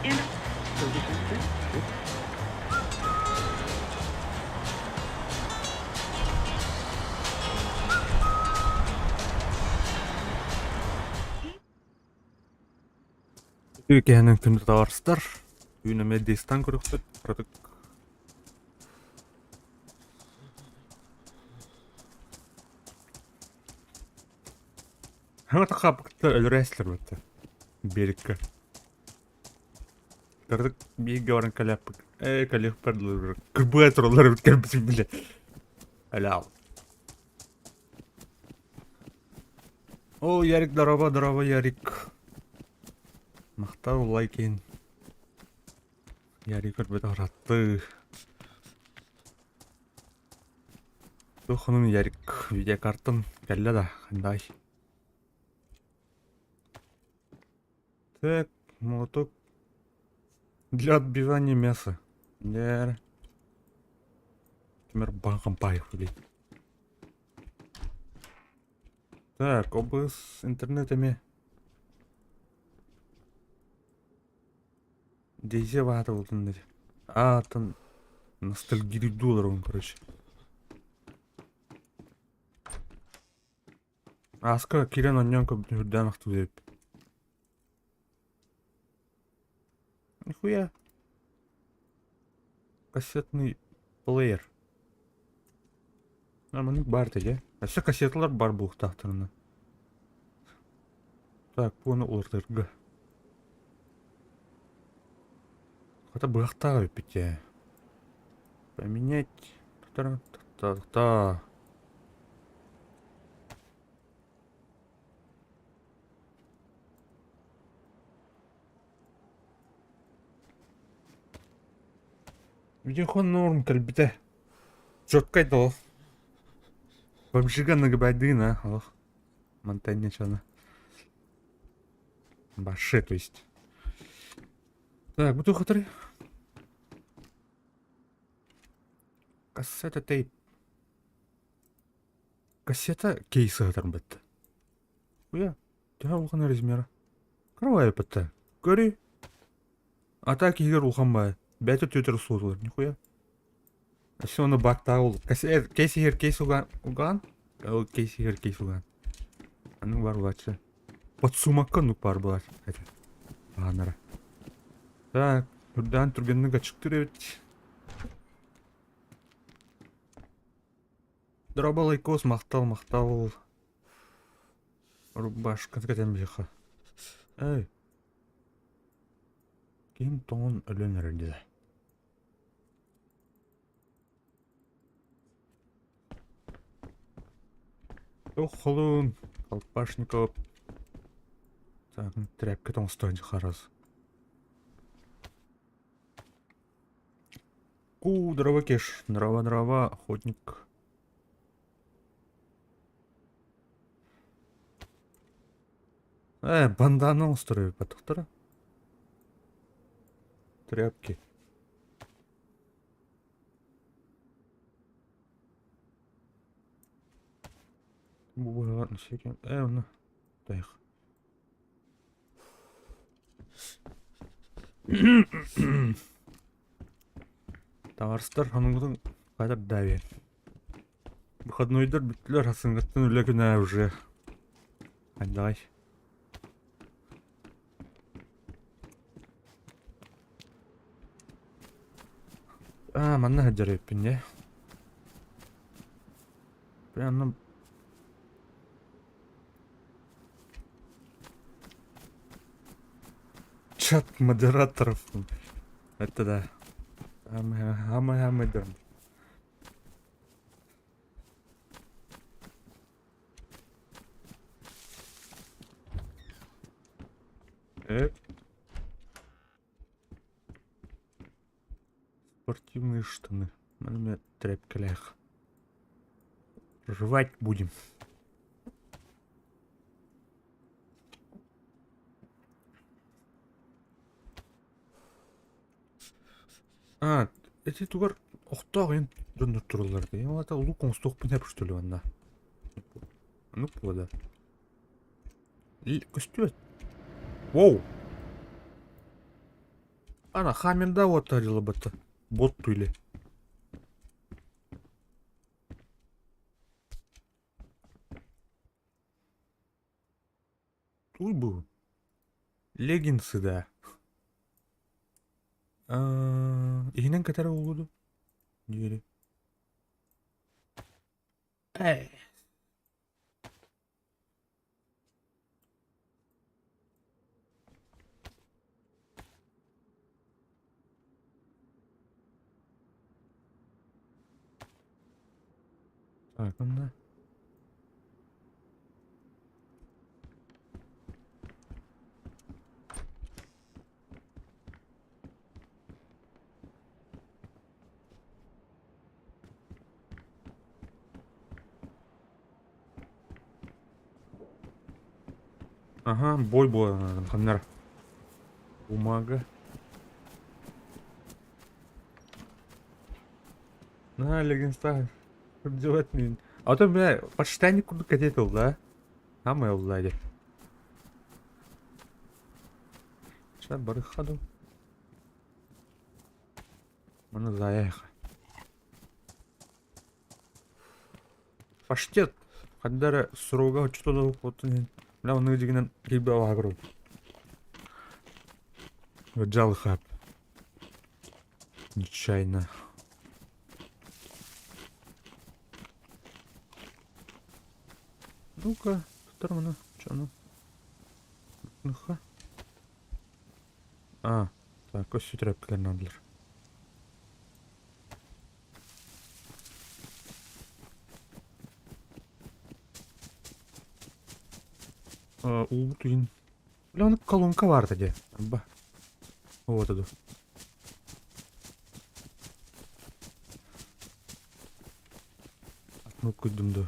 Үтүө киэһэнэн күндү табаарыстар! Түүн эмиэ дистан көрүөхпүт. Кыратык Хааппыкта өлөрөөстөр бытта. Биэриккэ. Кыратык бииргэ баран кэлээппит. Ээ, кэлиэхпэр дылы кырбыа тураллар эбит кэлбитим билэ. Өлөөл. О, Ярик, здорово, здорово, Ярик. Махтал лайкин. Ярик көрбөтө ыратты. Туох онун Ярик видеокартам кэллэ да, хандай. Так, молоток для отбивания мяса. Дэр. Тимир банком паев, блядь. Так, ОБС интернет эмиэ. Дейзе баата болтун дири. А, там ностальгируйду олоробун, короче. Ааска киирэн онньоон көрбүтүн үрдээн ахтыбыт эбиппин. Нихуя. Кассетный плеер. А маннык баар этэ дьэ. Өссө кассеталар баар буолуохтаахтарына. Так, буону уларытарга. Хата быһахтаах эбиппит дьэ. Поменять. Та-та-та. Видеохон норм кэлбитэ. Четкай да ол. Бомжига нагибайдыын а олох. Мантан нечаны. Баше, то есть. Так, бу туох Кассета тейп. Кассета кейс ыһытарбыт. Уя, төһө улахан размера? Кыра баайыппыт Көрүй. А так иһигэр улахан баай. Бэйэтэ түөтэр суотулар, нихуя. Өссө ону баактаах ол. Кейс иһигэр кейс угаан, угаан? Ол кейс иһигэр кейс угаан. Аннык бар булааччы. Подсумакка оннук баар буолар этэ. Аанара. Так, үрдээн түргэнник ачыктыр эбит. Дорообо лайкос, махтал, махтал. Рубашка кэтэн биһиэхэ. Эй. Ким тоҥон өлөн эрэр дии. Туох холун, Колпашников. Так, тряпка тоҥостон харас. Ку, здорово, Кеш. Здорово, здорово, охотник. Э, бандана устроили потохтора. Тряпки. Э, ну, тайх. Таҥарыстар хонугутун хайдах да Выходнойдар бүттүлэр сарсыҥҥыттан үлэ күнэ уже хайдаҕай Аа манна сылдьар эбиппин дьэ Прям Чат модераторов. Это да. Самый-самый дом. Э? Спортивные штаны. Манна тряпкалях. Жевать будем. А, эти тугар охтоох ин дьоннор тураллар дии. Ол аата лук оҥостуохпун сөп что ли манна. Ну да. Көстүбэт. Воу! Ана хаммерда уоттарылыбыт бот түле. Туй бу? Леггинсы да. Иһинэн кэтэр буолуо диэри. Эй. Так, онно. Ага, бой буолан ханнар. Бумага. На, легенстар. Делать мин. А то, бля, подштанник курдук кэтет ол, да? Самое ол, да, Сейчас барыхаду. Маны заеха. Паштет. Ханна эрэ суруга оччотооҕу оттон иһин бля оннук дьиҥинэн киирбэ алааһыгар Дьалхаап. Нечаянно. Ну-ка, туттар маны, чону. Ну-ха. А, так, өссө тряпкалар наадалар. Уубут иһин Бля, ону колонка баарта дии. Арба. Вот это. Ну күйдүм да.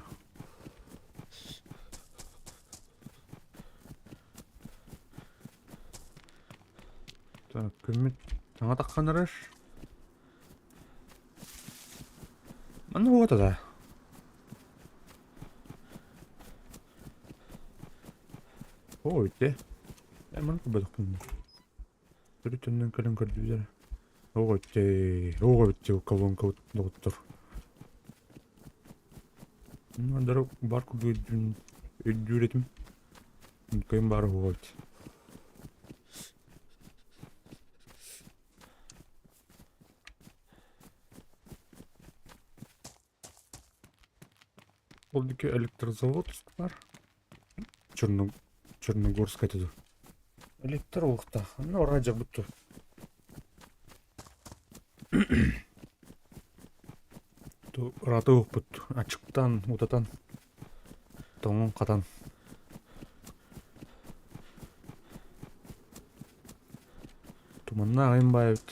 Так, күммүт таҥа таххан эрэр. Манна уота да. Оо, ити. Э, маны көрбөтөхпүн. Төрүт төннөн кэлэн көрдүбүт эрэ. Оо, ити. Оо, ити колонка доҕоттор. Мандары бар курдук өйдүүр этим. Кыйын баар уһуга эбит. Ол диэки электрозаводск баар. Черно... Черногорскай этэ дуо? Электр уохтаах. Онно ораа дьабыт дуо? Ыраата уохпут. Ачыктаан, утатан, тоҥон-хатан. Туманнаах айан баайбыт.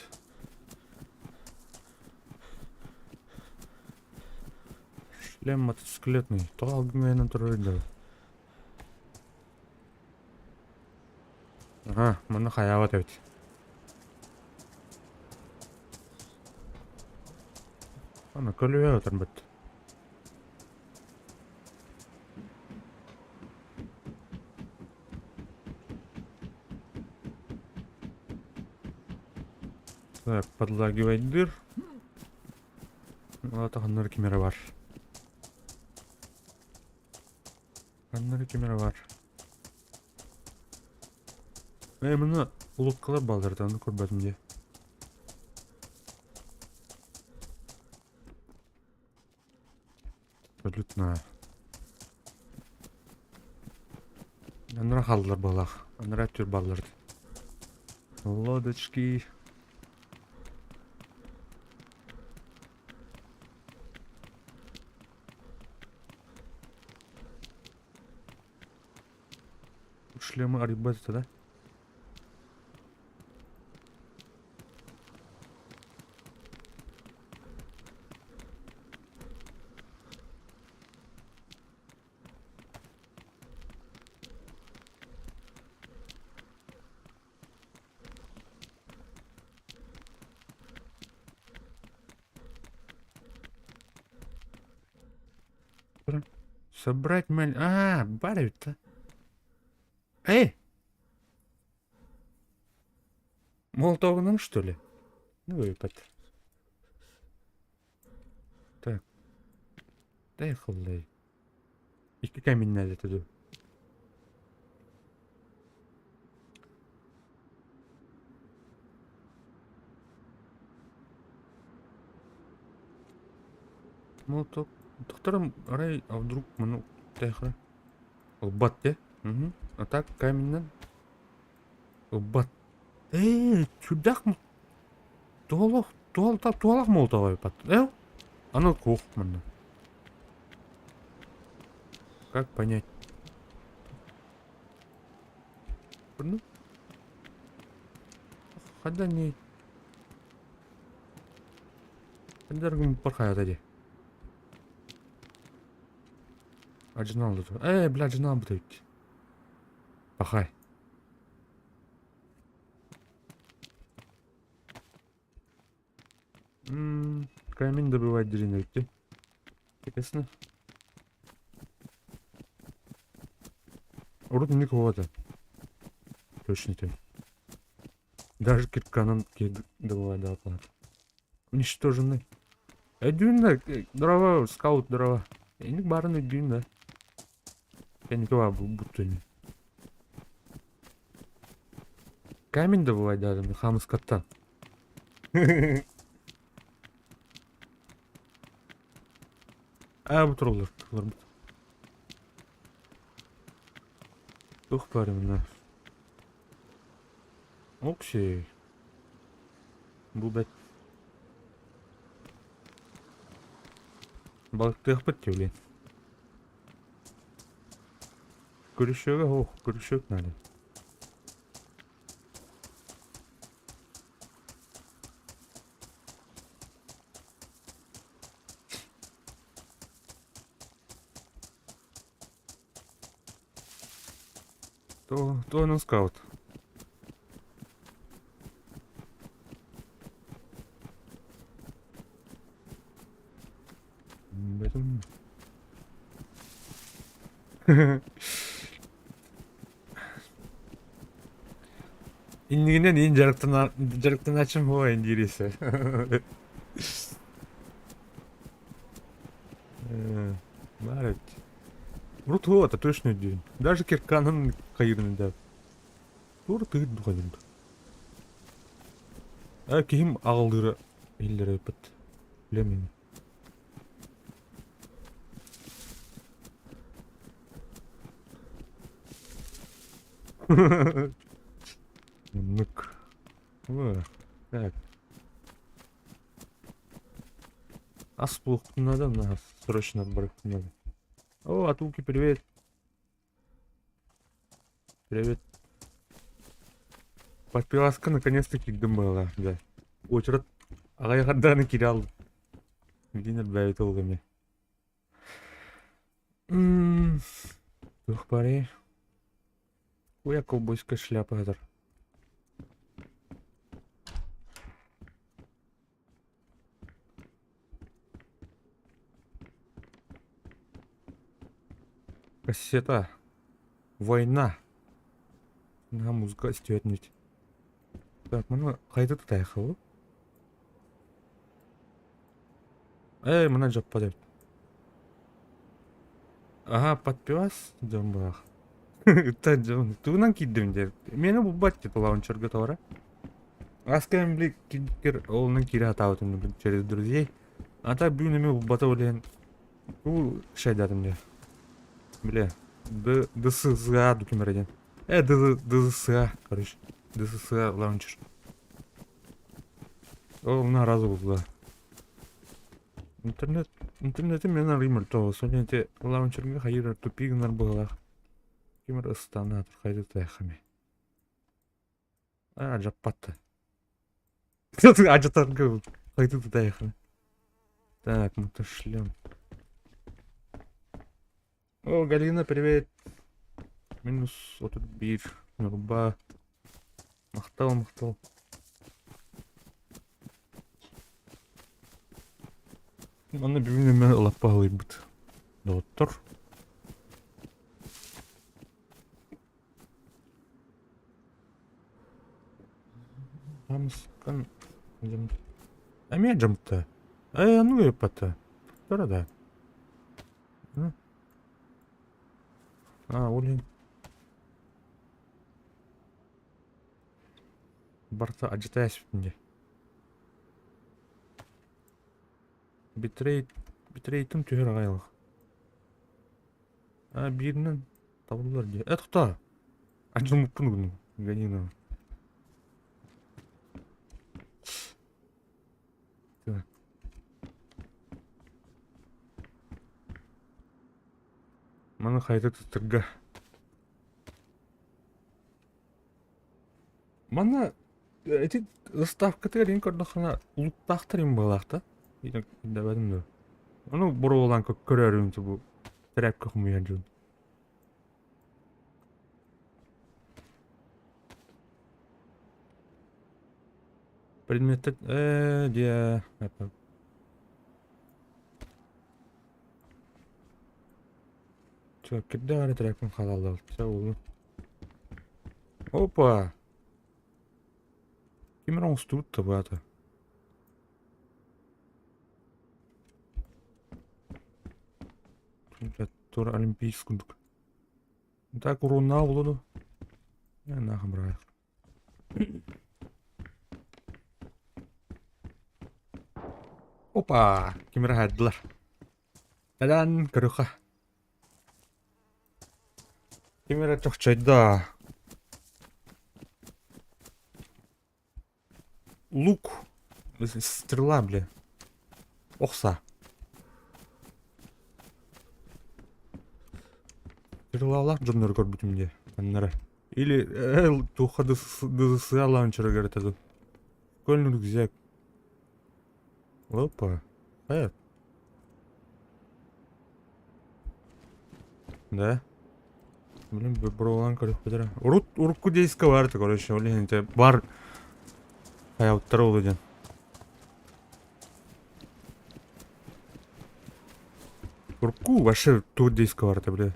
Шлем мотоциклетный. Тоҕо алгыҥайынан турар да? Аха, манна хайаабат эбит. Аны көлүө отурбут. Так, подлагивайдыр. Ата ханнары ким эрэ бар. Ханнары ким эрэ бар. Э, мына улуккалар баллар аны көрбөтүм дии. Абсолютно. Анара хааллар буоллах. Анара түр баллар. Лодочки. Шлемы арыйбат да? Собрать маль... А, бар эбит Эй! Молотогунан что ли? Ну выпад. Так. Дай хыллай. Икки камень надо туду. Молоток. Тохтором арай, а вдруг маны тайхара. Ылбат де. Угу. А так каменнан ылбат. Ээ, сүрдээх туолах туолта туолах молотовой пат. Э? Аны кух манна. Как понять? Ну? Хада не... Хада пархая дии. Ажинал Э, бля, ажинал бит. Пахай. М камень добывать деревню. Интересно. Урут никого-то. Точно ты. Даже кирканан добывать да оплата. Уничтожены. Өйдүүн да дрова, скаут дрова. Эник барын өйдүүн да. Кэнникова буттуни. Камень добывать да, хамыскаттан. А, бу турулар, турулар бут. Тух бар мына. Окей. Бу бэт. Балыктыахпыт блин. Көрүшүөгэ ох, көрүшүөк надо. То, то он скаут. Бэтим. Иннигинэн иин дьарыктанааччым буо индирисе. Баар эбит. Урут это точно өйдүүн. Даже кирканын хайырын да. Тура тыыр духадын. Э киһим аҕалыыра иһиллэрэ ыппыт. Билэмин. Оннук. Так. Ас булуохпун надо, надо срочно барыахпын надо. О, Атуки, привет. Привет. Подпиласка наконец-таки была, да. Очередь аҕай харданы киирэ алдым. Билин элбээбит ол кэмҥэ. Туох баарый? Уя ковбойская шляпа хатар. Кассета. Война. На музыка истиэтнит. Так, маны хайда тутайхабы? Эй, мына жаппа деп. Ага, подпивас дьон баах. Ыттан дьон тугунан киирдим диэн. Миэнэ булбат типа лаунчерга тоҕо Аскайым били киирбиккэр олунан киирэ сатаабытым блин через друзей. А так бүгүн эмиэ булбата блин. Бу шайдатым диэн. Бля, Д ДСЗА дукимер диэн. Э, Д ДССА, короче. ДССА лаунчер. Ол мына разы булла. Интернет интернетим мен арыймыр тоҕо соня ити лаунчерга хайыр тупи гынар быһылаах. Ким эрэ ыстаана хайда тайхами. А, жаппатты. Ажатарга хайда тайхами. Так, мотошлем. О, Галина, привет. Минус 31. Нурба. Махтал, махтал. Манна бүгүн эмэ лаппаһылыйбыт. Доҕоттор. Хаамыскан эмиэ дьамта. Ээ, ну ыыппата. Тура да. А, ол иһин барыта алдьата ээспитин дии. Битрейт, битрейтым түһэр аҕай ылах. А, бииринэн табыллар дии. Э, тохтоо! Алдьаммыппын угуннум. Ганина. Маны хайта туттарга. Манна ити заставкатыгар иҥ көрдөххүнэ луктаахтар им быһыылаах да. Дэбэтим дуо. Ону боруобалаан көрөөрүм бу тэрээпкэ хомуйар дьон. Предметтер э диэ Чё, кирдээх эрэ тэрээпкин хаалаллар. Чэ, уолу. Опа! Ким эрэ оҥостубут да баата. Тура олимпийский курдук. Так уруннаа буолуо дуо? Нахуй быраах. Опа! Ким эрэ хаайдылар. Тадан көрүөххэ. Ким эрэ чохчойдо. Лук. Стрела, бля. Охса. Стрелалаах дьоннору көрбүтүм дии. Аннары. Или туохха дысыалаан чөрөгөр этэ Прикольный рюкзак. Опа. Э. Да. Блин, броулан көрүөхпүт эрэ. Урут урукку дейска бар этэ, короче, ол иһин бар хайалыттар ол диэн. Урукку вообще ту дейска бар этэ, бля.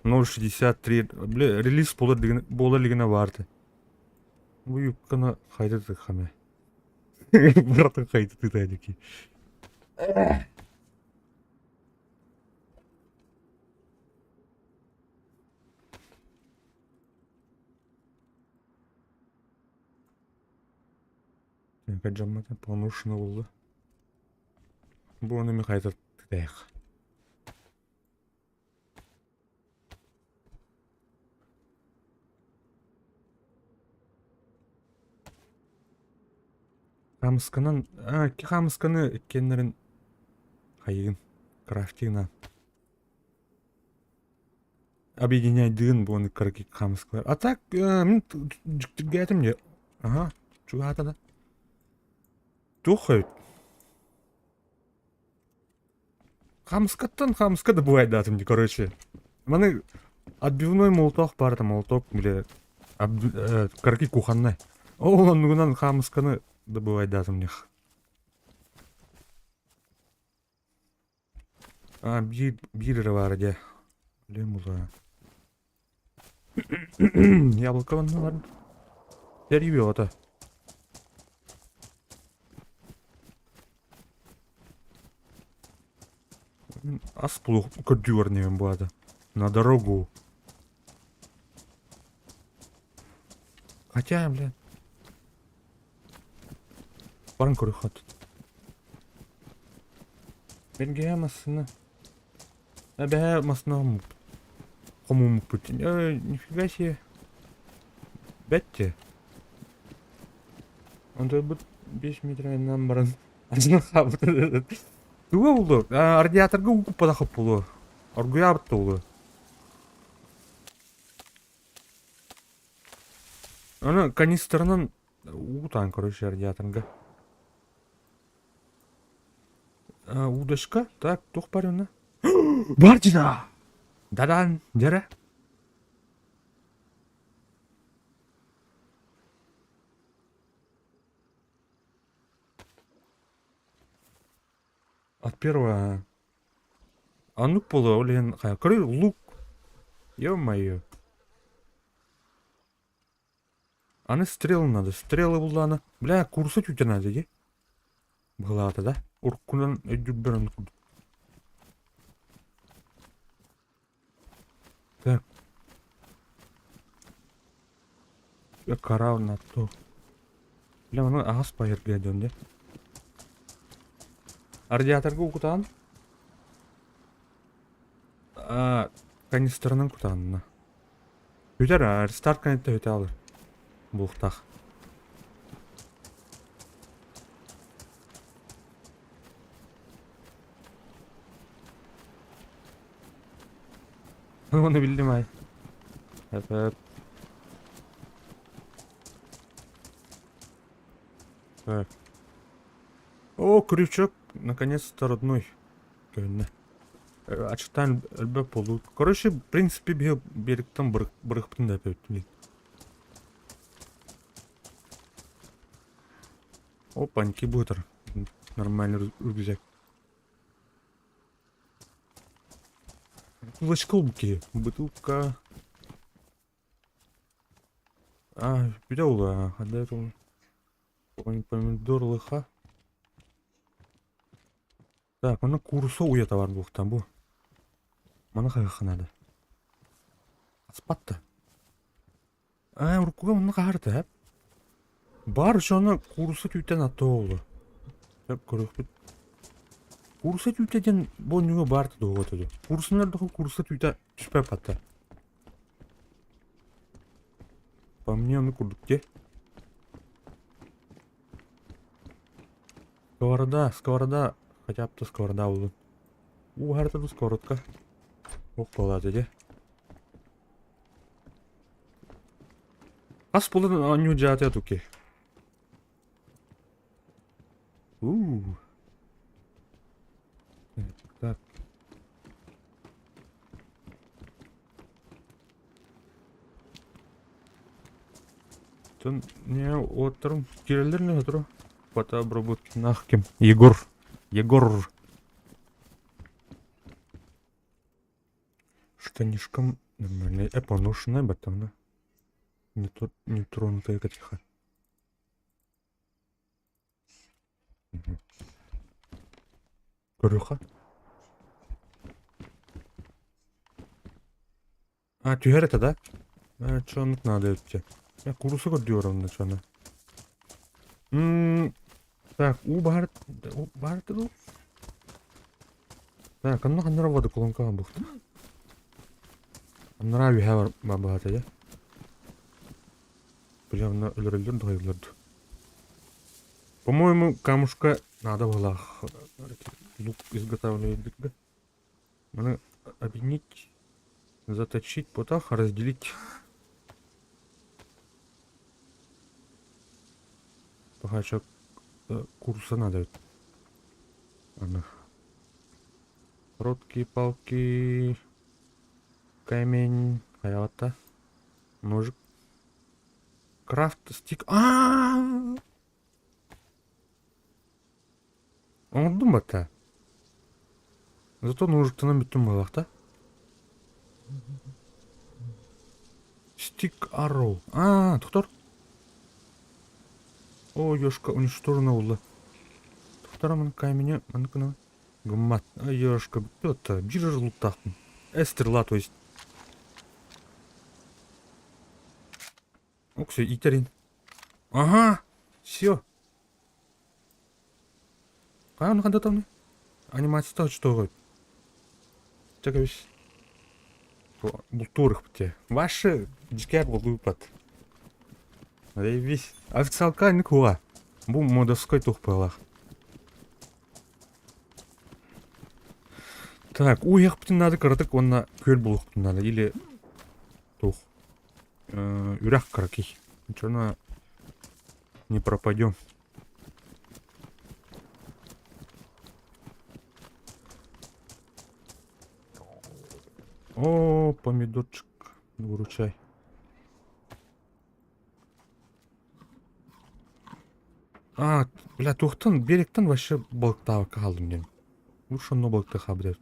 0.63, бля, релиз буолар деген буола илигинэ баар этэ. Бу юбканы хайда тыкхаме. Братан хайда тытаадики. Дьаммата понушно булла. Бу ону ми хайда тытаах. Хаамысканан, а, икки хаамысканы иккиэннэрин хайыгын, крафтигынан объединяйдыын буону кыракый хаамыскалар. А так, мин дьиктиргээтим дьэ. Аха, чугаһаата да. Туох эбит? Хаамыскаттан хаамыска да бывайдаатым дии, короче. Маны отбивной молоток баар этэ, молоток, били, кыракый кухоннай. Ол оннугунан хаамысканы да бывайдаатым них. А, биир, биир эрэ баара дии. Блин, була. Яблоко онно бар. Сэрии бөҕөтө. Ас булуох көрдүү барныбын буолата. На дорогу. Хотя, блин. Баран көрүөххэ тут. Бэргэһэ массыына. Эбэһээ массыына хомуммуппут. Нифига себе. Бэттэ. Онтойбут 5 метрынан баран ачынан хаалбыт. Туга булду? Радиаторга уу куппатах буолуо. Оргуйаабыт да буолуо. Аны канистранан уу таан короче радиаторга. Удочка. Так, туох бар онно? Бар дьида! Дадан, дьэрэ. От первого. Оннук буолуо, ол иһин хайа көрү лук. Ё-моё. Аны стрелы надо. Стрелы буллаана. Бля, курса түүтэ надо дии. Быһылаата да. Уруккунан өйдүүрбэр оннук курдук. Так. Кора на то. Бля, ону аҕас байыргыа дьон дьэ. Радиаторга укутаан. А, канистранан кутаанна. Бүтэр, рестарт кэнниттэн бүтэ алар. Буохтаах. Оны биллим ай. Эп Так. О, крючок, наконец-то родной. Көһүннэ. Ачыктаан элбэх буолуу. Короче, в принципе, биһи берегтэн бырыхпытын да эппэппин. Опаньки бытыр. Нормальный рюкзак. Кулачка киһи. Бутылка. А, бүтэ ула. Ханда Помидор лыха. Так, манна куурусса уйата бар буолуохтаах бу. Маны хайыахха наада. Аспат да. Аа, уруккуга манна хаһар да Бар еще куурусса түүтэн атта буолла. Сөп көрүөхпүт. Куурусса түүтэ диэн бу онньуга баар да дуо этэ. Кууруссаны эрдэххэ куурусса түүтэ түспэт батта. По мне ону курдук дии. Сковорода, сковорода, хотя бы сковорода буоллун. Уу харата ду сковородка. Ох буолаата дии. Хас буолан оонньуу дьаата туки. Уу. Так. Тон не уоттарым киирэллэр не сотору. Фотообработкинах ким? Егор. Егор. Штанишкам нормальный. Поношенная батана. Не тот не тронутая тихо. Көрүөххэ. А, түһэр этэ да? Э, чё оннук наада эбит Я куруса көрдүөр онно чону. Мм, так, уу баар, уу баар этэ дуу? Так, онно ханнара вода колонкаҕа буохта. Аннараа үөһээ бар баата дьэ. Бля, онно өлөрөллөр дохайыллар дуу. По-моему, камушка надо было лук изготавливать да? Надо объединить, заточить потах, разделить. Пока курса надо. Ладно. Короткие палки, камень, хаята, ножик. Крафт стик. А-а-а! Оҥордум батта. Зато ножиктанан бүттүм буоллах да. Stick arrow. А, тохтор. О, ёшка уничтожена буолла. Тохтор маны каменя, маны гына гыммат. Ёшка бүттү биир луктаахпын. Э, стрела, то есть. Оксө иитэрин. Ага, все. Хаан хандатамны? Анимацията очтоҕой. Чэ кэбис. Бултуур те. Ваши дьикээр булуупат. Заебись. Официалка не кула. Бу модовской тух быһалаах. Так, уйахпытын надо кыратык уонна күөл булуохпутун надо или тух. Үрэх кыракый. Ничего не пропадем. О, помидорчик, выручай. А, бля, туохтан, берегтэн вообще балыктаабакка хааллым диэн. Лучше онно балыктыы хаалбыт эбит.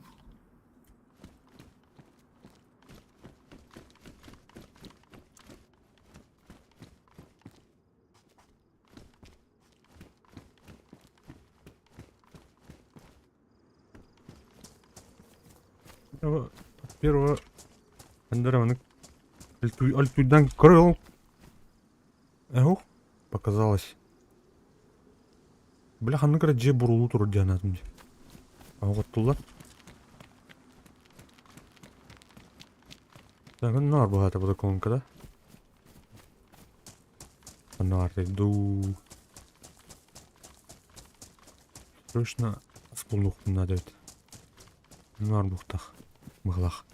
Первого Андера альтуйдан крыл. Эһух, показалось. Бля, ханнык эрэ дьиэ бурулуу турар диэн аатым дии. Оҕоттуллар. Так, наар быһаата бу колонкада. Наар дуу. Срочно спулнухпун надо эбит. Наар бухтах. Быһылах.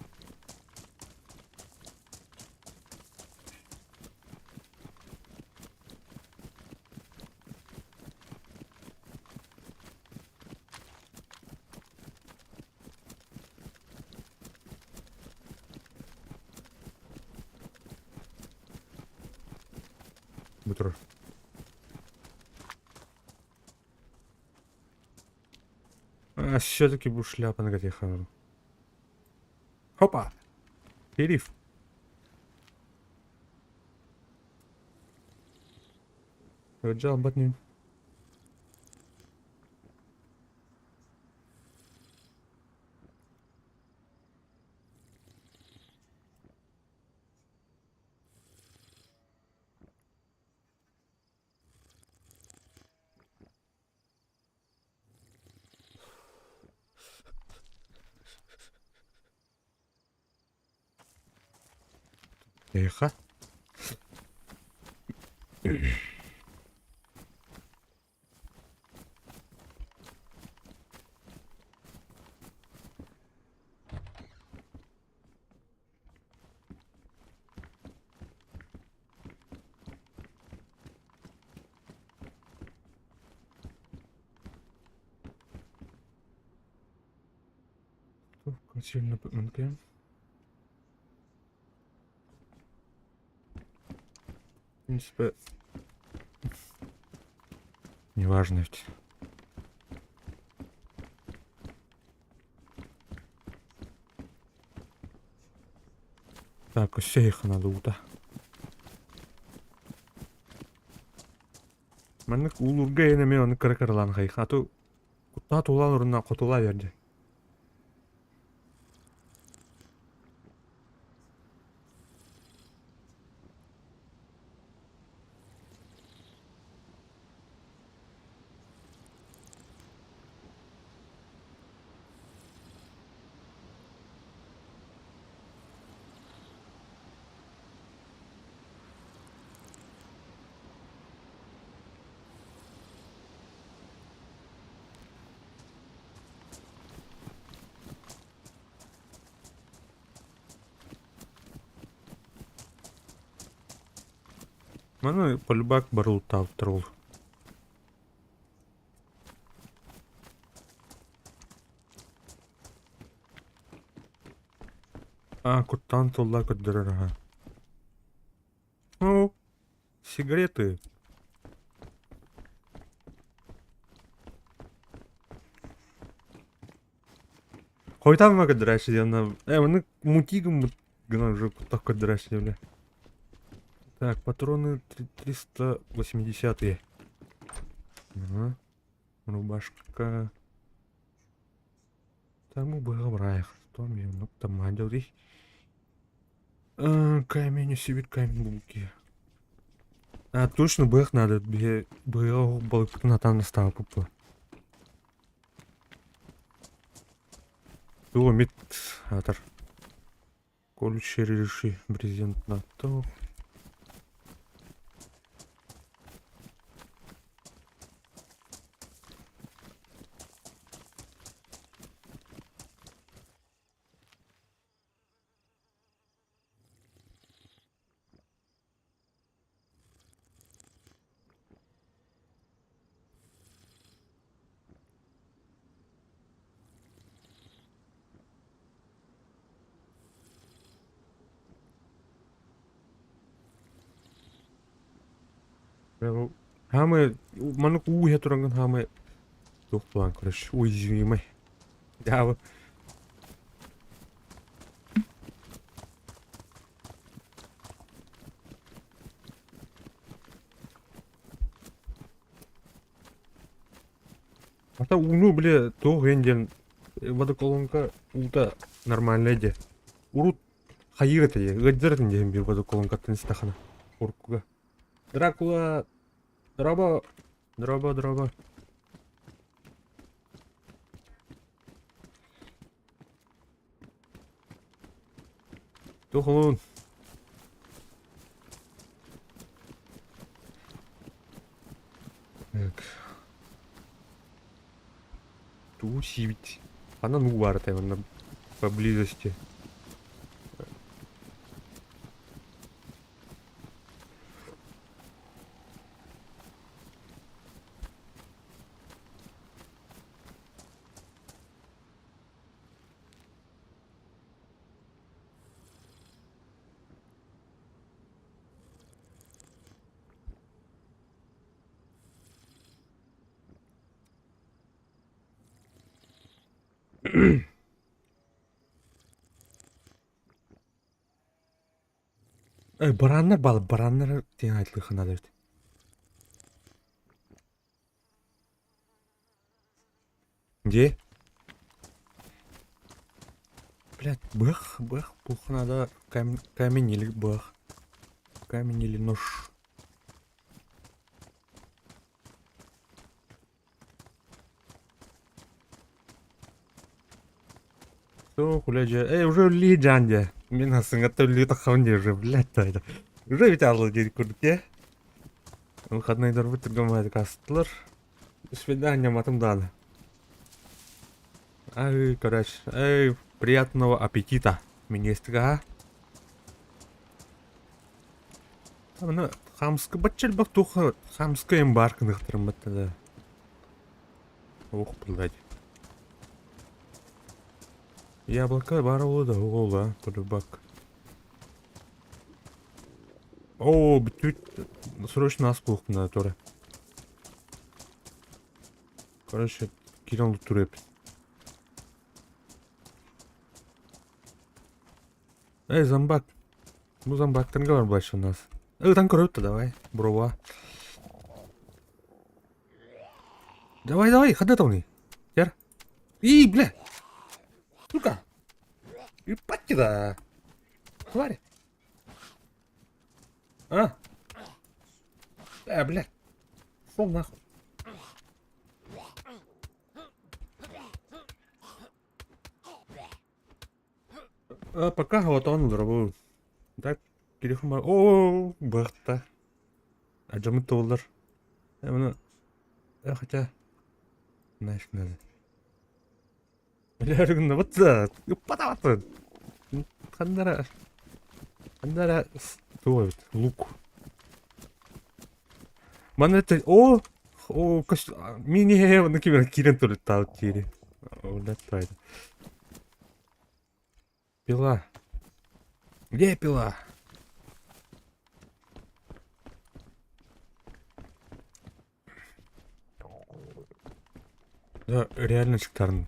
Бу турар. А все-таки бу шляпаны кэтиэххэ Хопа! Шериф! Ыалдьа албат ньүн. Тихо. Сильно МК. В принципе, неважно ведь. Так, өссө их надо уута. Маннык уулурга иһин эмиэ ону кыра-кыралаан хайыха. А то куттаа тулаан орунна хотулаа биэрдэ. Маны полюбак барылыттаабыттар ол. А, куттаан тылла көрдөрөр аха. Ну, сигареты. Хойутаан көрдөрөөччү диэн э маннык мутигым гынан уже куттах көрдөрөөччү бля. Так, патроны 380-е. Ага. Рубашка. Тому было браях. Том ну там Камень себе камень булки. А, точно быах надо. Быах балыкпытын атаан астаабыппыт. Тугу эмит аатар. Колючий реши брезент НАТО. Хаамай маннык уу иһэ тураҥҥын хаамай туох буолан короче уязвимый. Дьаабы. Ата ууну бile туох иһин диэн водоколонка уута Нормальная идея. Урут хайыыр этэ дии, ыалдьар этим диэн биир водоколонкаттан истэххинэ уруккуга. Дракула, дорообо, дорообо, дорообо. Туох Так. Тугу сиибит? Ханан уу баар этэй манна поблизости? Эй, бараннар бал, бараннар диэн айтылыахха наада эбит. Где? Блядь, бых, бых, бух надо камень, камень или бых. Камень или нож. Все, хуля же. Эй, уже өлли жан дьэ. Мин ассыҥҥатта өлли таххабын дии уже, блядь, это. Уже ведь алла диир курдук дьэ. Выходнойдарбыт түргэн баҕайытык астылар. До свидания, матым даҕаны. Ай, короче, эй, приятного аппетита. Минньигэстик Аны хаамыска бачча элбэх туох хаамыска эмбаар гыныахтарын батта да. Ох, блядь. Яблоко баар буолуо да оҕо да полюбак. Оо, бүттүбүт. Срочно ас булуохпун наада туора. Короче, киирэн луттуруйаппыт. Эй, зомбак. Ну, зомбактарга бар больше у нас. Ытан көрөбүт да, давай, броба. Давай, давай, ходи там. Яр. И, бля. Сука. Ебать да. Тварь. А? Э, бля. Шел нахуй. А, пока хотон олоробун. Так, телефон бар. Оо, быахта. Адьаммыт тобуллар. Э, маны... Э, хотя... Нафиг надо. Бля, гыннабыт да. Ыппатабатын. Ханнара... Ханнара... Туох эбит? Лук. Манна это... О! О, көс... Мини онно ким эрэ киирэн туртаабыт диэри. Блядь, Пила. Где пила? Да, реально шикарно.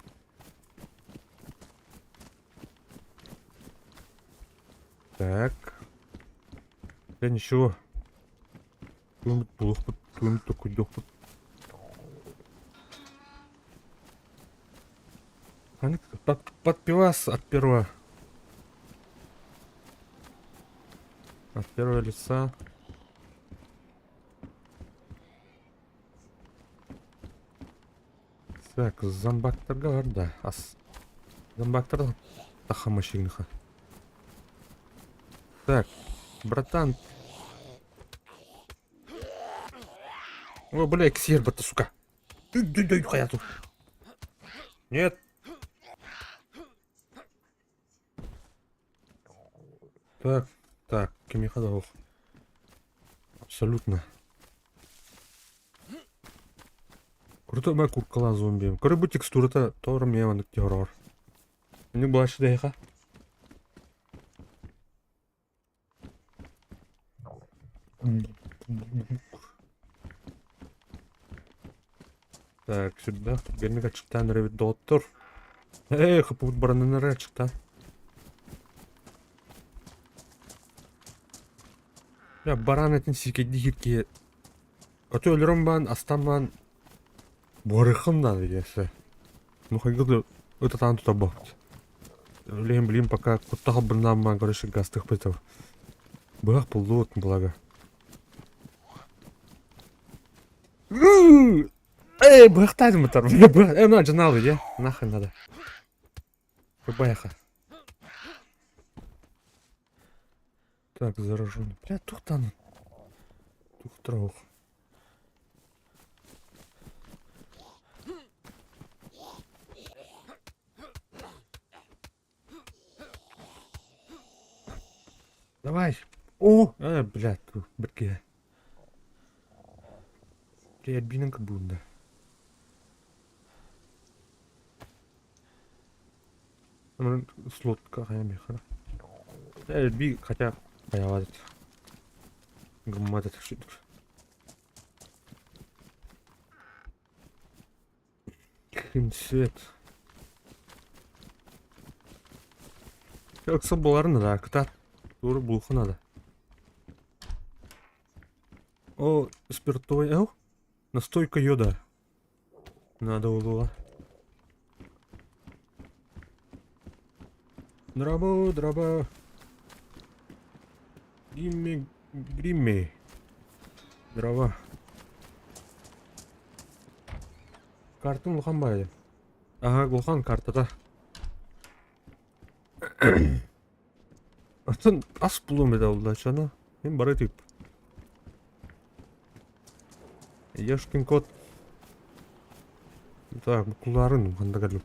Так. Да ничего. Тугун булуохпут, тугун токуйдуохпут. Под, под пивас от первого. От первого лица. Так, зомбактарга бар да. Ас. Зомбактар тахамашигныха. Так, братан. О, бля, ксер, сука. Хайа Нет. Так, так, кимиэхэ да суох. Абсолютно. Круто мэ куркала зомби. Көрө бу текстурата тоҕо эмиэ маннык тиһороор. Инник буолааччы да эһиэхэ? Так, сүрдээх түргэнник аччыктаан эрэбит доҕоттор. Ээ, хаппыт баранан эрэ аччыктаан. Я баран этин сиикэйдии киһи Аты өлөрөн баан, астаан баан буһарыаххын наада диэсэ. Ну хайгы да ытатаан тутар буолбут. Блин, блин, пока куттаха бырнааммаан короче гастыхпыт Быһах буллубут благо. Эй, быһахтаатым бутар. Э, на, журнал иди. Нахрен надо. Рубайха. Так, зараженный. Бля, тухтан. Тухтраух. Давай. О, э, блядь, бітке. Бля, бинен кыбында. Слотка хайа Би хотя хайават. Гыммат это Химсвет. Ыкса буларын да, кытаат. Тугу булуохха наада. О, спиртовой, эл? Настойка йода. Надо было. Драба, драба. Гимми, гримми. Дрова. Картын улахан баайы. Аһа, улахан картата. Оттон ас булуом этэ буллааччы Мин бары тип. Ешкин кот. Так, куларын ханда кэллим.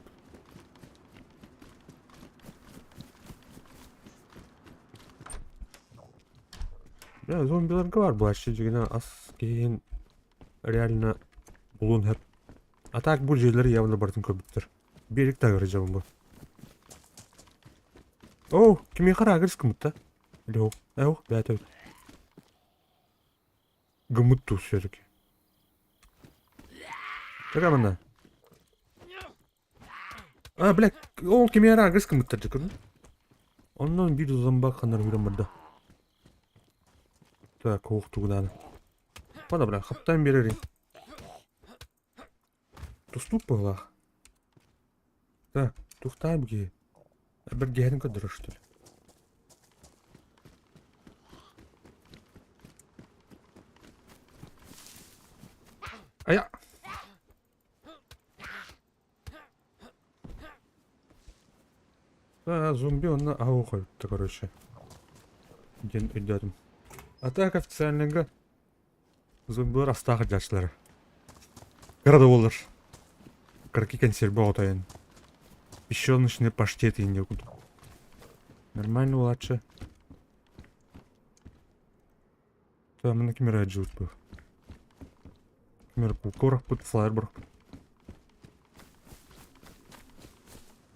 Бля, зомбиларга бар буолааччы дьиҥинэ ас киһин реально булуон сөп. А так бу дьиэлэри явно барытын көрбүттэр. Биэрик да дьабын бу. Оо, кимиэхэ эрэ агресс гыммыт да? Или Эу, бэйэтэ гыммыт дуу все-таки. Чэка манна. А, блядь, ол кимиэхэ эрэ агресс гыммыттар дьэ көрдүм. Онон биир зомбак ханнар үүрэн барда. Так, ох тугунааны. Пана, бля, хаптаан биэрэрин. Тустуук быһыылаах. Так, туохтаах бу киһи? Бэргэһэтин көрдөрөр что ли? Айа! А, зомби онно аһы хойутта, короче. Диэн өйдөөтүм. А так официальныйга зомбилар астаах дьаачылара. Кыра да буоллар. Кыракый консервы оҕотойон. Печеночный паштет иинде курдук. Нормально буолааччы. Манна ким эрэ дьылыт бу. Ким эрэ куораппыт, флайер бырахпыт.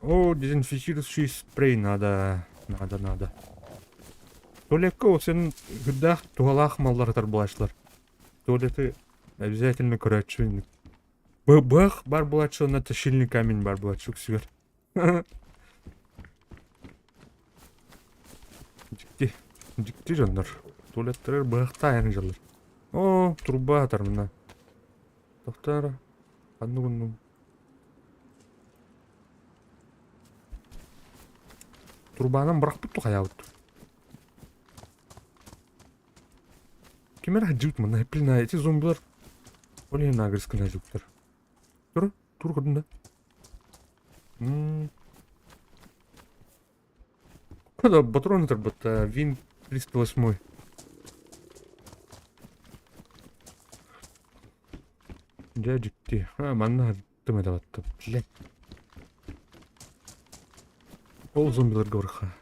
О, дезинфицирующий спрей надо, надо, надо. Туалекка ол сен үрдээх туһалаах маллар ытар буолааччылар. Туалеты обязательно көрөөччү. Быах бар буолааччы уонна точильный камень бар буолааччы үксүгэр. Дьикти, дьикти дьоннор. Туалеттарыгар быһахтаайан дьаллар. Оо, труба атар мына. Тохтоо ханнык оннук Трубанан бырахпыт ту хайаабыт. Ким эрэ сылдьыбыт манна, блин, эти зомбилар ол иһин агресс гына сылдьыбыттар. Тур, тур көрдүм да. М Куда патроны турбут, Вин 308. Дьэ дьикти. А, манна тым этэ батта. Блядь. Ол зомбиларга барха.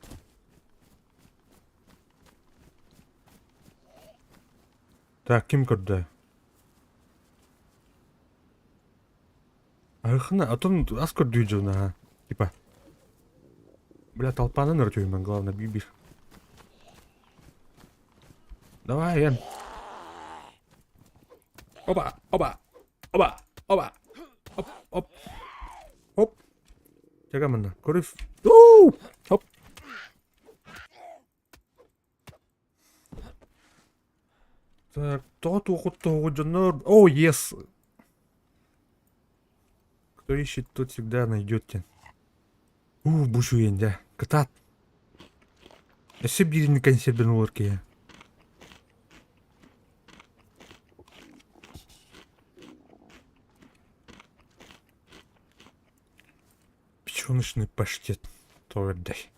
Так, ким көрдө? Арыхына, а то ас көрдүү дьон аха. Типа. Бля, толпанан өртүймэн, главное, бибир. Давай, Ян. Опа, опа, опа, опа. Оп, оп. Оп. Чэгэ манна. Көрүс. Оп. Так, тоҕо туохут тоҕу дьоннор... О, yes! Кто ищет, тот всегда найдет диэн. Уу, бу үчүгэйин дьэ. Кытаат. Өссө биирини кэнсиэрбин ылар киһи. Печеночный паштет тоҕо эрдэй.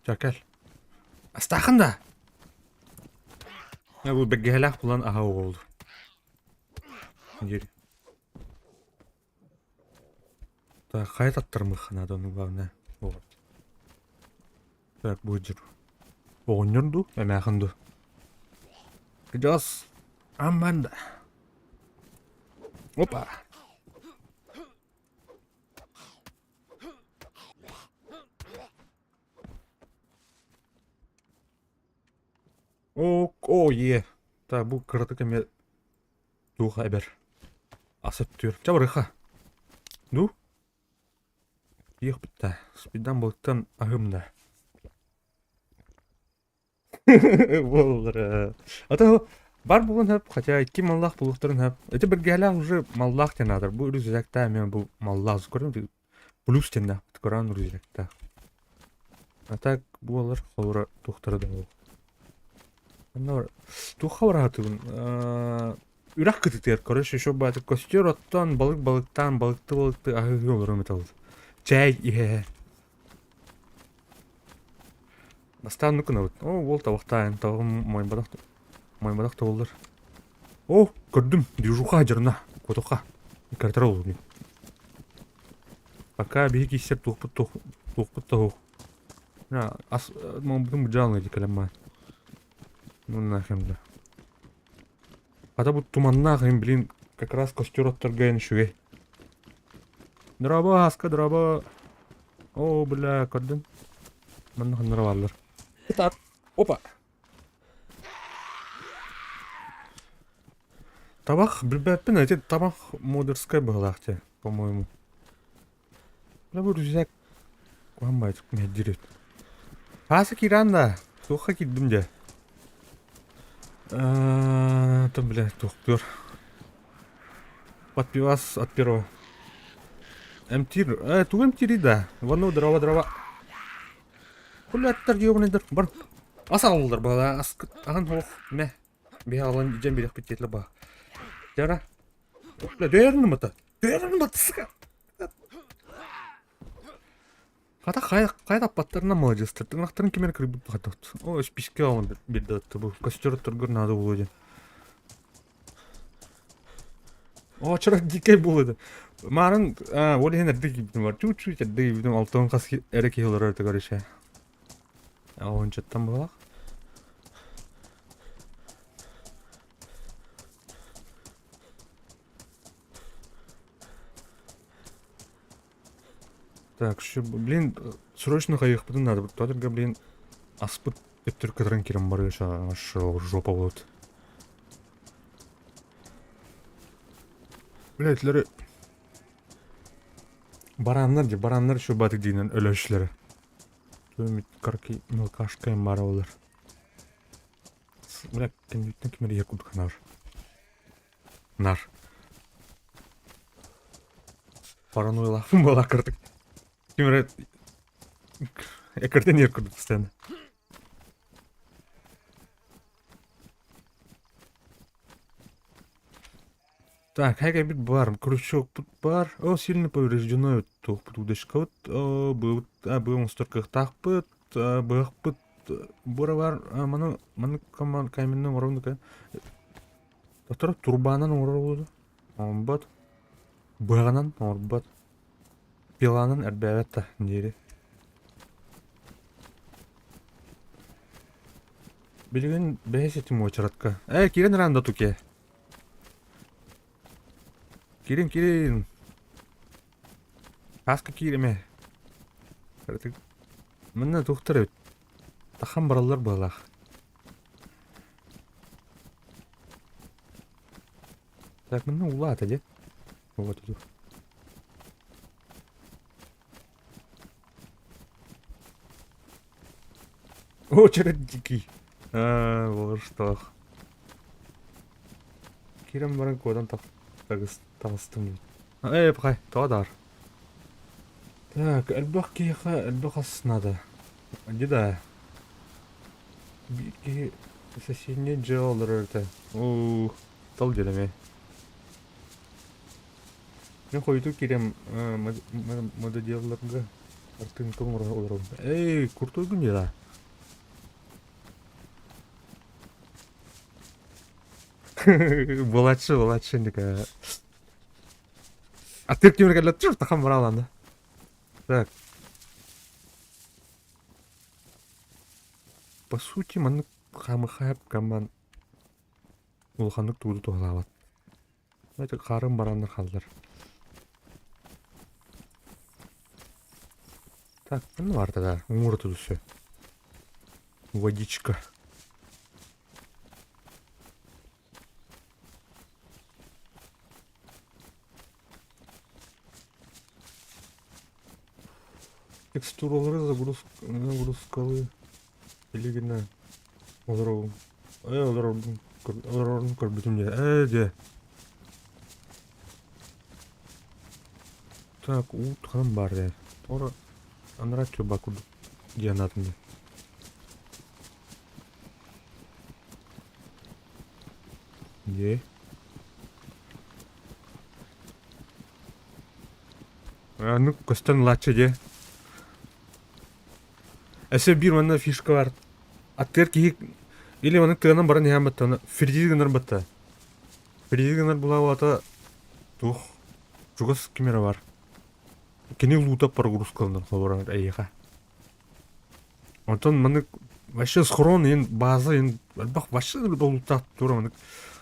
Чэ кэл. Астаахын да? Бу бэргэһэлээх булан аһа оҕолу. Диир. Так, хайа таттарымыхха наада ону главное. Вот. Так, бу дьир. Оҕонньор дуу, эмээхин дуу? Кыдьаас, амманда. Опа. О, о, е. Так, бу кыратык эмиэ туох эбэр. Ас өттүөр. Чэ барыха. Ну? Иэхпит да. Спидан балыктан аһым да. Буоллара. А то бар буолан хөп, хотя икки маллаах буолуохтарын хөп. Ити бэргэһэлээх уже маллаах диэн аатар. Бу рюкзактаа эмиэ бу маллаах көрүм плюс диэн көрөн рюкзактаах. А так буолар холура туохтара да буолуо. Онно туохха бараатыбын үрэх кытытыгар короче еще баатыр костер оттоон балык балыктаан балыкты балыкты аһыы олором этабыт. Чээй иһэ Бастаан ну гынабыт. О, уол табахтаан, табаҕым мойбатах мойбатах тобуллар. О, көрдүм, движуха дьарына, куотуха. Картара олугун. Пока биһи кииссэр туохпут туохпут тоһу. Ас мамбытын быдьаалына дикалемма. Ну нахрен да. Хата бу туманнаах им, блин, как раз костер отторго үчүгэй. Дорообо, Аска, дорообо. Оо, бля, көрдүн. Манна ханнара бааллар. Ытаат. Опа. Табах, билбэппин, эти табах модерскай быһылаах дии, по-моему. Бля, бу рюкзак куһаҕан баайдык мэһэйдиир эбит. Тааса киирэн да, туохха киирдим дьэ. Там, бля, туохтуур. Подпивас от первого. Эмтиир, тугу эмтиирий да? Вон дрова, дрова. Хуляттар ёбаныйдар. Бар. Ас аҕаллар баҕа, ас аһан ох, мэ. Биһи аҕалан дьэн бириэхпит диэтилэр баҕа. Дьара. Бля, дөйөрүн мата. Дөйөрүн мата, сука. Хата хайа хайа таппаттарына маладьыастар. Тыҥырахтарын ким эрэ кырбыт баҕатабыт. О, спичка оҥон биэрдэ бу костер отторгор наада буолуо диэн. О, чорок дикэй буолуо Маарын ол иһин эрдэ киирбитим бар. Чуть-чуть эрдэ киирбитим алтан хас эрэ киһи олорор этэ короче. Оончоттон буолах. Так, еще, блин, срочно хайыахпытын надо. Только, блин, аспыт өттүр кытаран кирен барыа жопа болот. Блядь, бараннар же, бараннар еще батык дейінен өлөшілері. Төмит карки мелкашка бара олар. Бля, кемдиктен кимер ер курдук нар. Нар. Паранойлаахпын буолар кырдык. Ким эрэ экиртэн иһэр курдук постоянно. Так, хайга бит бар, крючокпут бар. О, сильно повреждено туохпут удочкабыт. О, быабыт, а, быа оҥостор кыахтаахпыт, быахпыт бура бар. Маны, маны каменный оҥоробун Доктор турбанан оҥорор буолуо Оҥорбот. Быһаҕынан оҥорбот. Пиланан эрбээбэт да диэри. Билигин бэһис этим уочаратка. Ээ, киирэн эрэн да туке. Киирин, киирин. Аска кииримэ. Манна туохтар эбит. Тахан бараллар быһалаах. Так, манна улаата дьэ. Вот тут. Очередь дикий. А, Ээ, пахай, тоҕо даар. Так, элбэх киһиэхэ элбэх ас наада. Дьэ да. Биир киһи соседний дьиэ олорор этэ. Уу, тол дьэлэмэ. Мин хойутуу киирэм мододелларга артыҥка олоробун. Эй, куртуйгун дьэ Буолааччы, буолааччы инника. Атыыр кимир кэллэ чур тахан барааланна. Так. По сути, маннык хаамыхаап команд улаханнык тууду туһалаабат. Это хаарым бараннар хааллар. Так, ну бар тогда, уҥуор тудусу. Водичка. Текстуралары загрузкалы илигинэ олоробун. Э, олоробун, олорорун көрбүтүм дьэ. Э, дьэ. Так, уут ханан баар ээ? Ора анараа чуба курдук диэн аатын дии. Е. Ну, көстөн ылааччы дьэ. Өссө биир манна фишка бар. Аттыгар киһи или маны тыанан баран иһэн баттана, фризи гынар батта. Фризи гынар булаабата туох чугас ким эрэ бар. Кини луута прогрузкаланар холобура эйиэхэ. Онтон маннык вообще схрон иһин база иһин элбэх вообще лууттаах тура маннык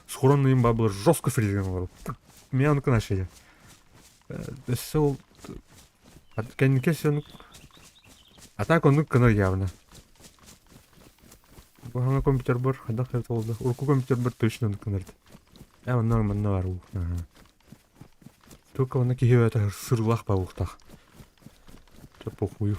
схрон иһин баар буолар жестко фризи гынан олорор. Меня оннук начали. Өссө ол кэнники өссө А так оннук гынар явно. Бу саҥа компьютербар хайдах эбит буолла? Урукку компьютербар точно оннук гынар этэ. Ээ онно манна баар уу. Только онно киһи бэйэтэ сырыылаах буолуохтаах. Чэ похую.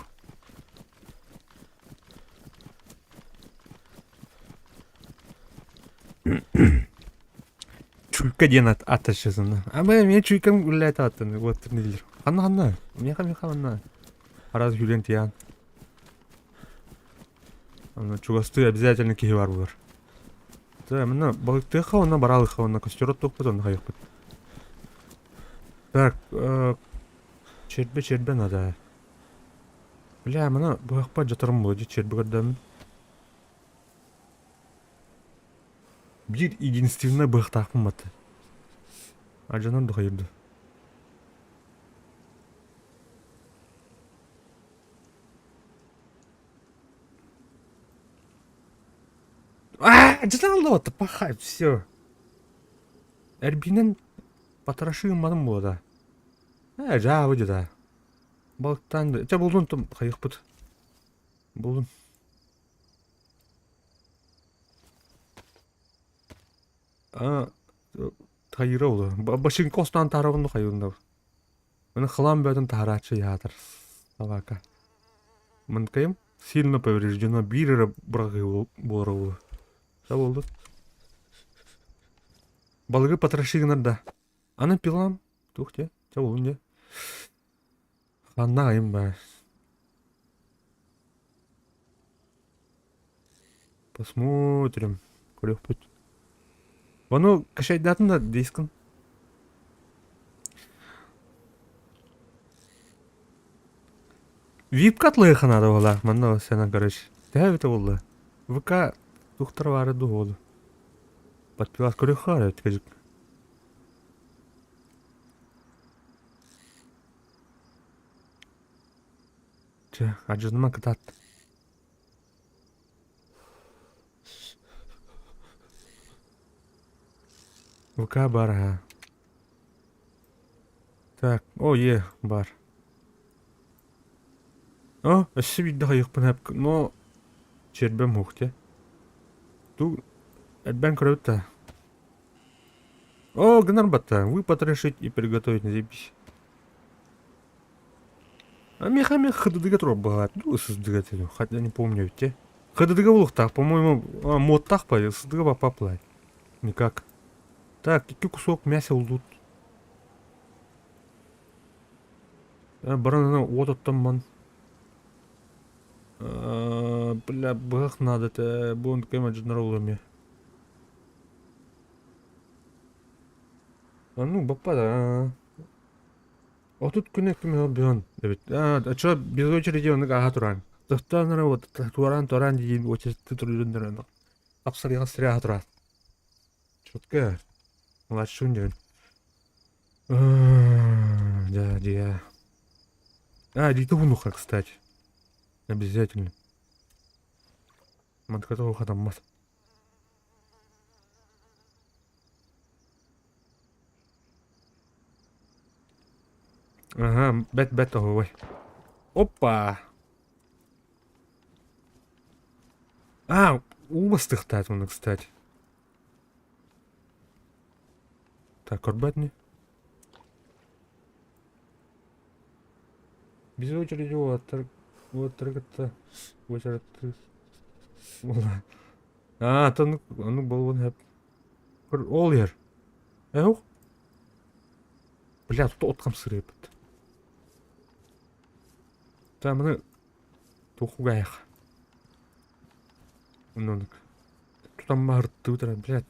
Чуйка диэн ат атташысына. А бэ мен чуйкам үллээтэ аттан вот нилер. Ханна ханна? Меха меха манна. Араз хүлэн тиан. Аны чугастыы обязательно киһи бар булар. Та мына балыктыахха уонна бараалыхха уонна костер оттуохпут онно хайыахпыт. Так, чербе чербе надо. Бля, мына быһахпа жатарым буолуо чербе көрдөммүн. Биир единственное быһахтаахпын батта. Алдьанан да хайырда. Аа, дьадаалла пахай, все. Эрбинэн потроши гымматым буолла. Ээ, дьаабы дьада. Балыктаан да, чэ булдун хайыахпыт. Булдун. А, хайыра ол. Башинка остан таһарабын хайыында. Маны хлам бөтөн таһарааччы яатар собака. Мынкайым сильно повреждено биир эрэ быраҕыы буолара буолуо. Са буолду. Балыгы потроши гынар да. Аны пилам туох дьэ? Чэ буолун дьэ. Ханна айым баар. Посмотрим. Көрүөхпүт. Ону качайдаатын да дискын. Випка атлыыха наада буоллаах манна сена короче. Төһө эбитэ буолла? ВК тухтар баара дуу буолу. Подпилас көрүөххэ эрэ кыдьык. Чэ, адьыныма кытаат. ВК бар аһа. Так, о, е, бар. О, өссө биирдэ хайыахпын сөп, но чиэрбэм суох дии. Ту элбээн көрөбүт да. О, гынар батта. Выпотрошить и приготовить на заебись. А миэхэ эмиэ ХДД-га турар быһаат. Ну, ССД-га этэ хотя не помню ведь те. ХДД-га буолуохтаах, по-моему, муоттаах па, ССД-га баппаплай. Никак. Так, икки кусок мяса улут. Баран уот оттоммон. Бля, быһах надо этэ. Бу кэм дьоннор олуом Ну, баппа 30 күнэ күнэ быһан эбит. А чё без очереди оннук ааһа туран. Тохтоон эрэ вот туораан-туораан диин очередьте турдун Апсарыйаҕа стряха туран. Четко. Младшун диэн. Да, да. А, литовнуха, кстати. Обязательно. Мантката хатаммат. Ага, бэт бэт оһуобай. Опа! А, уу бастыахтаат уонна, кстати. Так, көрбөт ини. Без очереди уолаттар уолаттары кытта уочараттыы Аа, оннук оннук буолуон сөп. Ол иһэр. Э, Бля, тут от хамсырыйбыт. Та маны туохугаайах. Оннук. Тутан баһыртыы блядь.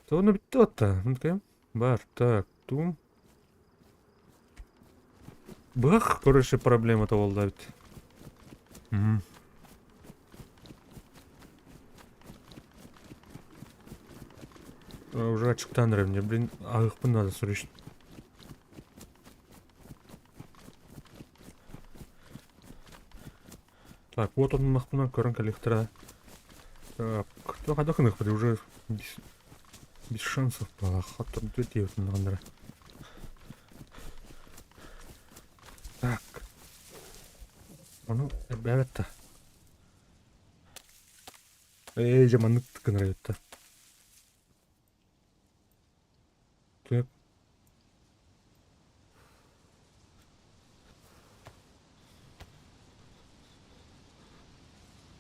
Тону бүтті отта. Мынкайым. Бар, так, тум. Бах, короче, проблема буолла эбит. Мм. Уже ачыктаан эрэр мне, блин, аһыахпын надо срочно. Так, вот оннунахпынан көрөн кэлиэхтэрэ. Так, кто хайдах гыныахпыт уже без, без шансов хаттан диэбитин Так. Ону элбээбэт да. Ээ, дьэ маннык гынар эбит да. Так.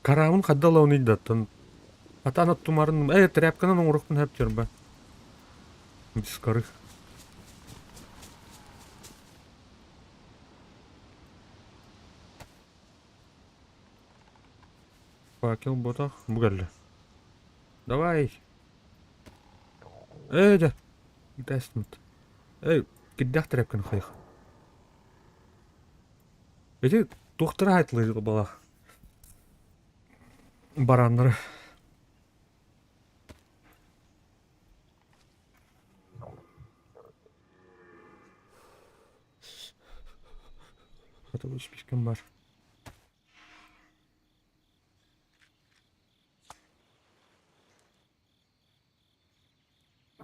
Караабын хадда ылабын ыйдаттан. Атаан оттумарын, э, тряпканан оҥоруохпун сөп дьорба. Дискары. Факел ботах бу кэллэ. Давай. Ээ дьэ. Итээстимит. Эй, кирдээх тряпканы хайых. Эти туохтара айтылыр балах. Бараннары. Это списком бар.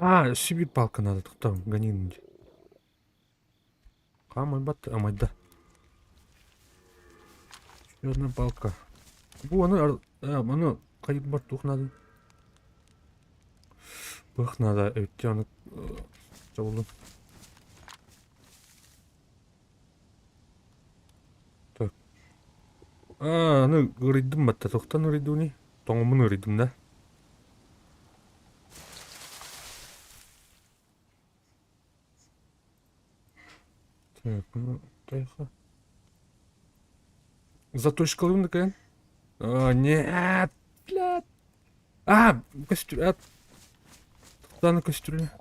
А, себе палка надо, там гони. Хаамайбат, амайда. Еще одна палка. Бу аны, аны хайып бар туох надо. Бых надо, өттө аны жабылдым. Так. А, аны ырыйдым батта. Тохтан ырыйдуни? Тоҥоммун ырыйдым да. Так, ну, тихо. Заточкалыым да кэлэн. А, нет, блядь. А, кастрюля. Тохтааны кастрюля.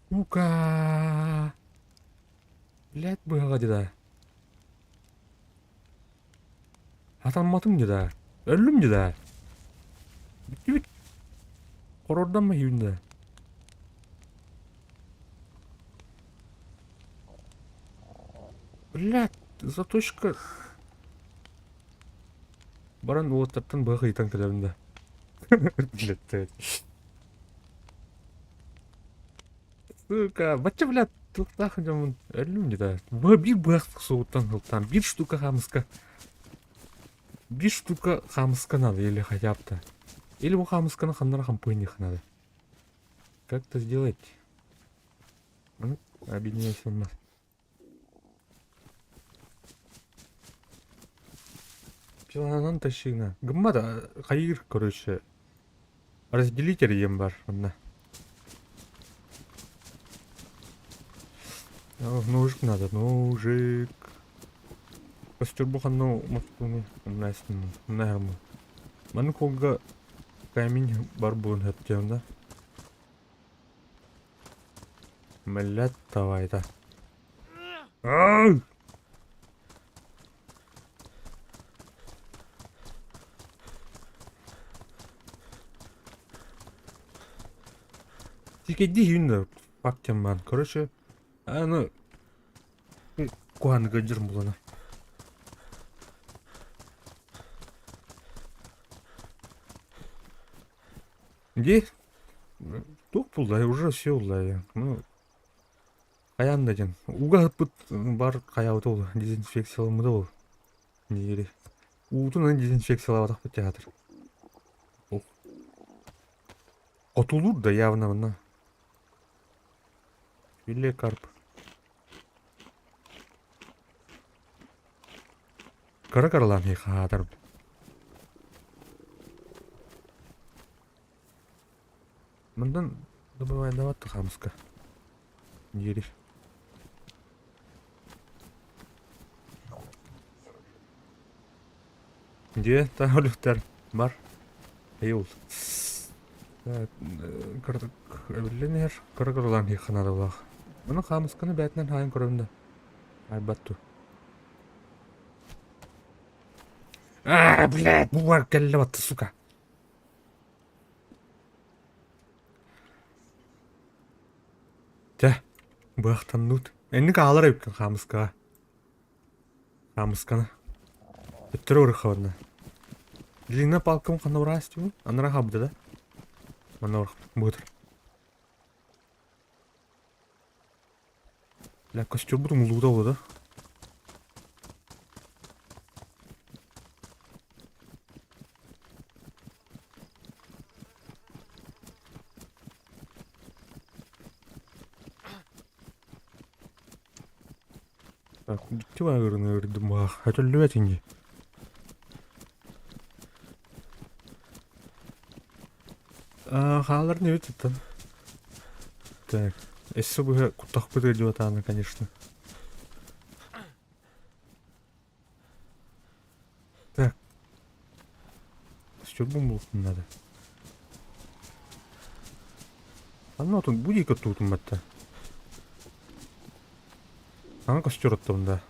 Ну-ка. Блядь, быһаҕа дии Атамматым дии да. Өллүм дии да. Бүттүбүт. Хорордон иһибин да. Блядь, заточка. Баран уолаттартан быһах ыйытан кэлэбин да. Блядь, Сука, бачча, блядь, туохтаах дьоммун өллүм дии да. Биир быһах сугуттан сылтаан биир штука хаамыска. Биир штука хаамыска надо или хотя бы то. Или бу хаамысканы ханнара хампыйных надо. Как это сделать? Ну, объединяйся у нас. Пиланан тащина. Гыммат хайыр, короче. Разделитель диэн бар онно. Ножик надо, ножик. Костюрбу ханна уматтыны умнаһармы. Маны колга камень бар буолан хөптөөн да. Мэллэт давайда. Ай! Тикэйди иһин да фактем баар. Короче, аны куһааны кырдьар булана. Где? Туох булла, уже все улла. Ну, хайаан да диэн. Уга ыппыт бар хайаабыта ол дезинфекцияламмыта ол. Диэри. Уутун дезинфекциялаабатахпыт театр. Хотулуур да явно мына. Филе карп. Кыра кыралаан хаатар. Мындан добывайдаватты хамыска. Дири. Дьиэ таһа бар. Айыл. Кыратык эбиллэн иһэр, кыра кыралаан иһиэххэ наадалаах. Маны хаамысканы бээтинэн хаайан көрөбүн да, айбат дуу. Аа, блядь, бу кэллэ батта, сука. Дьэ, быахтаннут. Энник аалар эбиккин хаамыскаҕа. Хаамысканы. Төттөрү ырыхабынна. Длинная палкам ханна ураастыбын? Анара хабыта да? Манна быытыр. Бля, костюмбут умулуута буолла да? Бүттү баагырын ырдым баах. Өтөллүбэт инги. Хааларын эбит ыттан. Так, өссө быһа куттахпыт ыалдьыбатаана, конечно. Так. Стюрбун бултун надо. Анна отун бу диэки оттуутун батта. Аны костер оттабын да.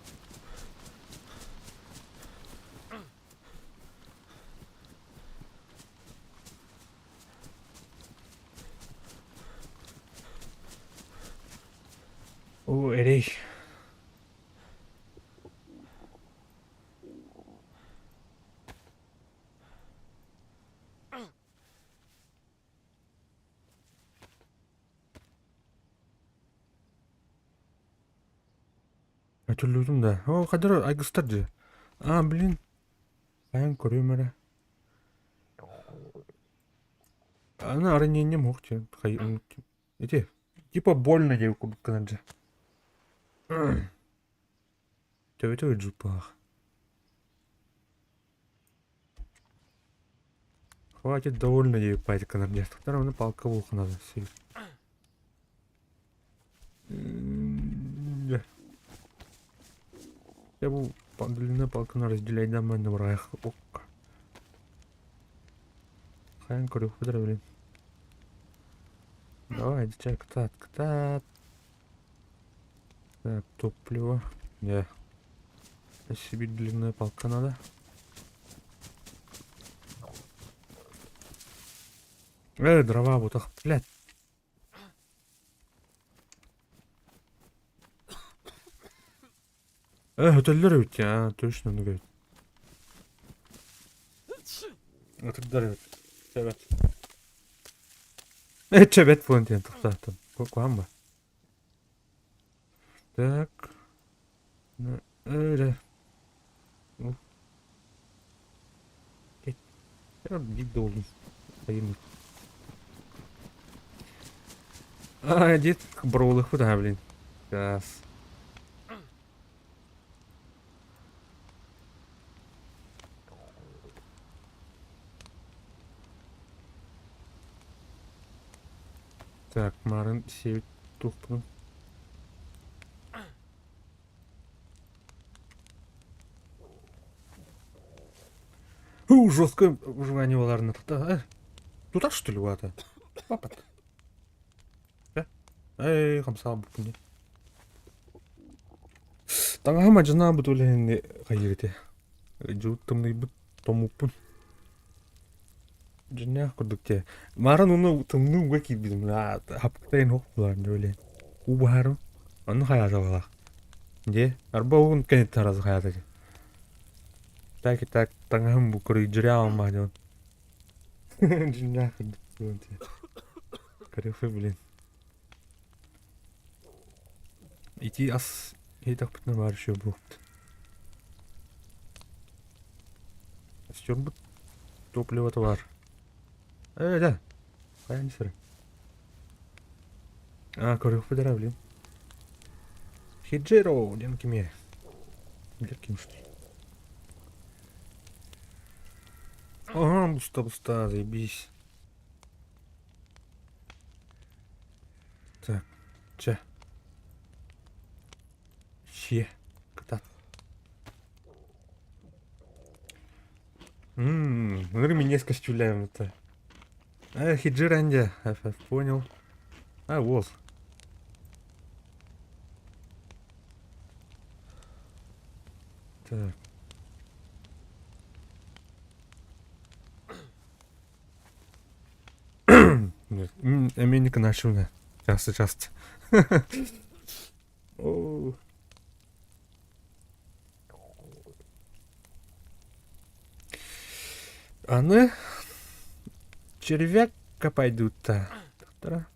О, эрэй. Өтөллүүтүм да. О, хадыр айгыстар дии. А, блин. Хайан көрүөм эрэ. Аны ранением уох диэн. Ити, типа больно диэбит курдук гынар дьэ. Төбөтө ыдьыппаах. Хватит довольно диэбит паайт гынар дьэ. Туттар оны палка булханада сир. Я бу длина палканы разделяйдан манна барайх окка. Хайан көрүөхпүт блин. Давай, дичай, кытаат, кытаат. Так, топливо. Не. Себе длинная палка надо. Дрова вот ах, блядь. Өтөллөр эбит а, точно ну эбит. Ытырдар эбит. Чэбэт. Чэбэт буолан диэн тохтоотон. Куһаан ба. Так. Эрэ. Биир да буоллун. А, дед броулыхпыт аха, блин. Сейчас. Так, марын сиэбит туохпунун. У, жесткое выживание баларына. Тутар что ли вата? Папат. Эй, хамсаабыппын дии. Таҥаһым адьынаабыт үлэһини хайыырыте. Дьыл тымныйбыт томмуппун. Дьиннээх курдук те. Мааран уну тымныы ууга киирбитим. Хапкытайын ох булаар дьэ Уу баһаарым. Онну хайаата балаах. Дьэ, арба угун кэнниттэн аразы хайаата дьэ. Так и так таҥаһым бу көрүй дьүрэ дьон. Дьиннээх курдук Корюфы, блин. Ити ас иһитэхпитинэ баар еще буолбут. Костюмбут топливота баар. Э, да. Хайа сыры. А, көрүөхпүт эрэ, блин. Хиджиро диэн кимиэ? Билэр ким что Ага, буста буста, заебись. Так, чэ. Сиэ, кытат. Ммм, минес костюляем это. Э, хиджиранди, FF, понял. А, вот. Так. Эмиэ начал часто часто. О. Аны червяк копайдуутта. Тохтора.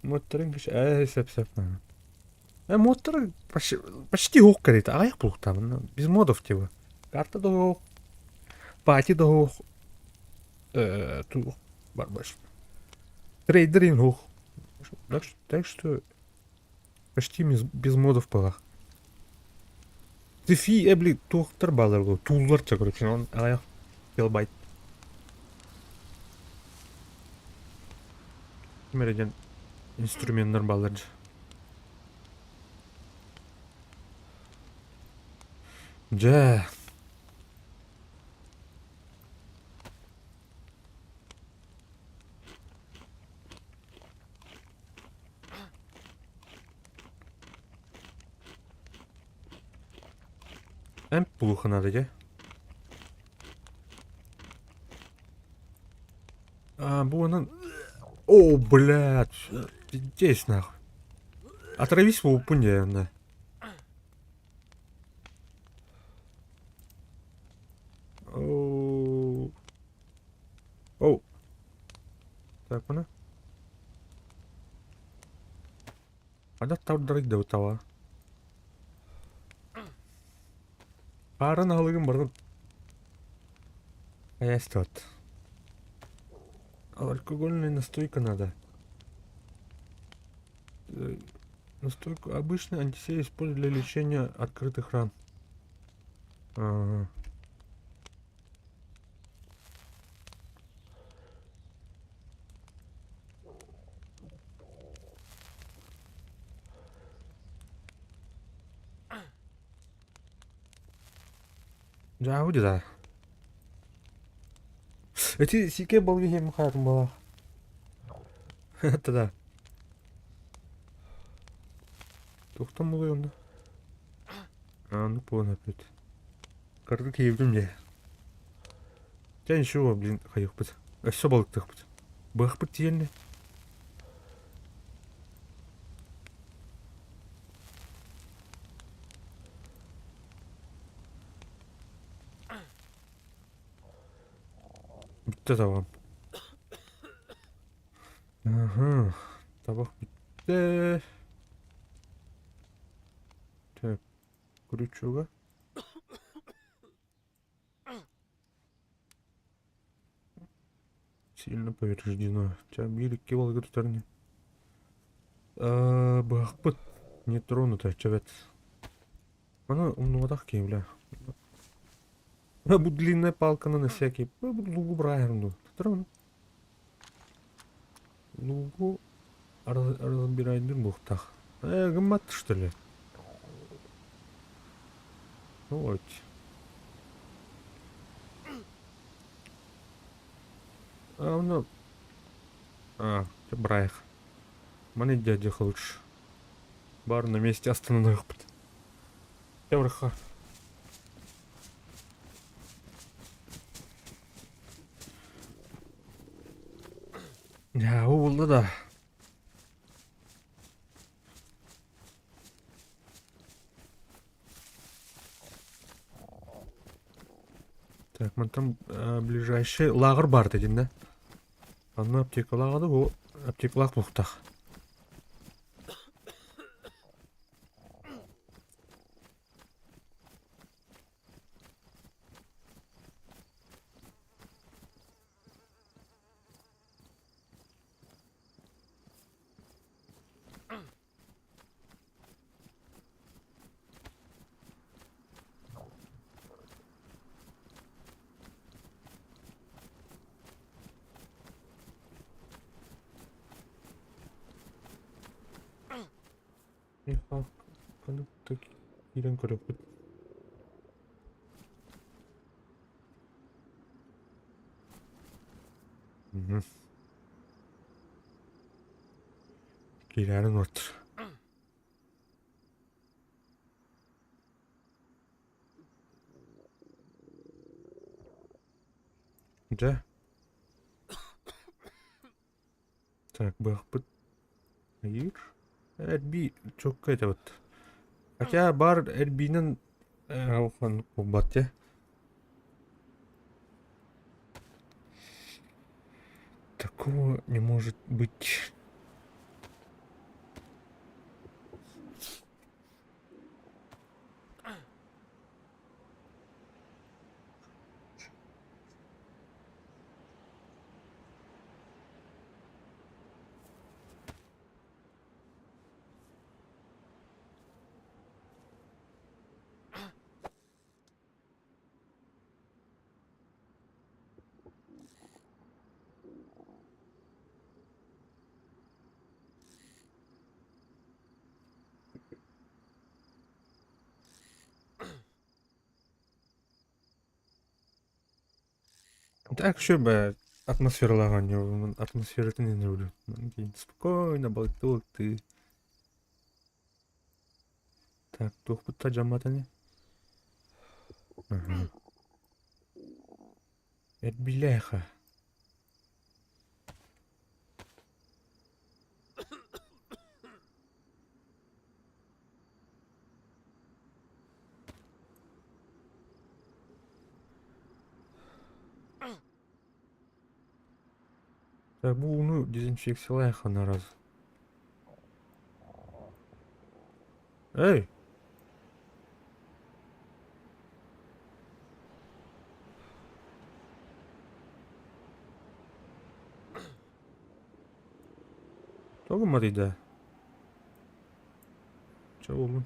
Моторын э сөп сөп. Э мотор почти почти суох кэриэтэ аҕыйах буолуохтаах без модов типа. Карта да суох, пати да суох, э туох барбаш. Трейдер иһин суох. Так что почти без модов была. Фи эбли туохтар баалар буолуо тууллар ча короче он аҕыйах килобайт. Ким эрэ диэн инструменнар бааллар дьэ. Дьэ. Эмп булуохха наада дьэ. А, бу онон... О, блядь, пиздец нахуй. Отравись буолбуппун дьэ онно. Оу. Оу. Так, мына. Ханна тардарый да таба. Паарын аһылыгын барытын хайаастыбат. Алкогольная настойка надо. Настойку обычный антисептик используют для лечения открытых ран. Ага. Дьаабы да. Эти сике балгы хем хаатын балах. Это да. Тухтан булуй онда. А, ну понял опять. Кыргы киирдим дьэ. Дьэ ничего, блин, хайыахпыт. Өссө балыктыахпыт. Быахпыт тиийэннэ. Бүттэ табам. Аха, табах бүттэ. Так, крючога. Сильно повреждено. Ча биир икки балыгы тутар ини. Быһахпыт не тронуто чэбэт. Аны умнубатах киһи бля. Бу длинная палка на всякий. Бу лугу быраһарым дуу. Тутар Лугу разбирайдыр буохтаах. Э, гыммат что ли? Вот. А, ну... А, быраайах. Маны дядя лучше. Бар на месте остановихпыт. Эврха. Дьэ, булла да. Так, мантан ближайший лааҕыр баар этин да. Онно аптекалааҕа да бу аптекалаах буолуохтаах. Киирэн көрөппүт. Киирээри нуот. Дьэ. Так, быахпыт Айыыр. Эрбии чокка этэбит. Хотя бар эрбиинэн буолбат дьэ. Такого не может быть. Так еще бы атмосфералаах оонньуубун, атмосфератын иһин сөбүлүүбүн. Спокойно балыктыы Так, туохпут дьаммат ини? Эрбилээхэ. Так, бу ууну дезинфекциялайхана раз. Эй! Тоҕо гымматый да? Чэ буоллун.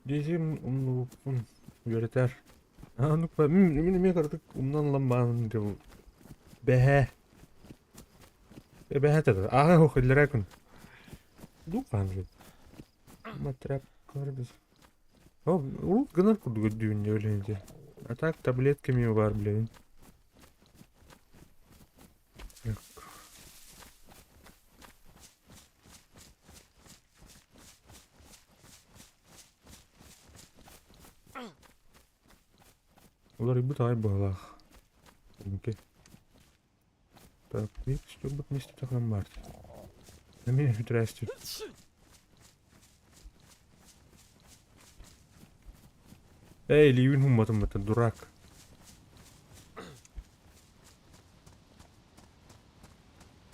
Дизим умнубуппун үөрэтэр. Оннук мин эмиэ кыратык умнан ылан баанын дьыл бэһээ. Бэһээ этэ. Ааһа ох иллэрээ күн. Дуу хаан Матрап көрбүт. Ол урут гынар курдук өйдүүбүн дьэ билигин А так таблетка эмиэ баар билэбин. Уларыйбыт аҕай быһыылаах. Так, видите, вместе баар. Эмиэ бүтэрээстир. Эй, илиибин хумматым это дурак.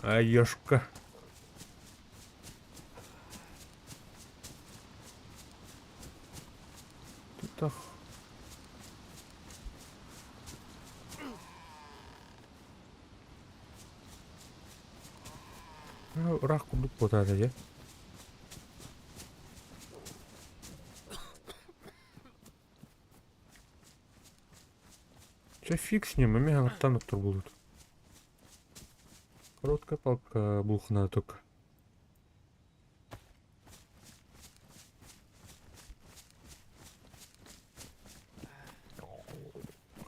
Ай, ёшка. Тут Ыраах курдук буотаата дьэ. Чэ фиг с ним, эмиэ хаҥаттан оттор буолуут. Короткая палка булхуна только.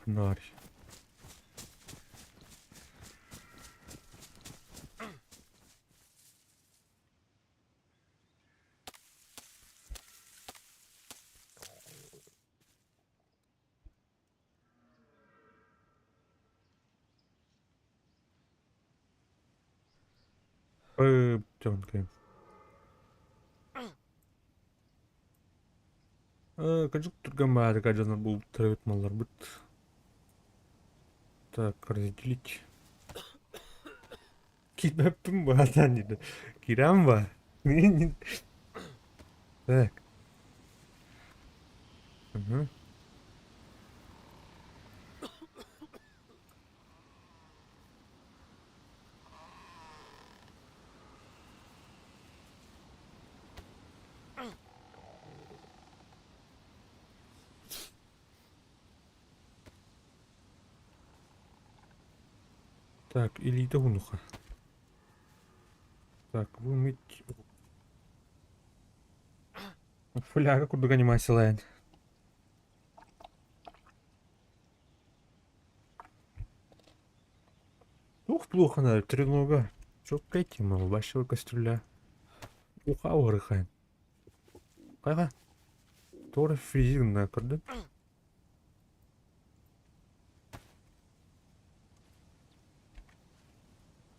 Ханна Баар? Кырдьык түргэн баайдык дьоннор бултарбыт малларбыт. Так, разделить. Киирбэппин баатаан диде. Киирэн ба. Так. Угу. Так, илиитэ уһунуха. Так, вымыть. Фляга курдук анимациялаан. Ух, плохо надо, тренога. Чё тема, вашего кастрюля. Уха орыхайн. Хайга. Тора фризинна көрдүм.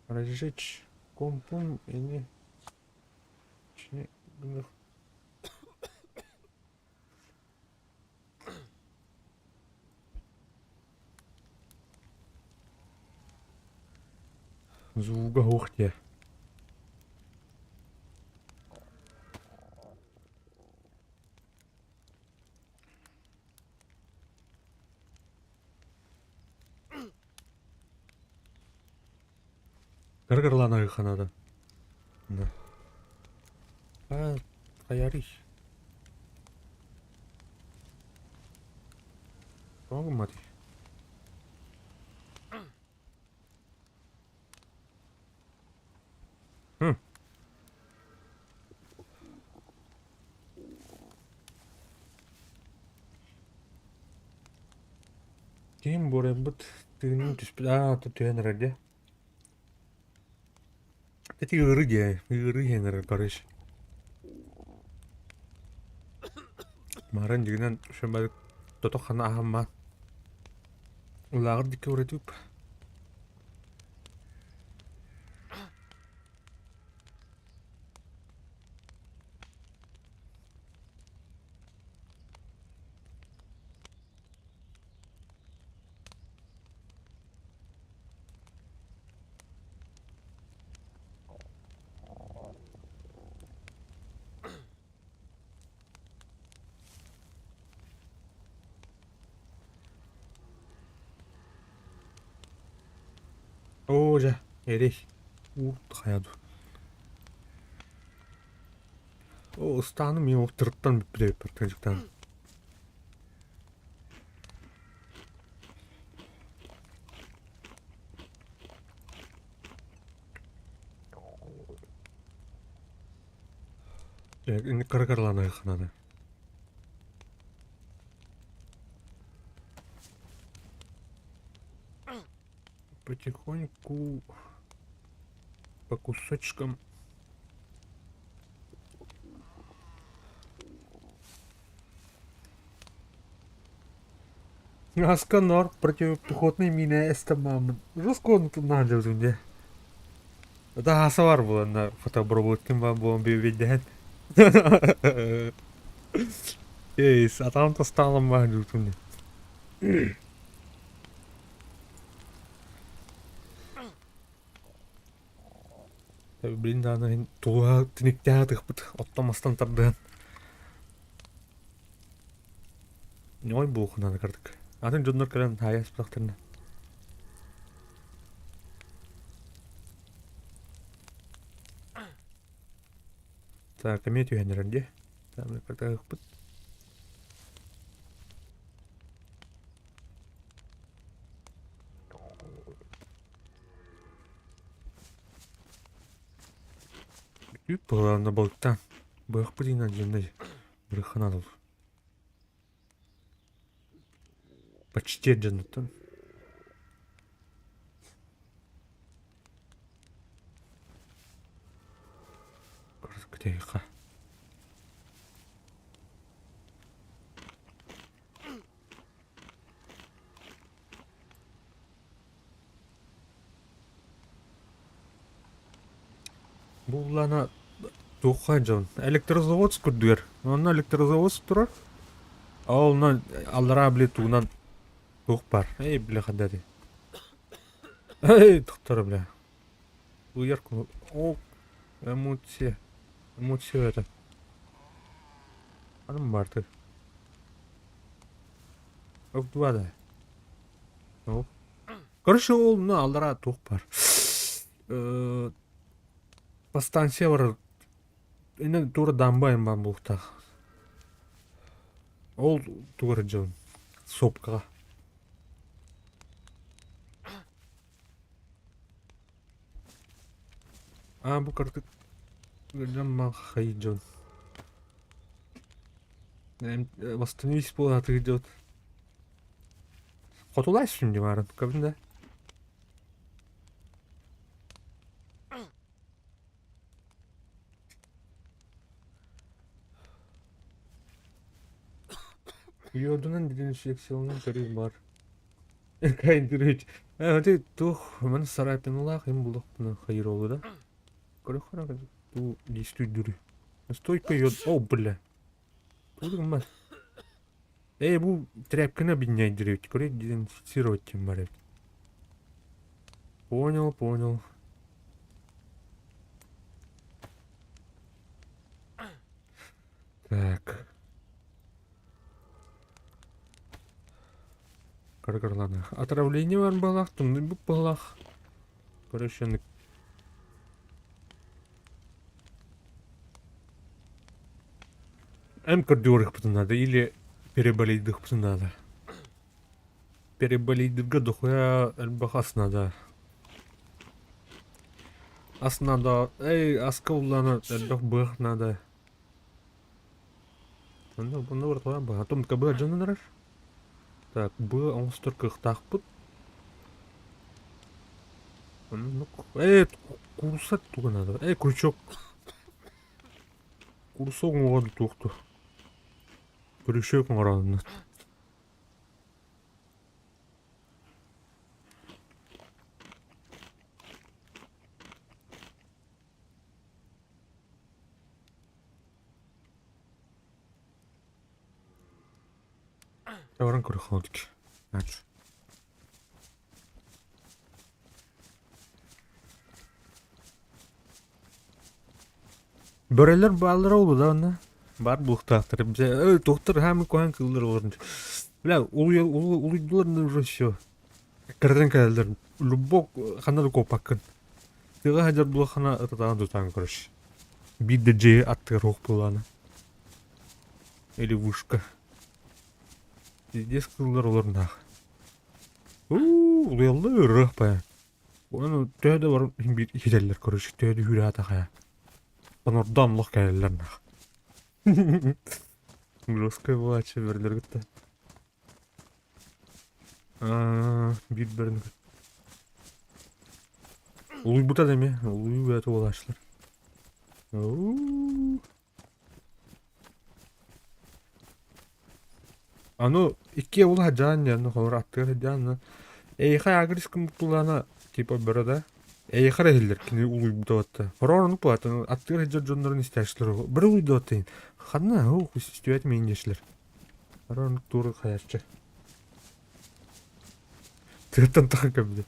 Разжечь компум или Звуга суох диэ. Кыргырлаан аһыахха наада. А, хайарый? Тоҕо гымматый? Хм. Ким буорайбыт тыынын түспүт аа түһэн эрэр дии. Эти ыарыы диэ, ыарыы иһэн эрэр короче. Мааран дьигинэн шөмбөдүк тото-хана аһаммаан Улааҕыр дикки уратыып. Оо дьэ, эрий, уурт хайа дуу. Оо, ыстааным мин ол тырыттан бүппүт эбиппин кырдьыктаан. Инник кыра-кыралаан надо. Потихоньку по кусочкам. Асканор противопехотный мина эстамамын. Жестко он надо дьэ. Да савар буоланна фотобробуткин баар буолан биэбэйдэһэн. Эй, сатаан тастаалам баар дьуутун. Блин даҕаны туга тиниктээх атыахпыт оттон мастан тардыһан. Ньой буолхунан кырдык. Атын дьоннор кэлэн хаайа аспатахтарына. Так, эмиэ түһэн эрэр дии. Кырдыахпыт. Үп буолаанна балыктаан. Быахпыт иинэн дьонной бырыхханан ол. Почти дьонуттан. Кытайха. Бу улаана туохха дьон Электрозаводск үрдүгэр. Онно Электрозаводск турар. Ол онно аллараа били тугунан туох баар. Эй, бля, хаддати. Эй, тохтор, бля. Уйар О, эмоция. Эмоция это. Анам барты. Два да. Короче, ол мына аллараа туох бар. По станция бар. Инен тура дамбайын баар буолуохтаах. Ол тугар дьон сопкаҕа. Аа бу картык дьон махай дьон. Восстановись буолаатыгы идет. Хотулай сүнньү баарын кабин да. Йодунан дезинфекцияланан көрүү бар. Кайдырыч. Э, тух, мен сарайпыналаах им булуқпына хайыр олу да. Көрөхөрө ту действуй Стойка йод. О, бля. Тугун Эй, бу тряпканы объединяет Көрө дезинфицировать тем бар. Понял, понял. Так. Каргарлана. Отравление бар балах, тумны балах. Короче, М көрдүөхпүтүн надо или переболейдыхпытын надо. Переболейдырга дохуя элбэх ас надо. Ас надо. Эй, аска уллана элбэх быах надо. Онно онно барытыгар баһатым кабыа дьонунарар. Так, быа оҥостор кыахтаахпыт. Оннук. Ээ, курса туга надо. Эй, крючок. Курса оҥоҕо туохту. Крючок оҥороонно. Баран көрөхөдүк. Ач. Бөрөлөр бааллара ол да онно. Бар буохтаахтар. Э, доктор хаамы куһаан кыыллар олорун. Бля, улуйдулар уже все. Кырдан кэлэллэр. Любой ханна да куоппаккын. Тыаҕа сылдьар буолаххына ытатаҕын тутаан короче. Биир да дьиэ аттыгар суох буоллаҕына. Или вышка. Пиздец кыыллар олоруннаах. Уу, улуйаллар ырыах бая. Оны төһө да бар биир иһитэллэр короче, төһө да үүрэ атахая. Онордоон олох кэлэллэр нах. Жесткая буолааччы бөрөлөр кытта. Аа, биир бөрөнү Улуйбута да эмиэ, улуйуу бэйэтэ буолааччылар. Уу. Аны икки уол сылдьаан диэн холобур аттыгар сылдьаан эйиэхэ агрис кымтылаана типа бөрө да эйиэхэ эрэ иһиллэр кини улуйбута батта хороор оннук буолаат аттыгар сылдьар дьоннорун истээччилэр бөрө улуйда баттайын ханна ох истибэт миин диэчилэр хороор оннук тууру хайааччы тыаттан тахан кэбилэ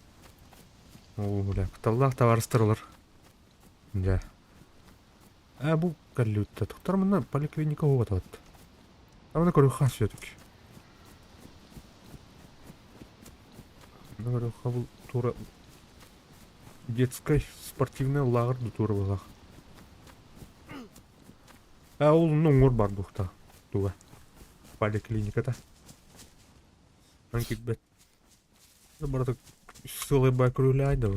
оо бля кутталлаах табаарыстар олор дьэ Ээ бу кэллибит Тоқтар манна поликлиника уотабыт. Амана көрүөххэ все-таки. Манна көрүөххэ бу тура детскай спортивный лагерь да тура буолах. Ээ ол онно уҥуор бар буохта туга. Поликлиниката. Ан кирбэт. Барыта сылай бай көрүлээй да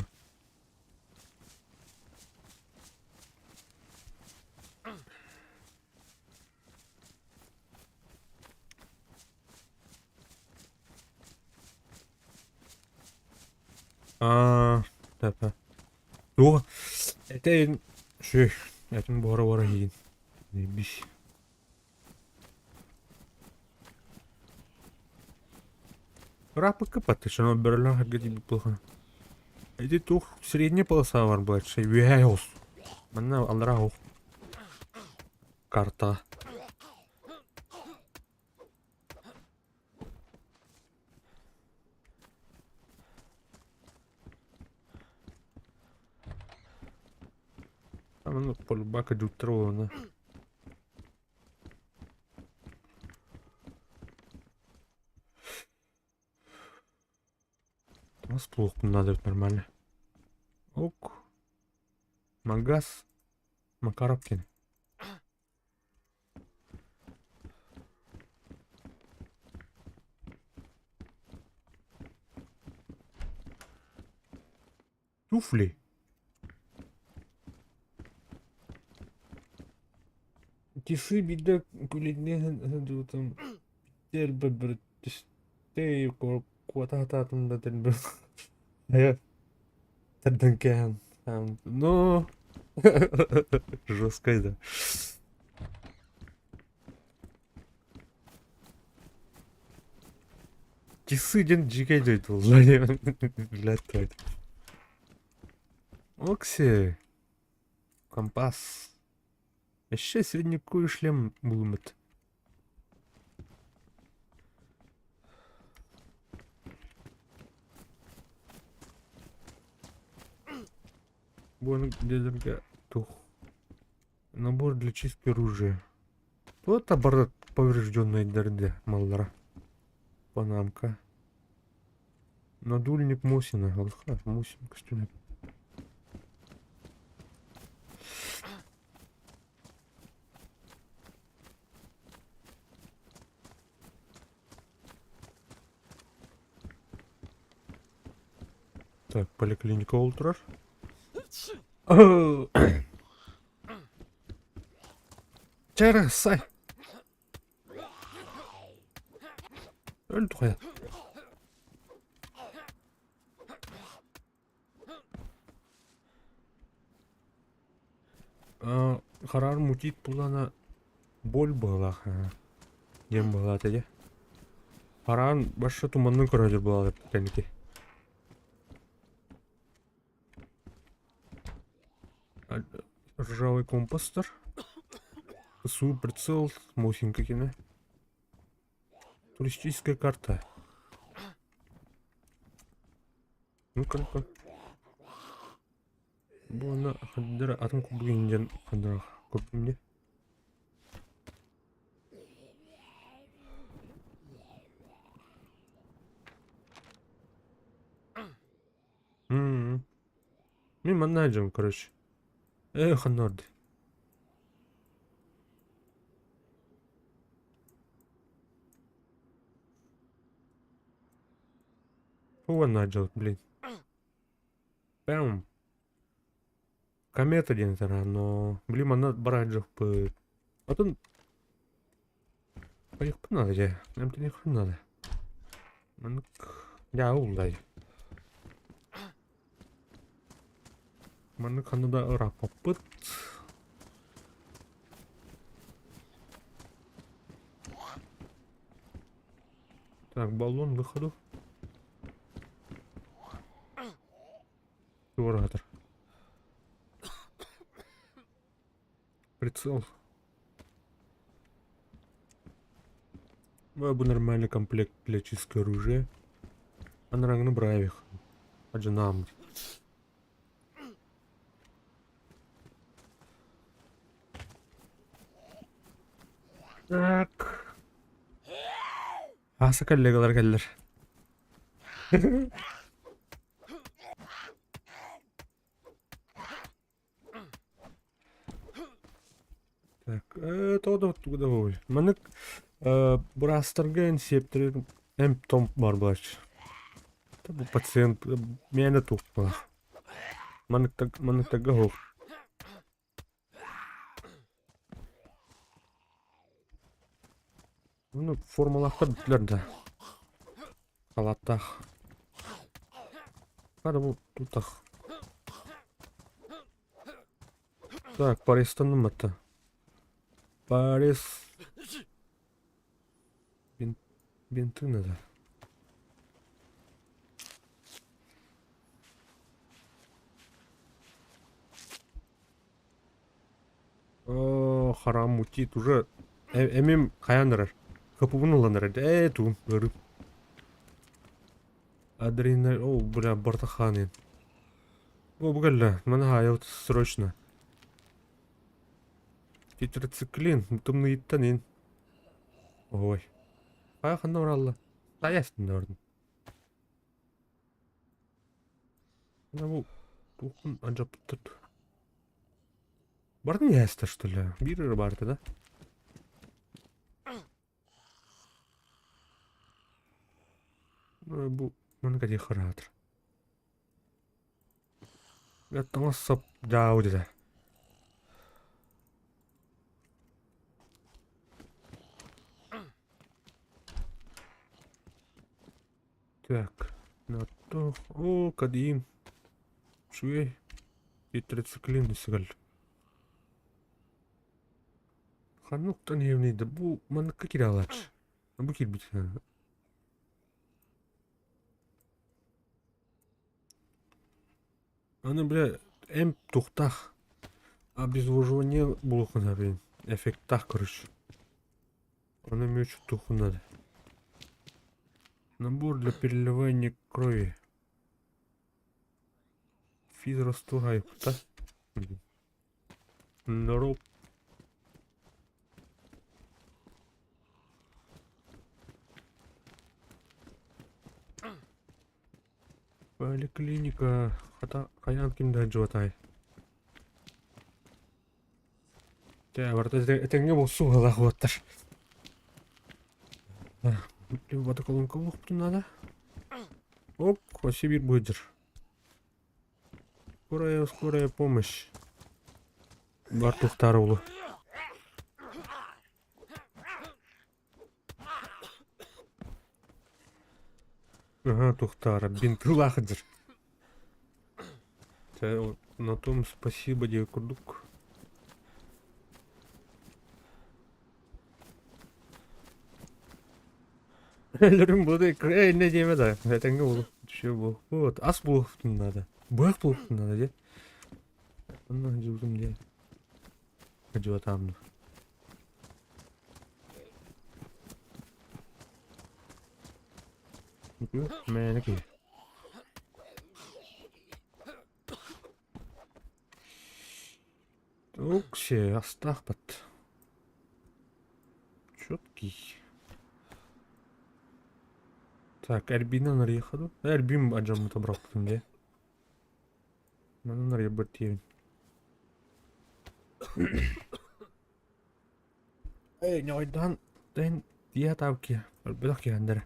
Аа, тапа. Туох этэ шү этин буора-буора иһигин. Биш. Ырааппыкка паттышана бөрөлөөх эргэ тиийбит буолхан. Ити туох средняя полоса бар буолаччы үөһээ оҕус. Манна аллараа оҕус. Карта. Манна полюбака дьуттар буолана. Нас плохо надо нормально. Ок. Магаз. Макаровкин. Туфли. Тисы биирдэ күлүннэ сылдьыбытым элбэх түстэ куота сатаатым да тэлбэ тардан кээһэн ну жесткой да Часы диэн дьиикэй дойду блядь Окси компас Еще средневековый шлем булуммут. Буону дедерге тух. Набор для чистки оружия. Вот оборот поврежденный дерде маллара. Панамка. Надульник Мосина. Алха, Мосин костюм. Так, поликлиника ол турар. Чэ сай. Өл тухайа. Хараар мутит булана боль быһыылаах диэн быһыылаата дьэ. Хараан башы туманнын көрөдүр буолалар кэнники. Ржавый компостер. СУ прицел, Мосинка кино. Туристическая карта. Ну-ка, ну-ка. Бу аны хандара атын курдук индиан хандара көрдүм дии. М. Мин манна дьон, короче. Э, ханнорды. Фу, начал, блин. Бэм. Комета диэн этэр, но... Блин, манна бараджахпыт. Атын... Хайыхпын надо дьэ. Эмтэниэхпин надо. Маннык... Дьаа уллай. Маннык ханна да ырааппаппыт. Так, баллон выходу. Туораатар. Прицел. Бу нормальный комплект для чистки оружия. Анараңны бравих. Аджанам. Так. Аса коллегалар кэллэр. Так, тоҕо тугу да буолуой. Маннык быраастарга инсиэптэрин эмп-томп баар буолааччы. Бу пациент мээнэ туохтаах. Манныктарга суох. Ну, формалаахтар бүттүлэр да. Халааттаах. Хара бу тутах. Так, Парижтан батта. Париж. Бинты надо. О, харам мутит уже. Эмим хайан эрэр. Хапыбын ылан эрэр. Ээ, тугум, ыарыы. Адреналь, о, бля, барта хаанын. О, бу кэллэ. Маны хаайабыт срочно. Тетрациклин, тымныйыттан ин. Ой. Хайа ханна баралла? Таястын бардым. Бу туоххун алдьаппыттар Бардын иһээстэр что ли? Биир эрэ баар этэ да? Бу маны кэтиэххэ ыраатар. Таҥас сап дьаабы дэтэ. Так, на то. О, кадеин. Үчүгэй. Тетрациклин исигэл. Ханныктан иһэбиний Бу манныкка киирэ Бу киирбит. Аны бля эмп тухтаах. Обезвоживание булуоххун блин. Эффектаах короче. Аны мүч тухун надо. Набор для переливания крови. Физрастугай, да? Здорово. Поликлиника. Хата хайаан ким да дьуотай. Чэ, барыта этэҥҥэ буолсун ыһыылаах уоттар. Водоколонка булуохпутун наада. Оп, вообще биир быдьыр. Скорая, скорая помощь. Бар тухтаары улу. Ага, тухтаара, бинтылаах дьир. Чэ, на том спасибо диэ курдук. Өлөрүм буолуо ээ иннэ диэмэ да этэҥҥэ буолуо түшүө буолуо вот ас буолуохтун наада быһах буолуохтун наада диэ онно дьыбытым диэ дьыбатаамна мээнэ киһи Окси астаахпыт Четкий. Так, Альбина нарыйыахха дуу? Альбин адьаммыта бырахпытым дии. Манан нарыйарбар тиийэбин. Эй, ньоҕойдоон эн тиийэ сатаабыт киһи, өлбөтөх киһи андара.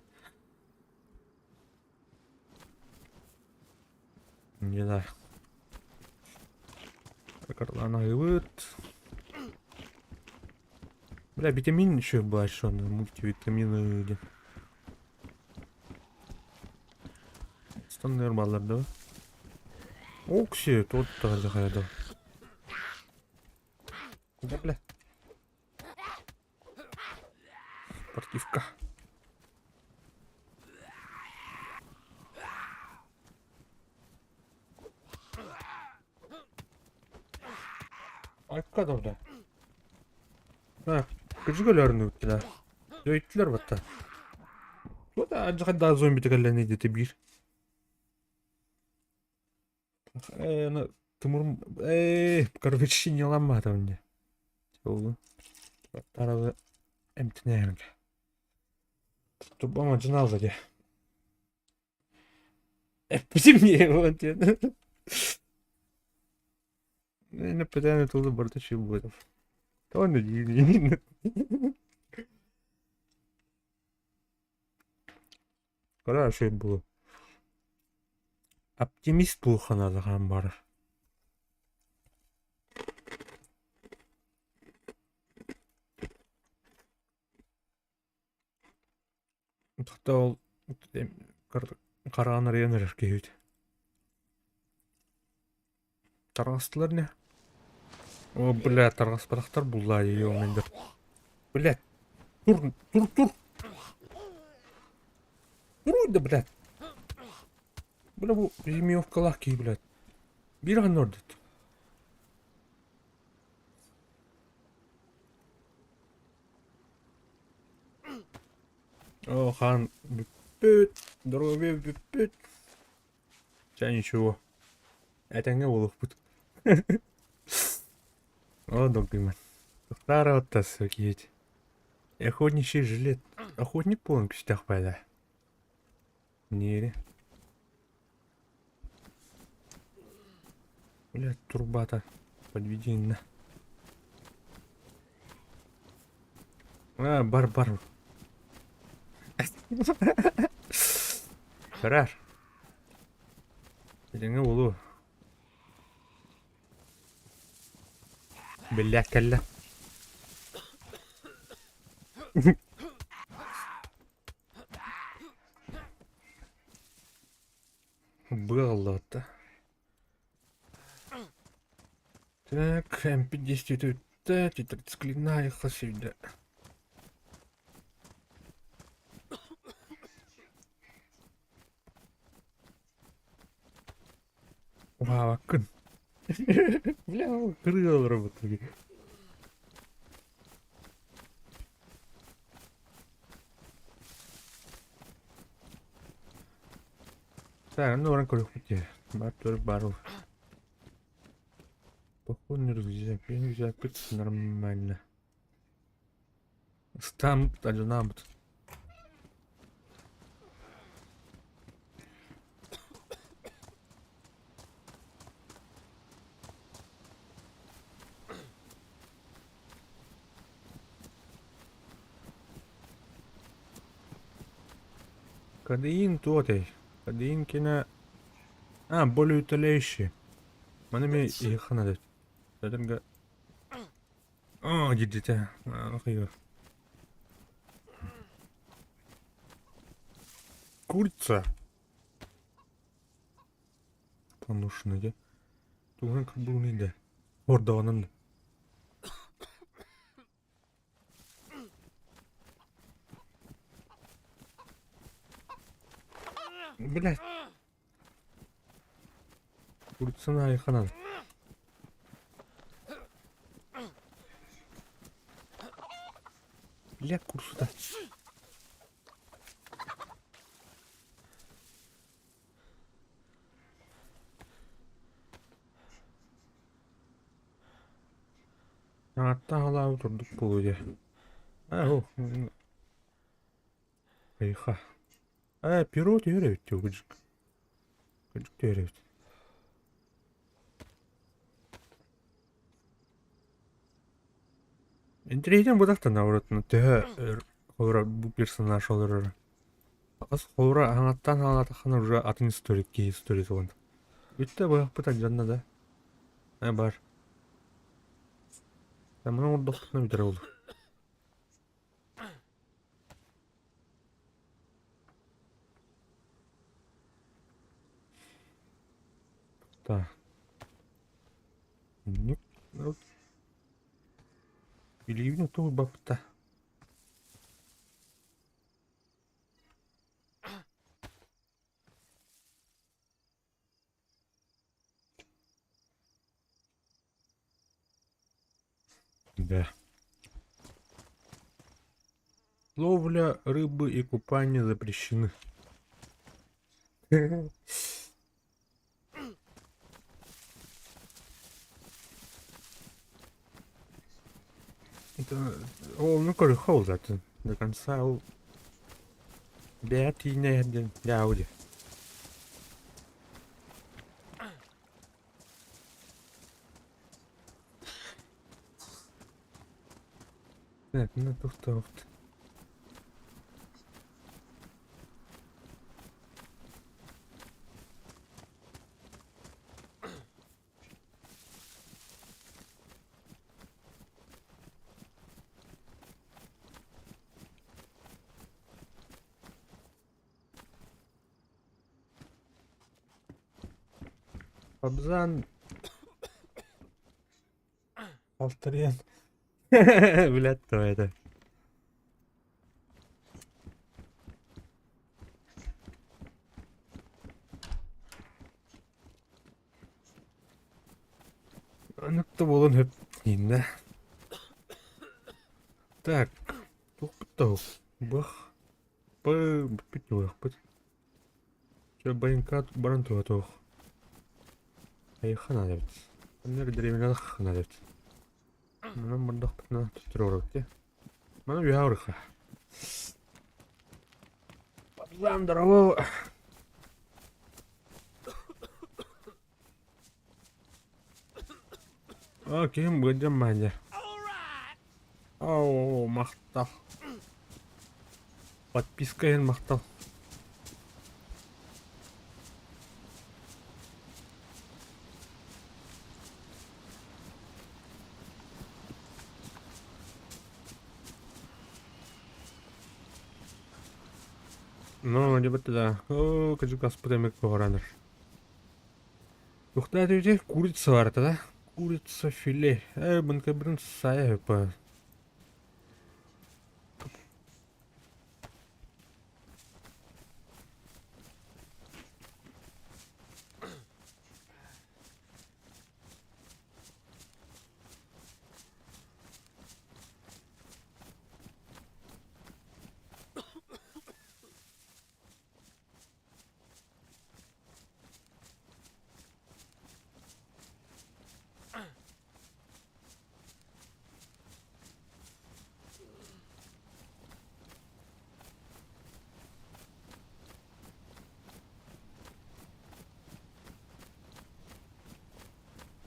Не знаю. Карланаһыыбыт. Бля, витамин еще больше, мультивитамины диэн. Стандар баллар да. Окси, тот тағырда қаяды. Да, бля. Спортивка. Айка да Кырдьык өлөөрүн ыыттылар. Дөйттүлэр батта. Вот адьахайдаах зомби кэллэни диэтэ биир. Э, аны тымырым э кровотечениеламмата мне. Ол тарабы эмтинэһэргэ. Туппама дьынаалда дии. Эппитим не вот диэн. Эппэтээн тылы барыта үчүгэй буолуо. Тоҕо диигин? Кыра үчүгэй буолуо. Оптимист буолуохха наада хаһан баҕарар. Хата ол хараҕын арыйан эрэр киһибит. Тарҕастылар ини. О, бля, тарҕаспатахтар буллаа ё-моё. Блядь, тур, тур, тур! Туруй да, блядь! Бля, бу зимовкалаах киһи, блядь. Биир ханна ордут. О, хаан бүппүт, доруобуйа бүппүт. Чэ, ничего. Этэҥҥэ буолуохпут. О, долгуйман. Тохтаара оттас киһит. Охотничий жилет. Охотник буолан күстэх баайда. Ниэри. Блядь, турбата. Подведение. А, бар, бар. Көрөр. Этэҥҥэ буолуо. Биллээт кэллэ. Быа ыллыбыт Так, МП-10 бүттэ, тетрациклинная сүйдэ. Уһаабаккын. Бля, кырыы олоробут. Так, ну баран көрүөхпүт дии. Бар төрүт баар ол. Походный рюкзак. Рюкзакпыт нормально. Ыстааммыт, алдьанаабыт. Кадеин туотай. Кадеин кина... А, более утоляющий. Маны мен иһиххана дет. Оо, дьидьитэ, хайа. Курица. Поношенная, да? Тугун кырбыгын да. Ордоҕунан да. Блядь. Курицаны айханан. Бля, курсута. Ааттаах алаабыт ордук буолуо дии. Аа, Айха. Ээ, перо түһэр эбит дии кырдьык. Кырдьык түһэр эбит. Интэриэһинэй буолбатах наоборот, төһө өр холобура бу персонаж олорор. Хас холобура аҥаттаан хаалаатаххына уже атын история киһи историята уонна. Бүттэ быһахпыт алдьанна да. Ээ бар. Маны оҥордохпутуна бүтэрэ буолуо. Так. Илиибин оттон ылбаппыт Да. Ловля рыбы и купание запрещены. Это... Ол ну көрүххэ ол до конца ол бэйэ тиинэ диэн дьаабы Так, ну туохтаабыт. Абзан. Халтарыйан. Блядь, то это. Анык да буолан сөп иннэ. Так, туохпут да бых бүппүт туохпут. Чэ байыҥкаат баран туһа туох. Айыха наада эбит. Онно дэриэбинэлэх наада эбит. Манан бардахпытына төттөрү барабыт дии. Маны үөһэ барыахха. Пацан, здорово! А, киһим быдьам маня. Оо, махтал. Подписка иһин махтал. Ну, дебет да. Оо, кыжык аспыт эмик көҕөрөнөр. Туохтаа диэбитий? Курица барыта да? Курица филе. Э, бынка бирин сайа по.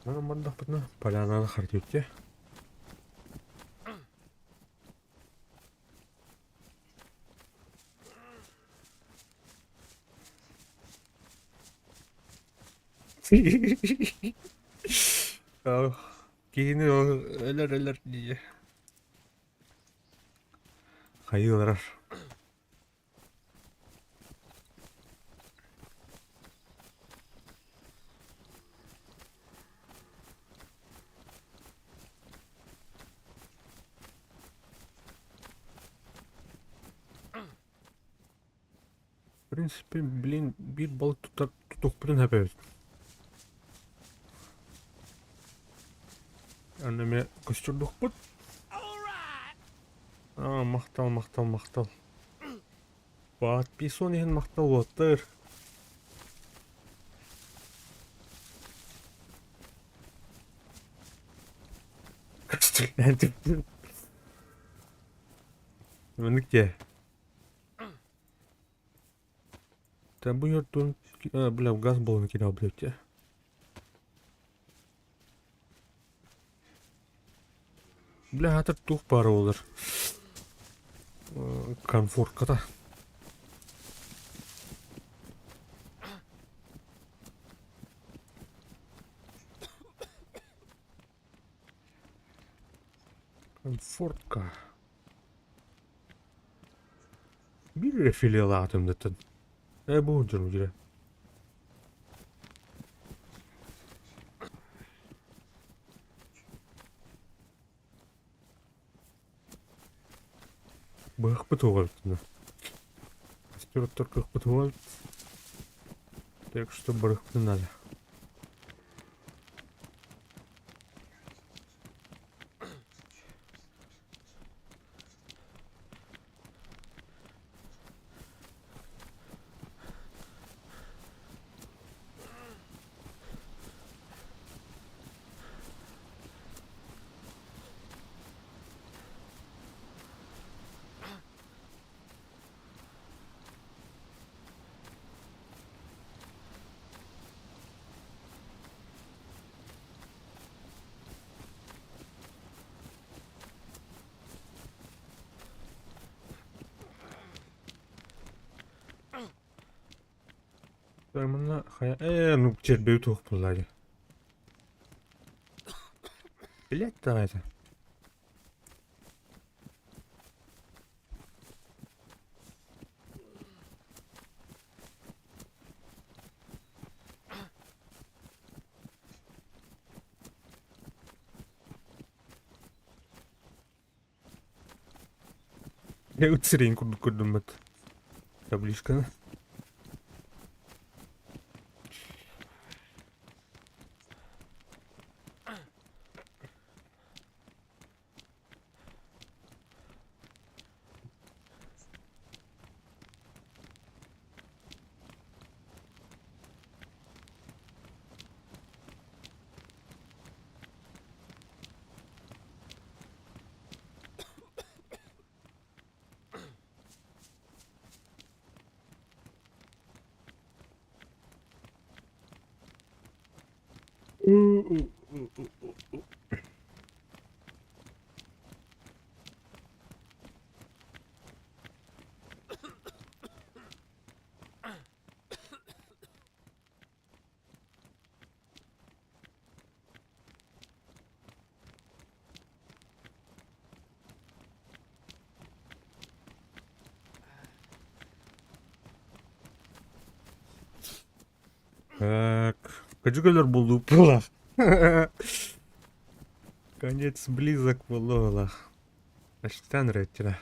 Манан бардахпытына полянаны хартыытте. Киһини өлөр өлөр дии. Хайыыларар. В принципе, блин, биир балык тутар тутуохпутун сөп эбит. Аны эмиэ көстөрдөхпүт. Аа, махтал, махтал, махтал. Подписон иһин махтал уоттар. Маннык дьэ. Та бу йортун бля газ баллону кидал блядь. Бля хатыр туох баара буолар. Комфортката. Комфортка. Биир эрэ филиалаатым дэтэн. Ээ бу дьон дьэ. Быһахпыт уоҕа эбит Костер кыахпыт уоҕа эбит. Так что барыахпытын надо. Манна хайа ээ ну чербэйи туох буолла дии. Блять давайте. Ыт сирэйин курдук көрдөммөт табличканы. Так, кырдьык өлөр буолуу буолар. Конец близок буолуолах. Эштен ретчилэ.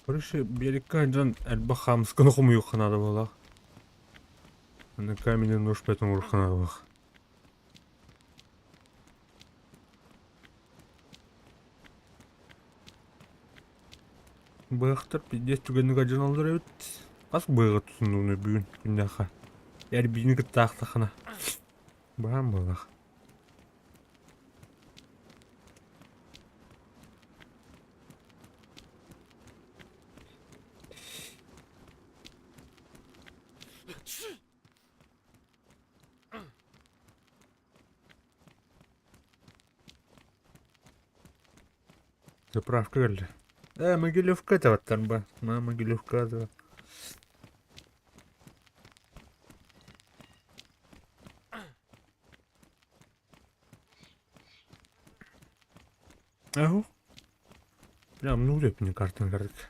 Короче, биэриккэ дьон элбэх хаамысканы хомуйуохха наада буоллаах. Аны каменный нож поэтому оҥоруохха наада буоллах. Быһахтар пиздец түгэнник алдьаналлар эбит. Хас быһаҕы тутуннугуна бүгүн күннээххэ? Эрбиини кытта аахтаххына. Баһаам буоллах. Заправка кэллэ. Ээ, Могилевка этэ ба. На Могилевка да. Аһу. Прям ну мне картаны картык.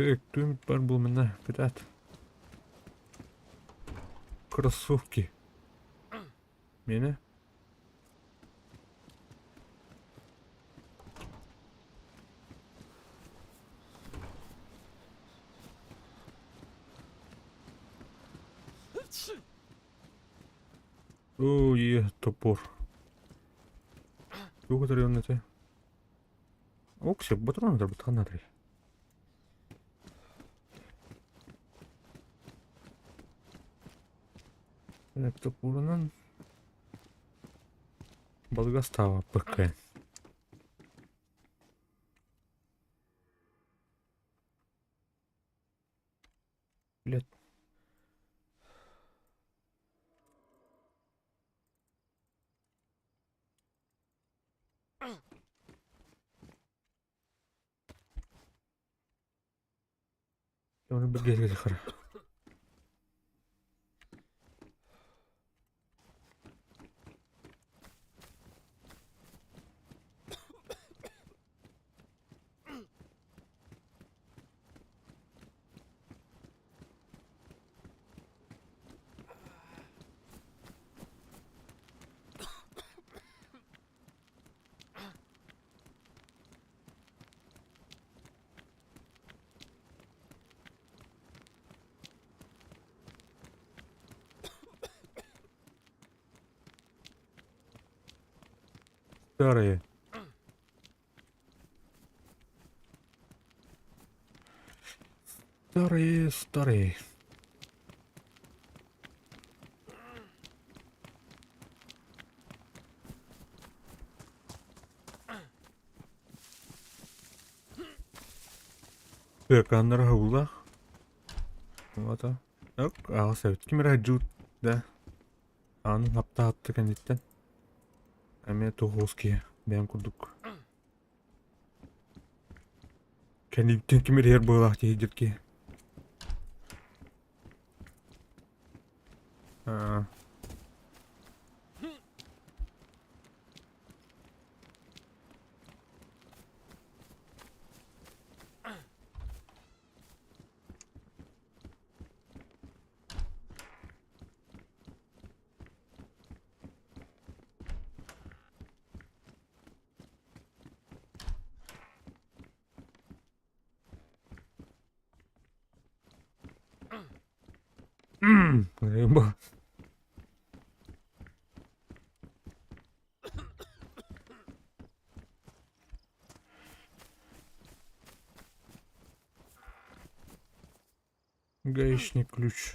Түөктүүм бар буолмана кытаат. Кроссовки. Миэнэ? Оо, е, топор. Туох этэр этэ? Окси, батрон этэр ханна Топорунан балыга астаабаппыккын. Блядь. Оны бирге хара. Старые. Старые, старые. Тыакааннара уһугулаах. Уота. Аҕыс эбит. Ким эрэ дьуут да. Аанын хаптаһатта кэнниттэн. Эмиэ туһуус киһи. Бэйэм курдук. Кэнниттэн ким иһэр быһыылаах киһи киһи. Аа. М, Гаечный ключ.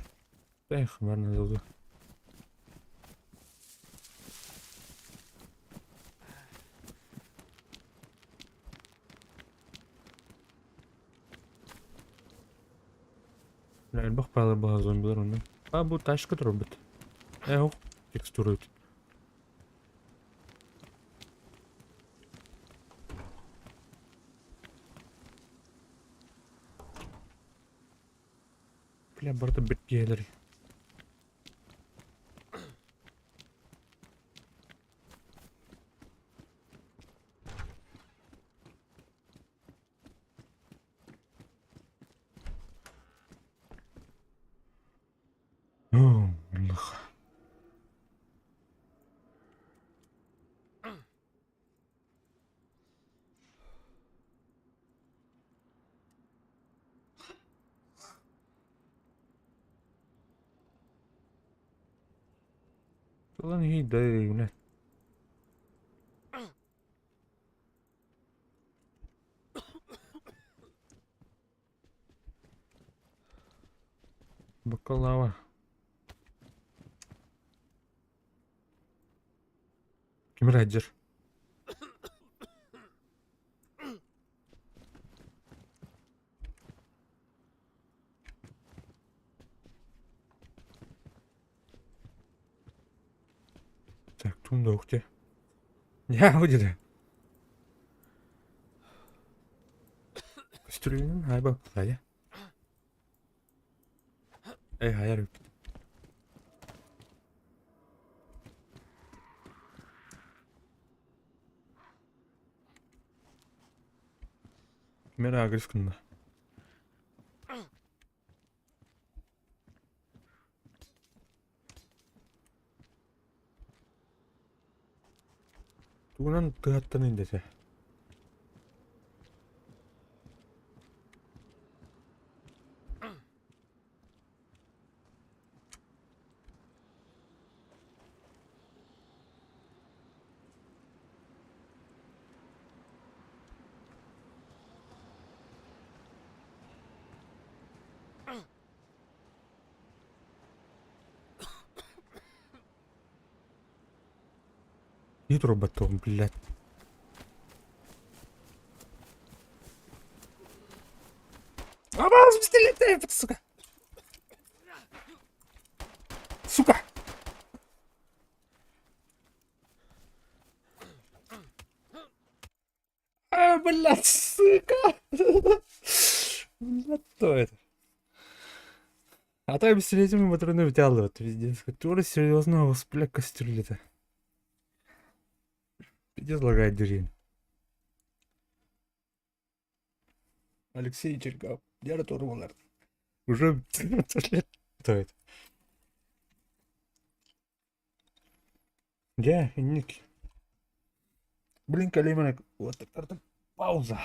Эх, барна Элбэх паалар баҕа зомбилар онно. А бу тачка турбут. Э, текстура эбит. Бля, барыта бэрт киһилэр. Ылан иһийдэ Бакалава. Ким эрэ Так, тундук дьэ. Дьээ, дьэ. Көстүрүүнүн хайба хайа. Эй, хайар эбит. Ким эрэ агресс гынна. Тугунан тыһаттаныын дэтэ. Не турбаттым, блядь. Абаас пистолет, сука! Сука! А, блядь, сука! Блядь, кто это? А так пистолетами патроны вытягивают, пиздец. Который серьезно бля, кастрюля-то. Пиздец лагает деревья. Алексей Черкав. Я Торвалар. Уже лет. Кто это? Дьэ, инник. Блин, кэлимэ вот пауза.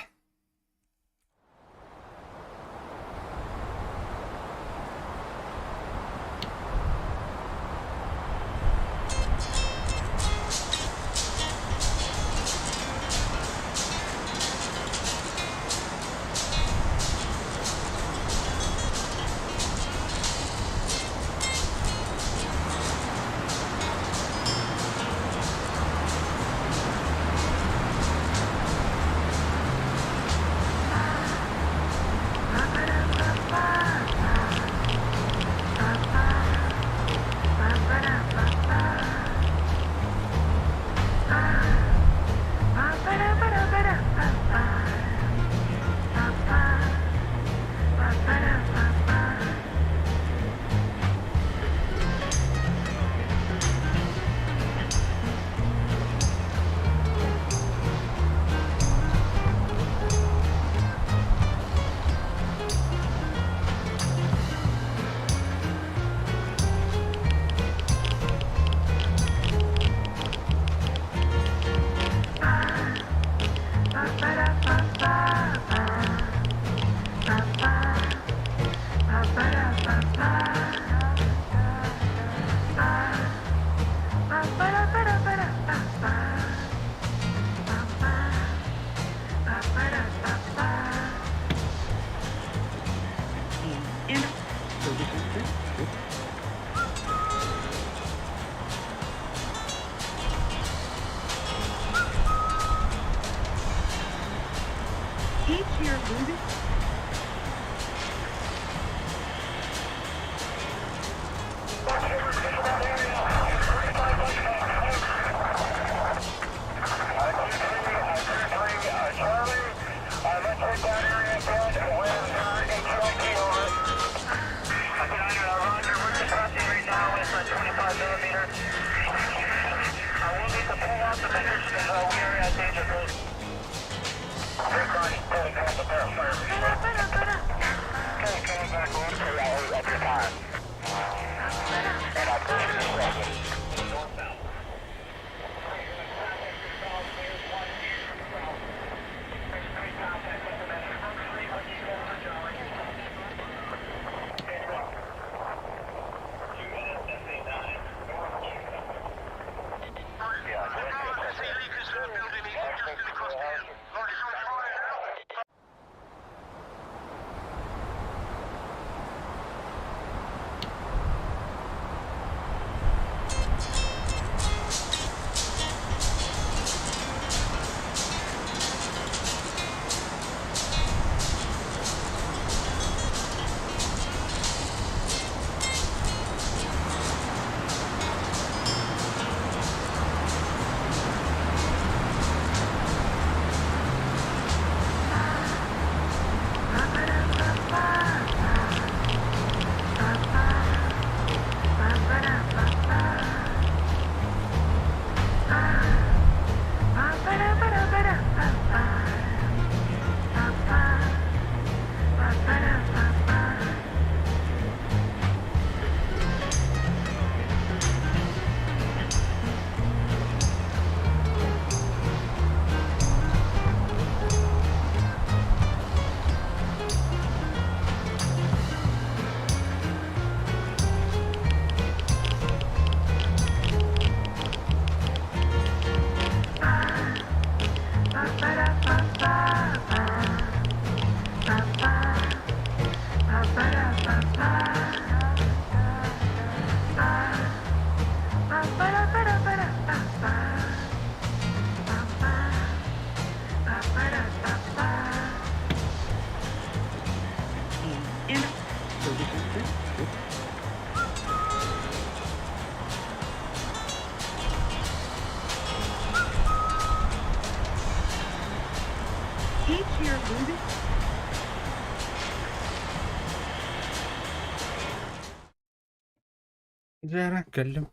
Дьэ эрэ, кэллим.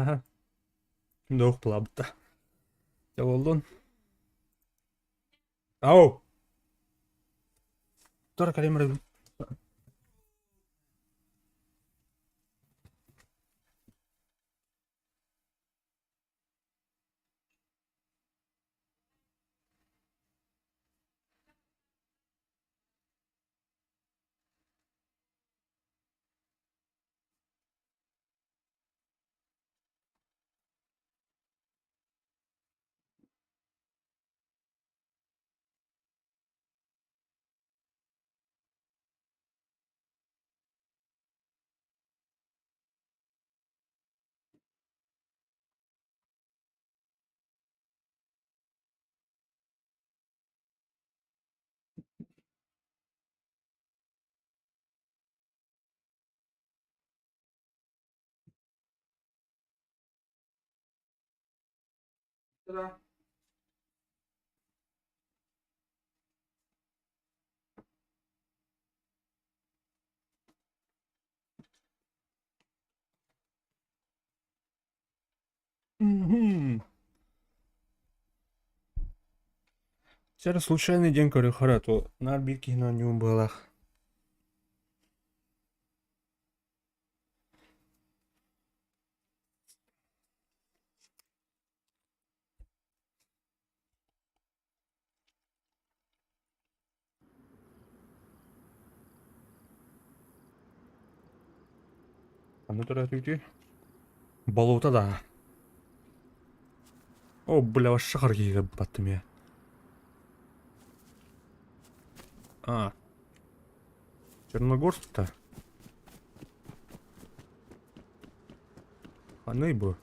Аһа, дуох булаабыта. Дьэ буоллун. Ау! Тура кэлим эрэ. Мгм. Сэр случайный день көрүөххэ то наар биир киһини оонньуум быһыылаах. Ханна төрөөтүгүтүй? Болуота да. О, бля, вообще харгига баттым я. А. Черногорск-то? Ханный бу?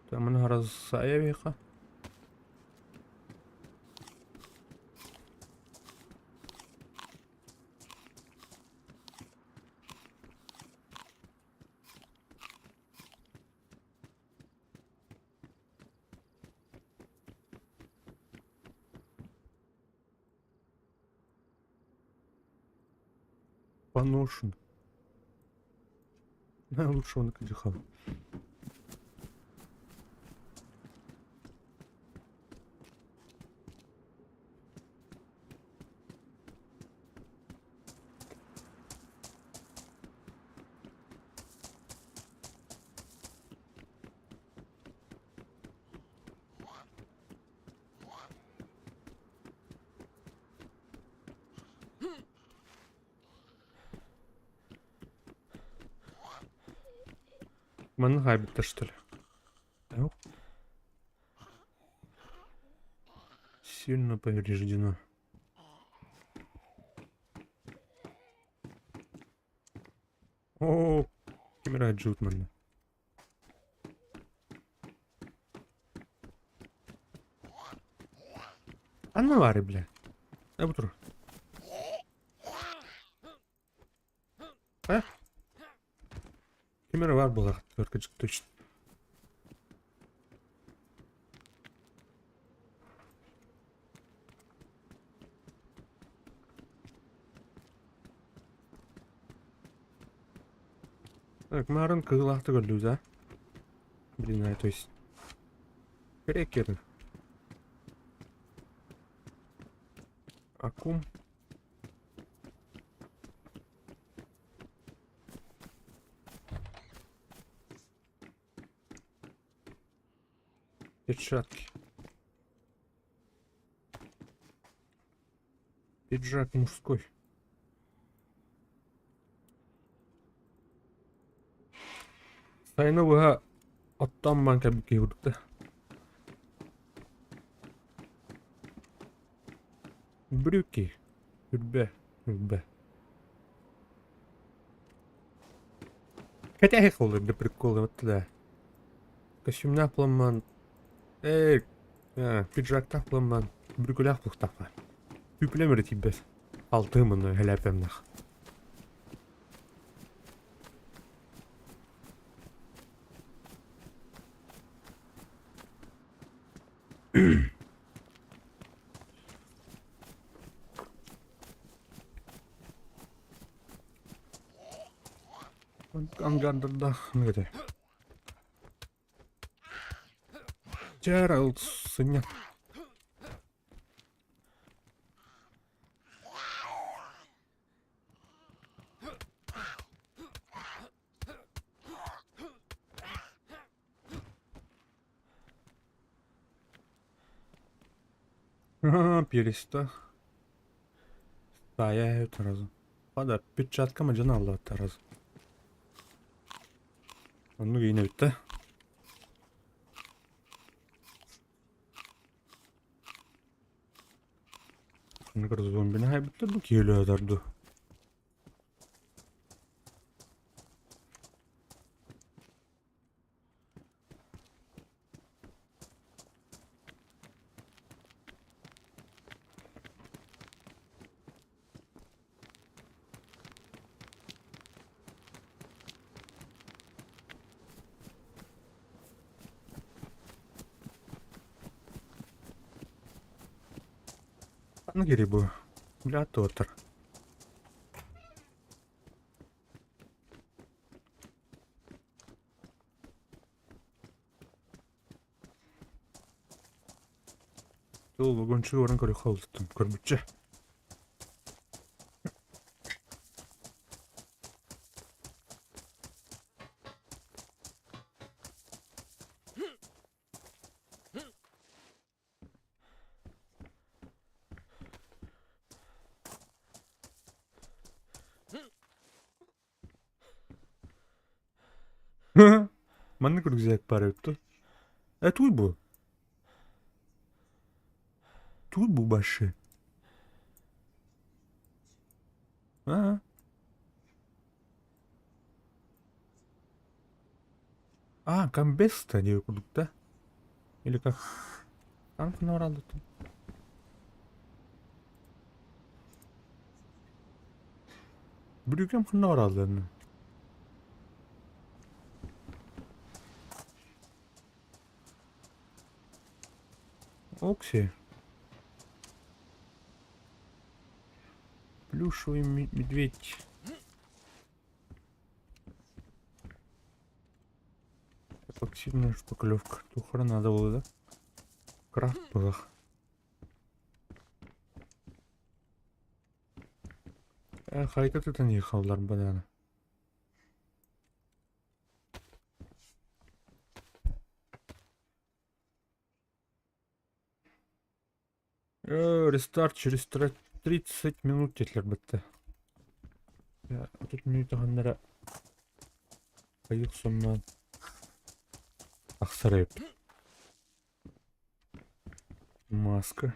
Там Саевиха. Поношен. Лучше он отдыхал. Манна хаайбыттар что ли? Сильно повреждено. О, кимирает жут манна. Анна бля. Я бутру. А? Камера бар была, только точно. Так, марын кыылаахты көрдүбүт, да? Блин, а, то есть... Крекеры. Акум. Перчатки. Пиджак мужской. Сайыны быһа оттон бан кэлбит киһи курдук да. Брюки. Үрбэ. Үрбэ. Хотя их для прикола, вот туда. Костюмнаах буламман, эй, пиджактаах буламман, бүрүкүлээх буолуохтаахпын. Түүпүлэм эрэ тиийбэт. Алтыым онно хэлээпэмнэх. Ангардардаах этэ. Чээр ыл сынньа. Переста. Стая сразу. Ада перчатка мадьан аллааттар раз. Оннук иинэ бүттэ. Оннук зомбини хайбыттар ду киһилөөтөр ду. Ханна киирий бу? Бля, туоттар. Ол вагончуга баран көрүөххэ олуттум, көрбүччэ. Маннык рюкзак баар эбит дуо? Э, туй бу? Тут бу баши. А? А, комбеста диye курдук да? Или как? Танк бараллыттын. Бүрүүкэм ханна баралларын? Окси. Плюшевый медведь. Эпоксидная шпаклевка. Тухара надо было, да? Крафт было. Хайта тутан ехаллар банана. Рестарт через 30 минут диэтилэр бытта. Тут мүнүүтэ хайых соннаан тахсар эбит. Маска.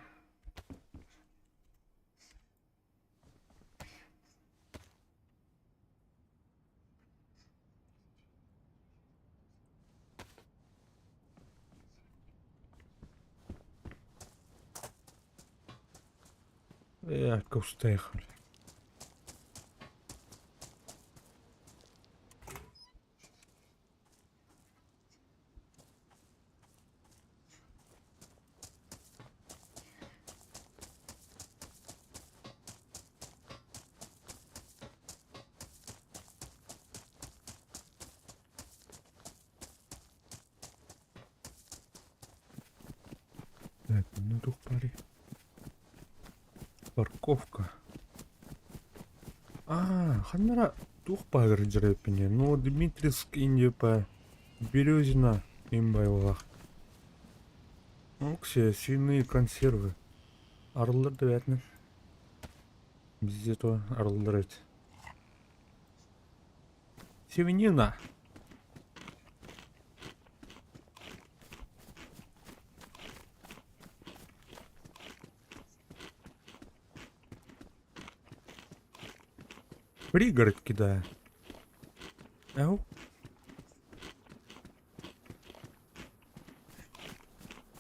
Э, устаехали. Так, ну тух пари. Парковка. А, ханнара тух пагыр дьэрэппине. Ну, Дмитриевск Индия Березина имбайлах. Оксия, свиные консервы. Арыллар да бээтинэн. Бізде то арыллар эбит. Свинина. Пригород кидаю. Ау.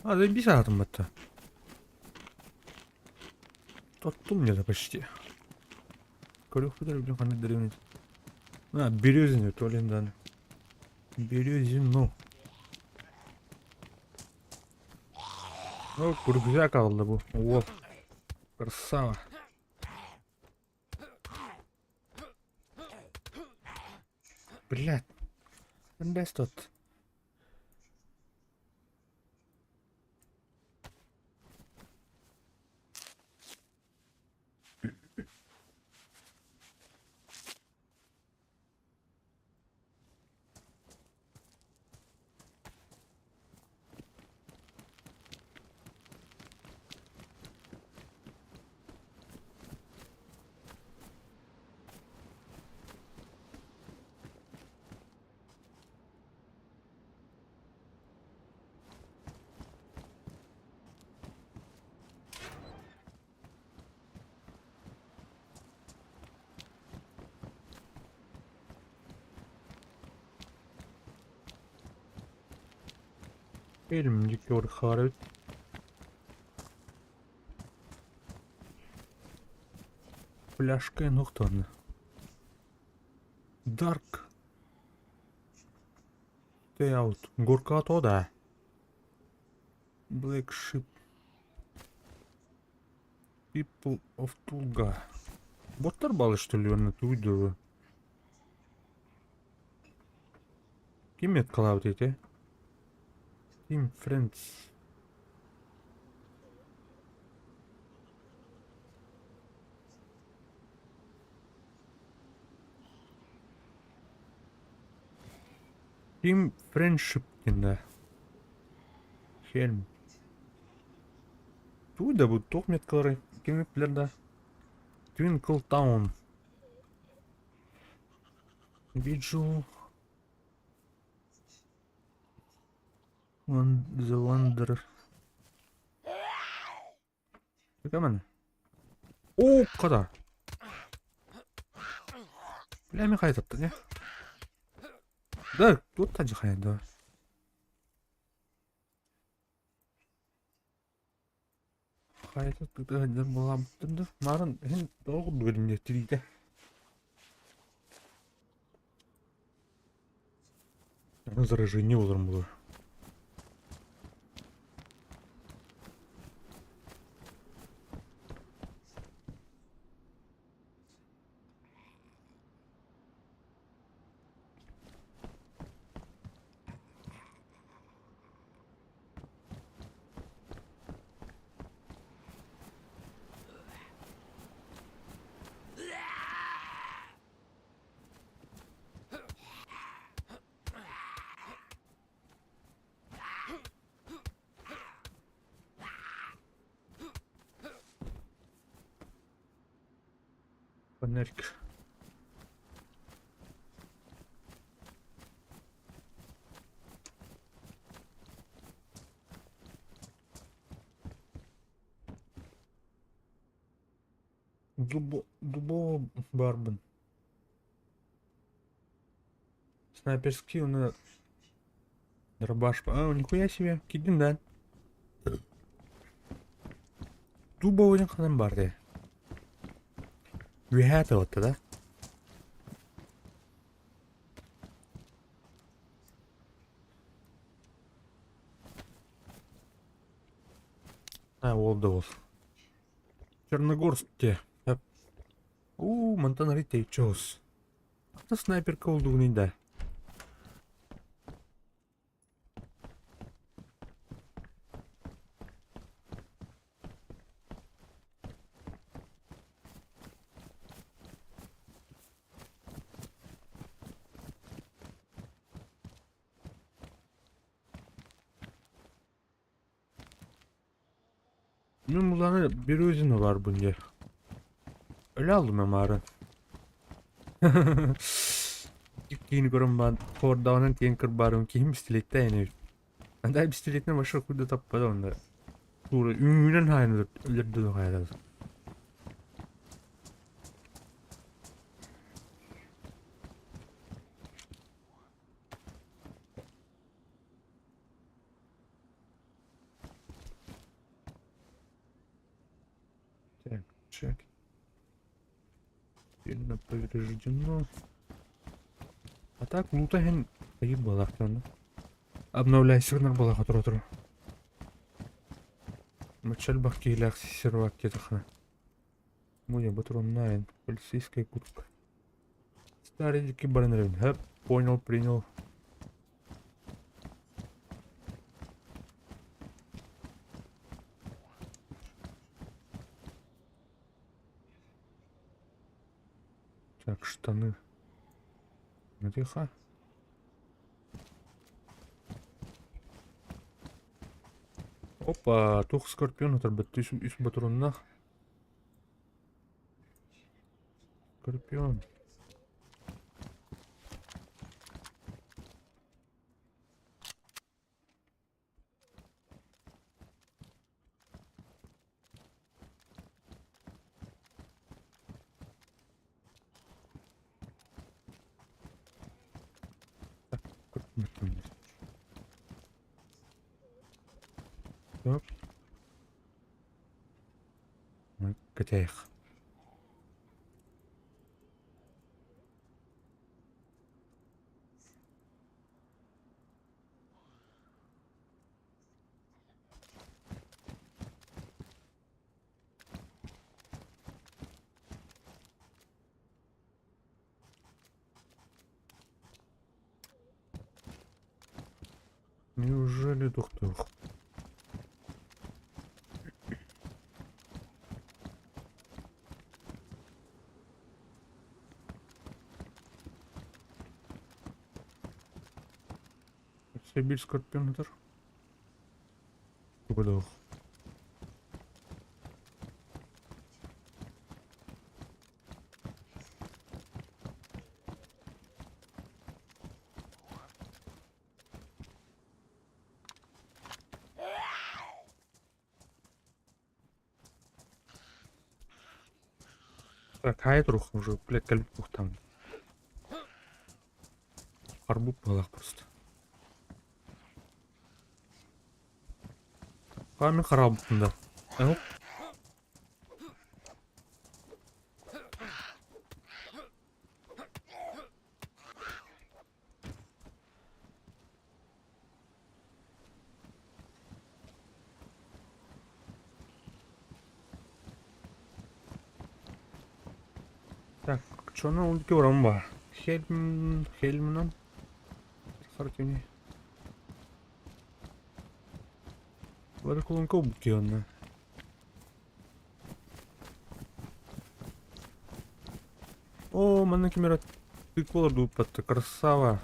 А, заебись атом это. Тоттум мне почти. Көрүөхпүт эрэ ханнык дэриэбинэ. А, Березину, то ли да. Березину. О, рюкзак аҕалла бу. Уол. Красава. Блядь. Бэс тот. Фильм Дикер Харвит. Пляшка Нохтон. Dark. Stay out. Горка да. Black Sheep. People of Tulga. Боттар балы что ли на туйдовы? Ким меткалаабыт ити? Team Friends. Team Friendship диэн да. Хельм. Туй да бу туох меткалары ким билэр да? Twinkle Town. Виджу. The Wonder. Ыкаман. О, хата. Бля, мен хайа таптың, э? Да, тут та хайа, да. Хайа тыта буламтын да. Марын, хин тоғы бөлімде тириде. Заражение олар было. Фонарик. Дубо барбын. Снайперский он дробаш. А, нихуя себе. Кидин да. Дубовый ханан барды. Үһээ тылытта да? А, ол да ол. Черногорск те. У, мантан арый чоус. Ата снайперка олдугун да. Мен буланы bir өзүнө бар бунде. Өлө алдым мен марын. Кийин көрөм бан хордаунан тиен кыр барым кийин пистолетте эне. Анда пистолетне башка куда таппады онда. Тура үңүнөн хайын өлөрдү хайда. Так, чек. Сильно повреждено. А так, лута хен таги балахтан. Обновляйся на балаха тротро. Мачаль бахтилях сервак кетаха. Муя батрон найн. Полицейская куртка. Старый дикий баран. Хэп, понял, принял. Так, штаны. Ну тихо. Опа, тух скорпион оторбет үс батроннах. Скорпион. Так. Катяих. Неужели доктор? Сибирь скорпионатор. Куда? Так, хайа турух уже, блядь, кэлбит буохтаан. Харбыт быһалаах просто. Хаа мин хараабыппын да. Эһ Так, чоно ол көрөн ба. Хельм, Хельмнан. Хартини. Бары кулунка убуккионна. О, манна ким эрэ тыквалар дууппатта, красава.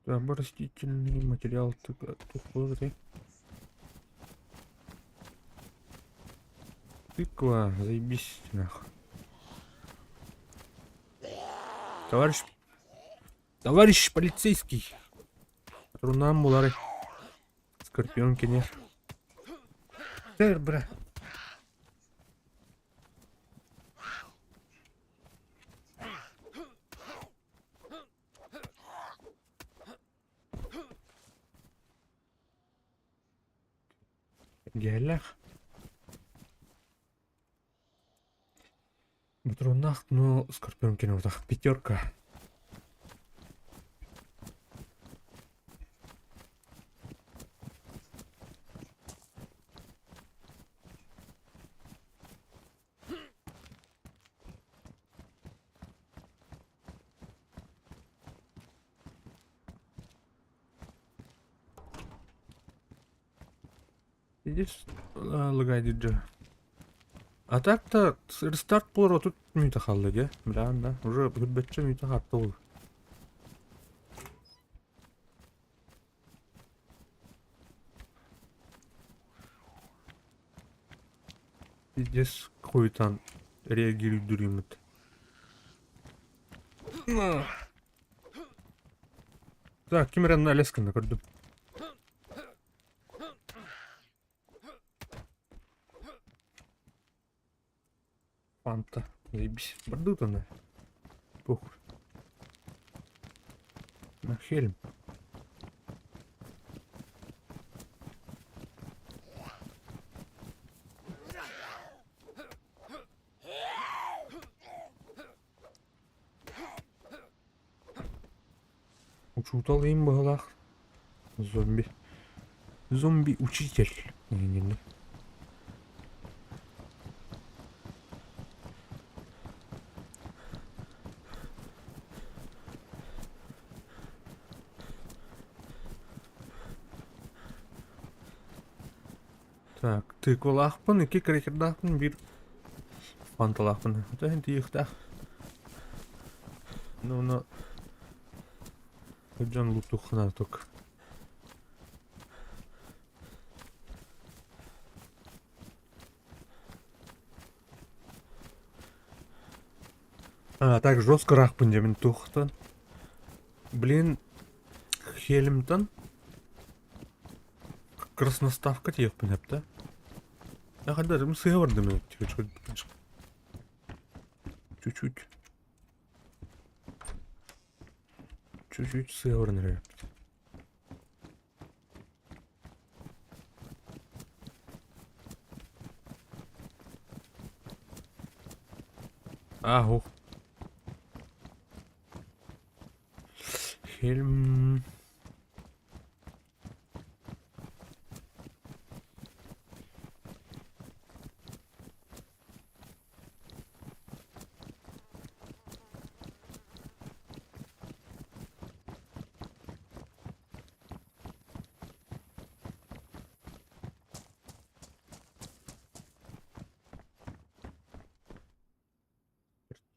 Так, растительный материал тыквы. Тыква, заебись нахуй. Товарищ, товарищ полицейский. Трунам булары. Скорпион кенер. Тэр, бра. Гэлэх. Ботуруоннаах, но Скорпион кинотах пятерка. Здесь лагает же. А так-то рестарт буолар отут мүнүүтэ хаалла дии. Бля, да, уже бачча мүнүүтэ хаатта буолар. Пиздец хуйтан реагирует. Так, ким эрэ лесканы көрдүм. Фанта. Заебись. Бардут она. Похуй. На хельм. Учуутал иин быһыылаах зомби зомби учитель иннинэ Так, тыквалаахпын, икки крекердаахпын, биир фанталаахпын. Это иһин тиийиэхтээх. Ну, но дьон луптуххана только. А, так жестко рахпын дьэ тухтан. Блин, Хельмтон Красноставка тиийиэхпин сөп да? Хайда сыыһа бардым чуть-чуть. Чуть-чуть сыыһа баран эрэр. Аһу. Хельм.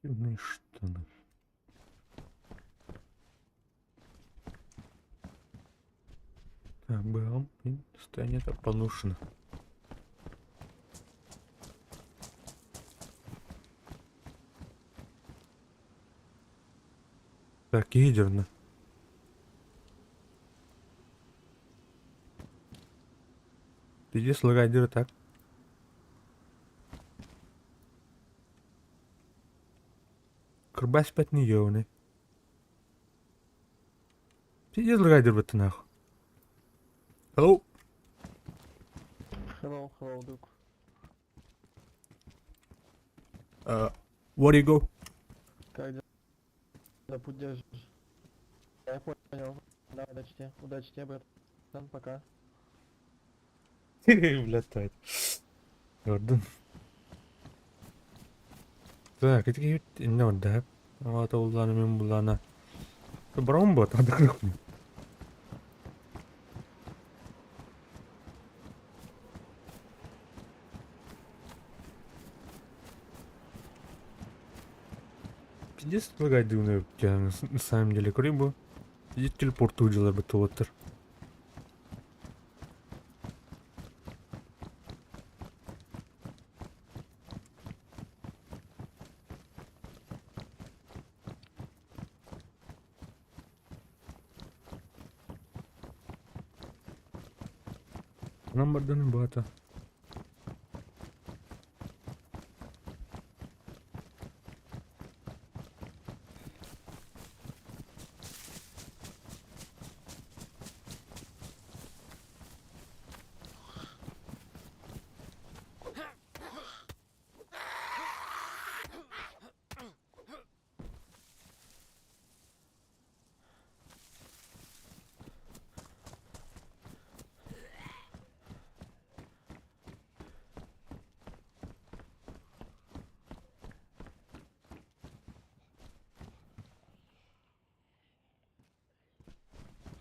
Спортивные штаны. Так, бэм, состояние это поношено. Так, киһи дьоно. Пиздец лагайдыр так. Кырбас пэтни ёвны. Пиздец лагайдыр баттынах. Hello. Hello, hello, Duke. Where do you go? Как дела? Да, путь держишь. Я понял. Да, удачи тебе. Удачи тебе, братан. Пока. Блядь, Gördün. Так, ити инне барда. Аата уллаана мен буллаана. Барамын бо, тадыкрыкпын. Пиздец лагайдыгына на самом деле көрейін бу. Пиздец телепорт дьылар бытылыттыр. Нам барданы бата.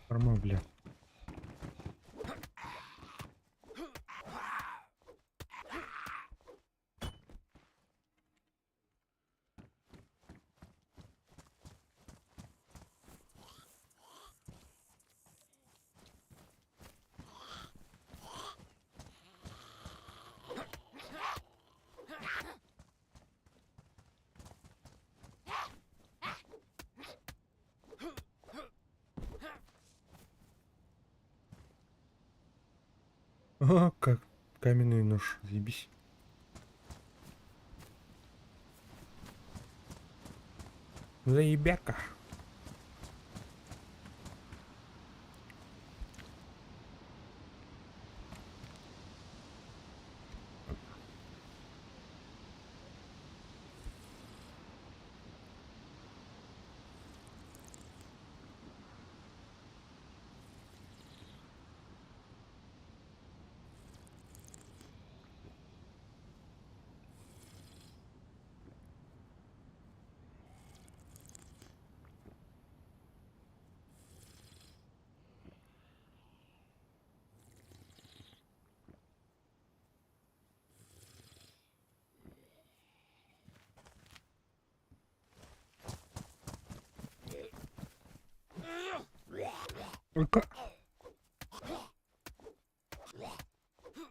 Карма, бля. А, как каменный нож, заебись. Заебяка.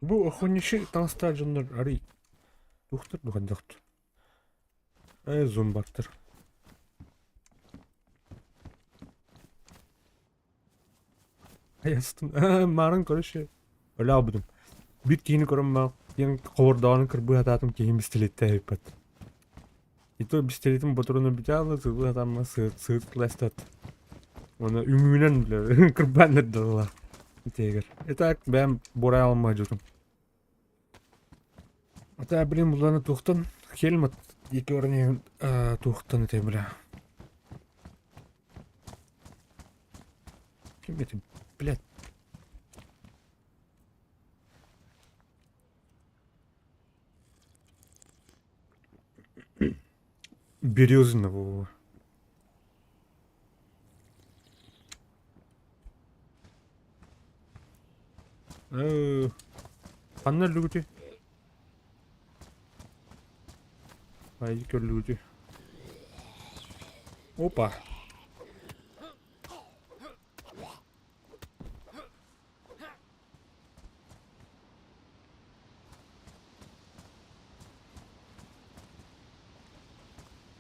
Бу охониши таҥастаах дьоннор арый туохтар дуһайдахт ээ зомбактар Айастын маарын короче өлө албытым биир киһини көрөн баҕа диэн хобордооҕун кырбыы сатаатым киһим бистилиэттээх эбиппэт и то бистилиэтин ботуруна бүтэ сыылыы сатааммын сыыт уонна үҥүүнэн кырбаан эрдэллэр итиэгэр итак бэйэм буорай алмаа дьутум ата блин булана туохтан хельмат екі орын туохтан этэй бля ким этим блядь Березиного. Ханна өллүгүтүй? Айди көрүлүгүтүй. Опа.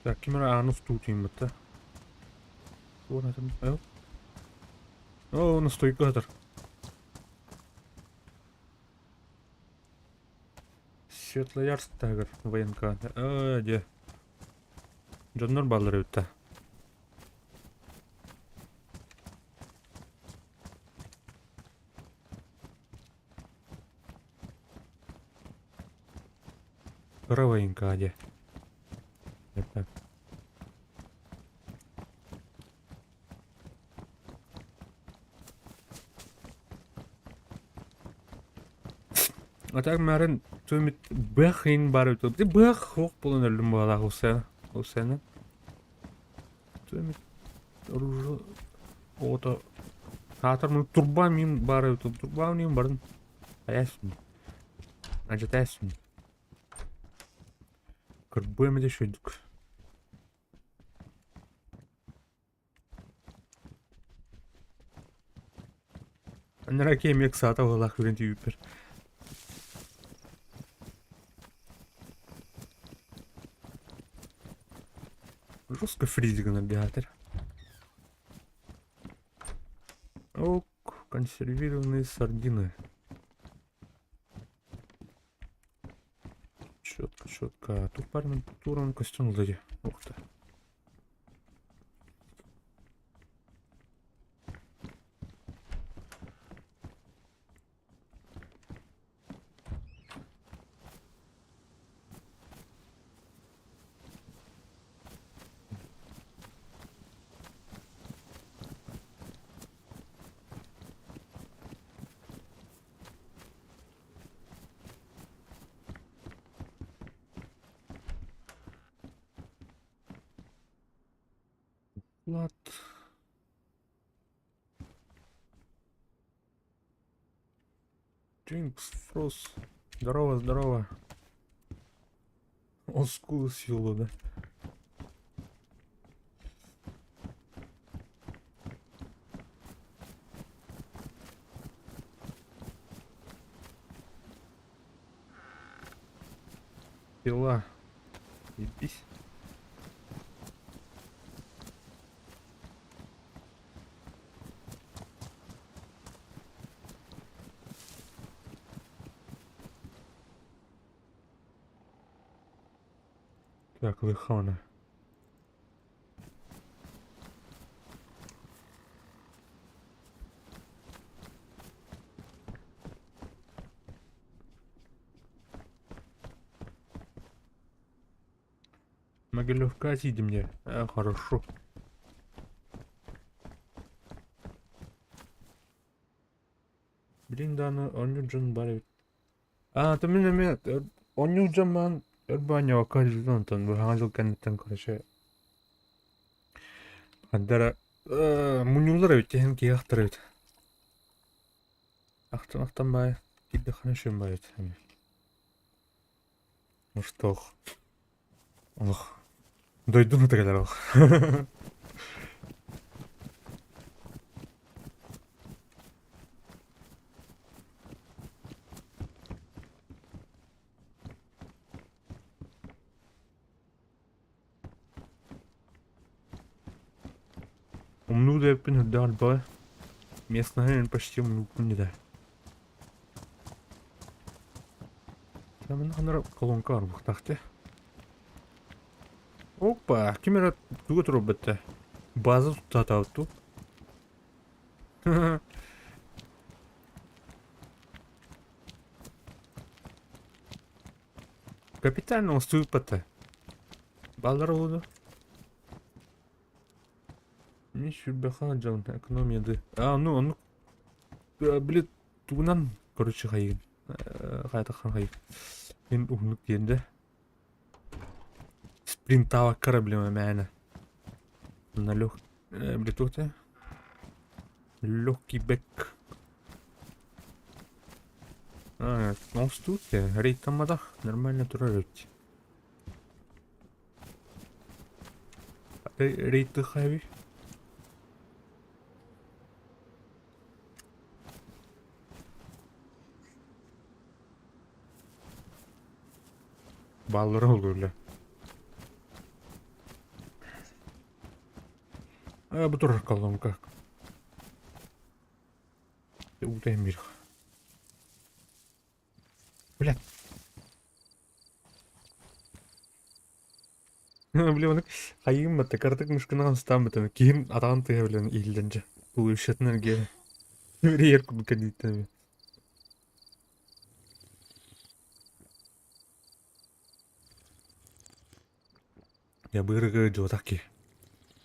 Так, ким эрэ ааны устуу тиийиммит да. О, настойка сытар. Светлоярск таһыгар военка. Ээ, дьэ. Дьоннор бааллар эбит да. Кыра военка дьэ. А так марын түмит бөх ин бар өтө. Бөх хук булан өлүм буолаах усена. Усена. Түмит оружие ото Саатар мын турба мин бар өтө. Турба мин барын. Аясın. Ажатайсың. Кырбы эмede шөйдүк. Анараа киһи ыксаата быһыылаах күрэн тиийбиппэр. Жестко фризи гынан биһаатар. Ок, консервированные сардины. Четко, четко. Тут парень туран костюм сзади. Ух ты. Влад. Джинкс, Фрос. Здорово, здорово. Он скулы свело, да? Пила. Ебись. Так, Лихана. Могилевка сиди мне. А, хорошо. Блин, да, онньуу дьон баар эбит. А, то мин эмиэ оонньуур дьон баан өр баанньабакка сылдьан онтон бу саҥа дьыл кэнниттэн короче ханна эрэ мунньуллар эбит иһин киһи ахтар эбит. Ахтан ахтан баай киирдэххинэ үчүгэй баайы эбит эмиэ. Может туох олох дойдум ыта кэлэр олох. Умнуу да эппин үрдээх элбэҕи. Местноһы почти умнууппун дии Манна ханна колонка арбыктаах дии. Опа, ким эрэ тугу туруорбут База туттаатаабыт дуу? Капитально оҥостубуппат Баллар буолуо. Мин сүүрбэхэ дьон экономияды. А, ну, оннук били тугунан короче хайыгын хайатаххан хайыгын мин уһуннук диэн да спринтаабакка проблема мээнэ на лег били туох этэ легкий бэк оҥостубут рейдтамматах нормально турар эбит рейдтыха эбит Бааллара ол үлэ. Бу турар колонка. Уута эмиир. Бля. Бля, оны хайыым батта кыратык мышканаҕын ыстаан бытан киһим атаҕын тыаһа билэн иһиллэн дьэ тулуйушатын эргиэн үрүйэр курдук кэнниттэн. Я быырыгы дьуотах киһи.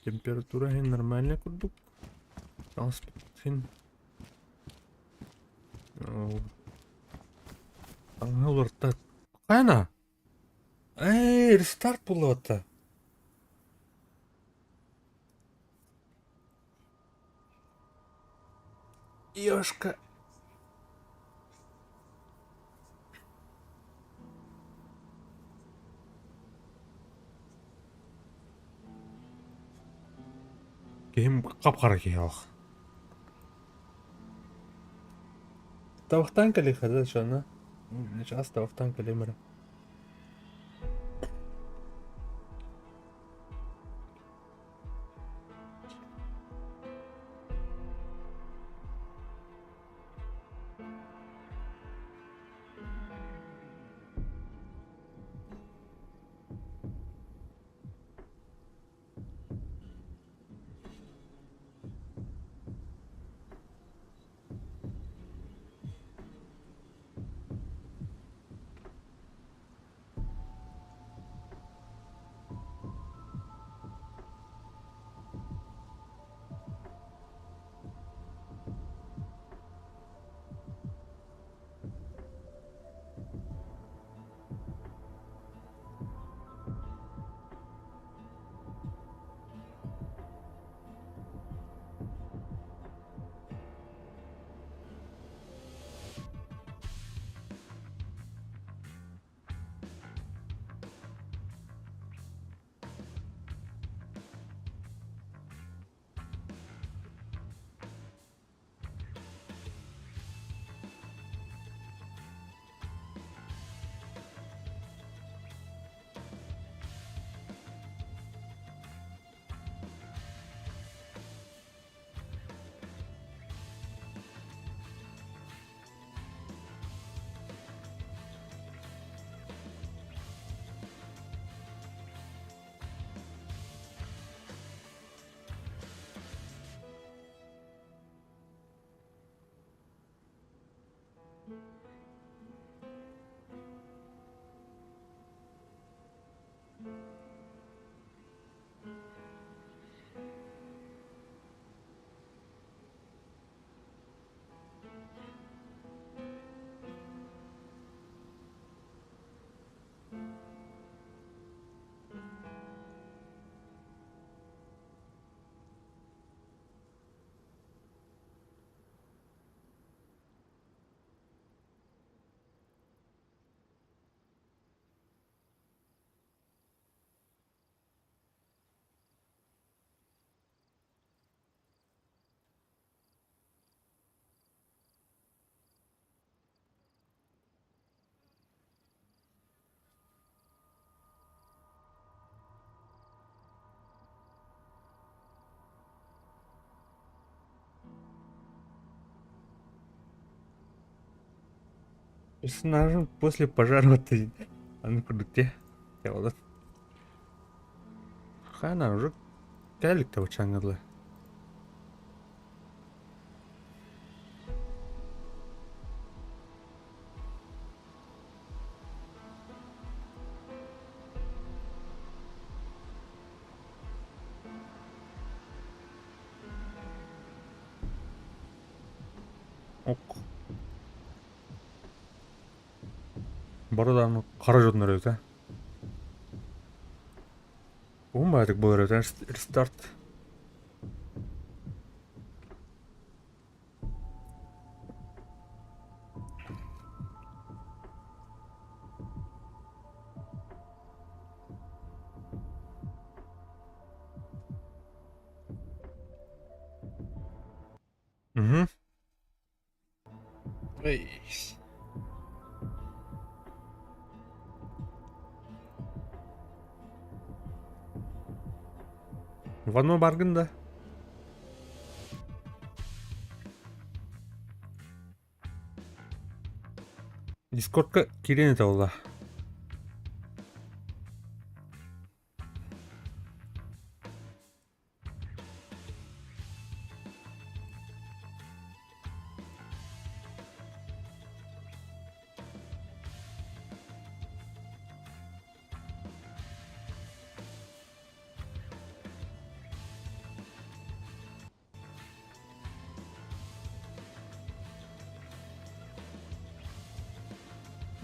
Температура иһин нормальный курдук. Таҥаспыт Таҥаһы уларытта. Хайана? Эй, рестарт буолла. Ёшка. Киһим хап-хара киһи ох. Табахтаан кэлиэххэ да дьоно. Чаас табахтаан кэлиэм эрэ. Персонажем после пожара ты аны курдук те. Хана уже кэлик табачаңылы. Ок. Бары даҕаны хара дьоннор эбит ээ. Уһун баҕайытык буолар эбит ээ рестарт. Угу. Эй. Вано баргын да? Дискордка киирэн этэ буолла.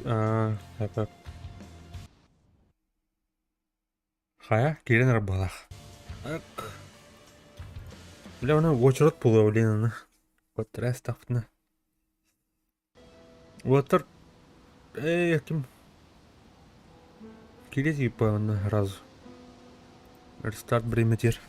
Аа, это Хайа, киирэн эрэр быһыылаах. Бля, оны уочарат буолуо, блин, аны. Куоттара истэхпитинэ. Уоттар эй, ким киирэ тиийбэ онно сразу. Рестарт бириэмэтигэр.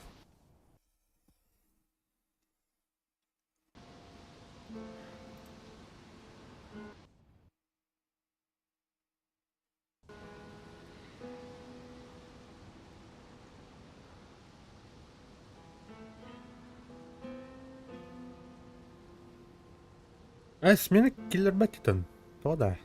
Э, смена киллэрбэт титан. Тоҕо да?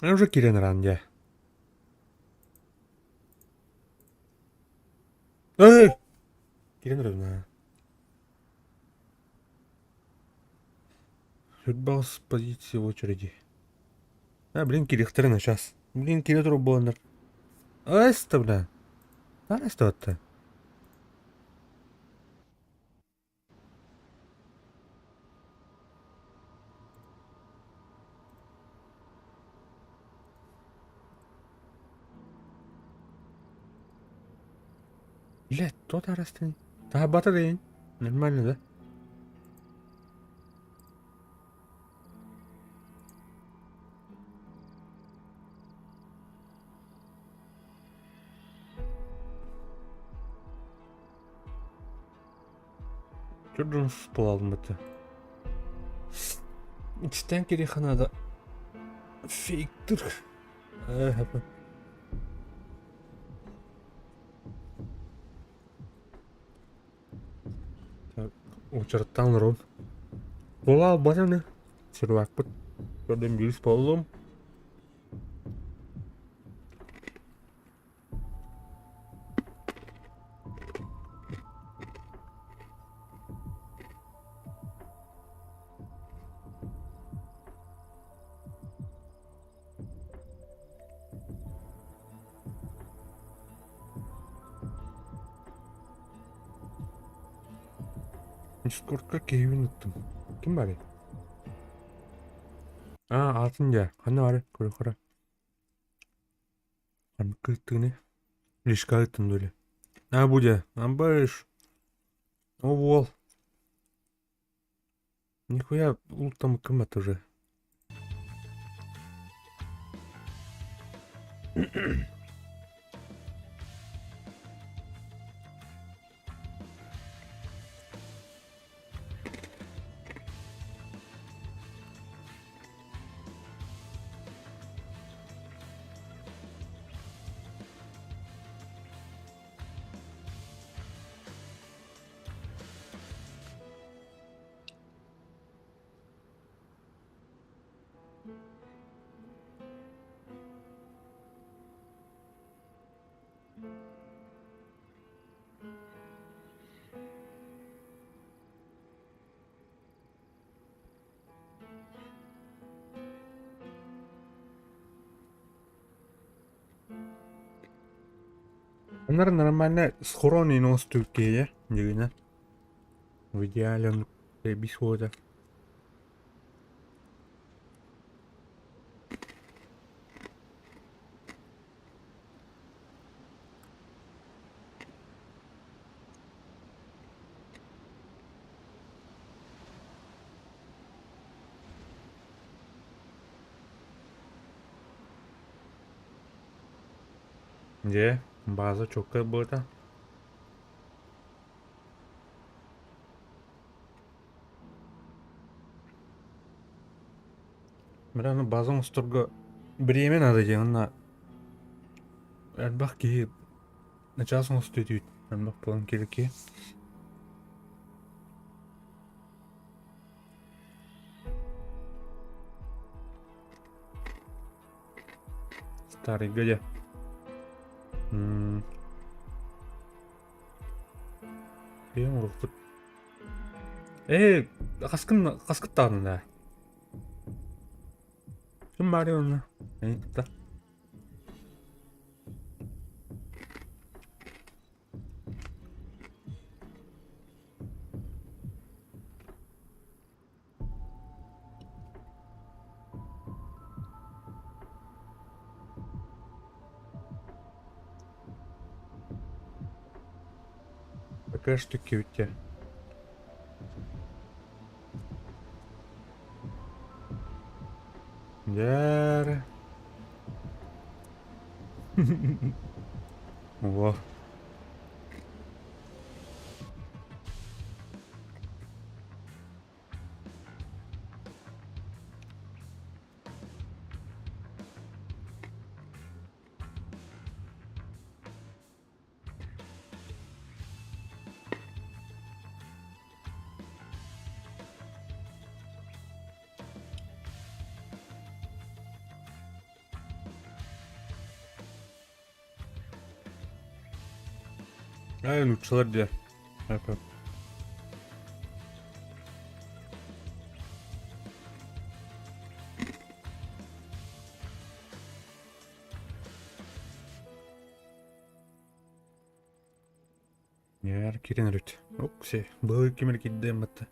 Я уже киирэн баран дьэ. Эй! Киирэн эрэбин аа. Судьба с позиции очереди. А, блин, кириэхтэрин сейчас. Блин, киирэ турар буоланнар. Эста, бля. Араста Блядь, тот арастын. Таһабата дейин. Нормально, да? Чудун буолалмыты. Ичтэн кириханада фейктыр. Так, учараттаан олоробун. Буола албата ини. Сервакпыт. Көрдüm биир буоллум. Дискордка киһибин ыттым. Ким барый? Аа, аатын дьэ. Ханна барый? Көрө-көрө. Ханнык ыттыгыный? Лишка ыттым дуо или? Аа, бу дьэ. Амбаш. О, уол. Нихуя ултам кымат уже. Анар нормально схорони нос Türkiye'ye дигинэ. В идеале он бисуода. Дьэ, база чокка быата. Бля, аны база оҥосторго бириэмэ наада диэн уонна элбэх киһи начаас оҥостуу этибит элбэх буолан киһи. Комментарийга дьэ. Бэйэм уруккут. Ээ, хаскын хаскыттаҕына да. Ким баарый онно? Эйитта. Пока что киүттэ. Дьээр. Во. Ээ, нууччалар диэ. Эп-эп. Нээр кирен өрүт. Окси, быһыы кимир кирдиэн батта.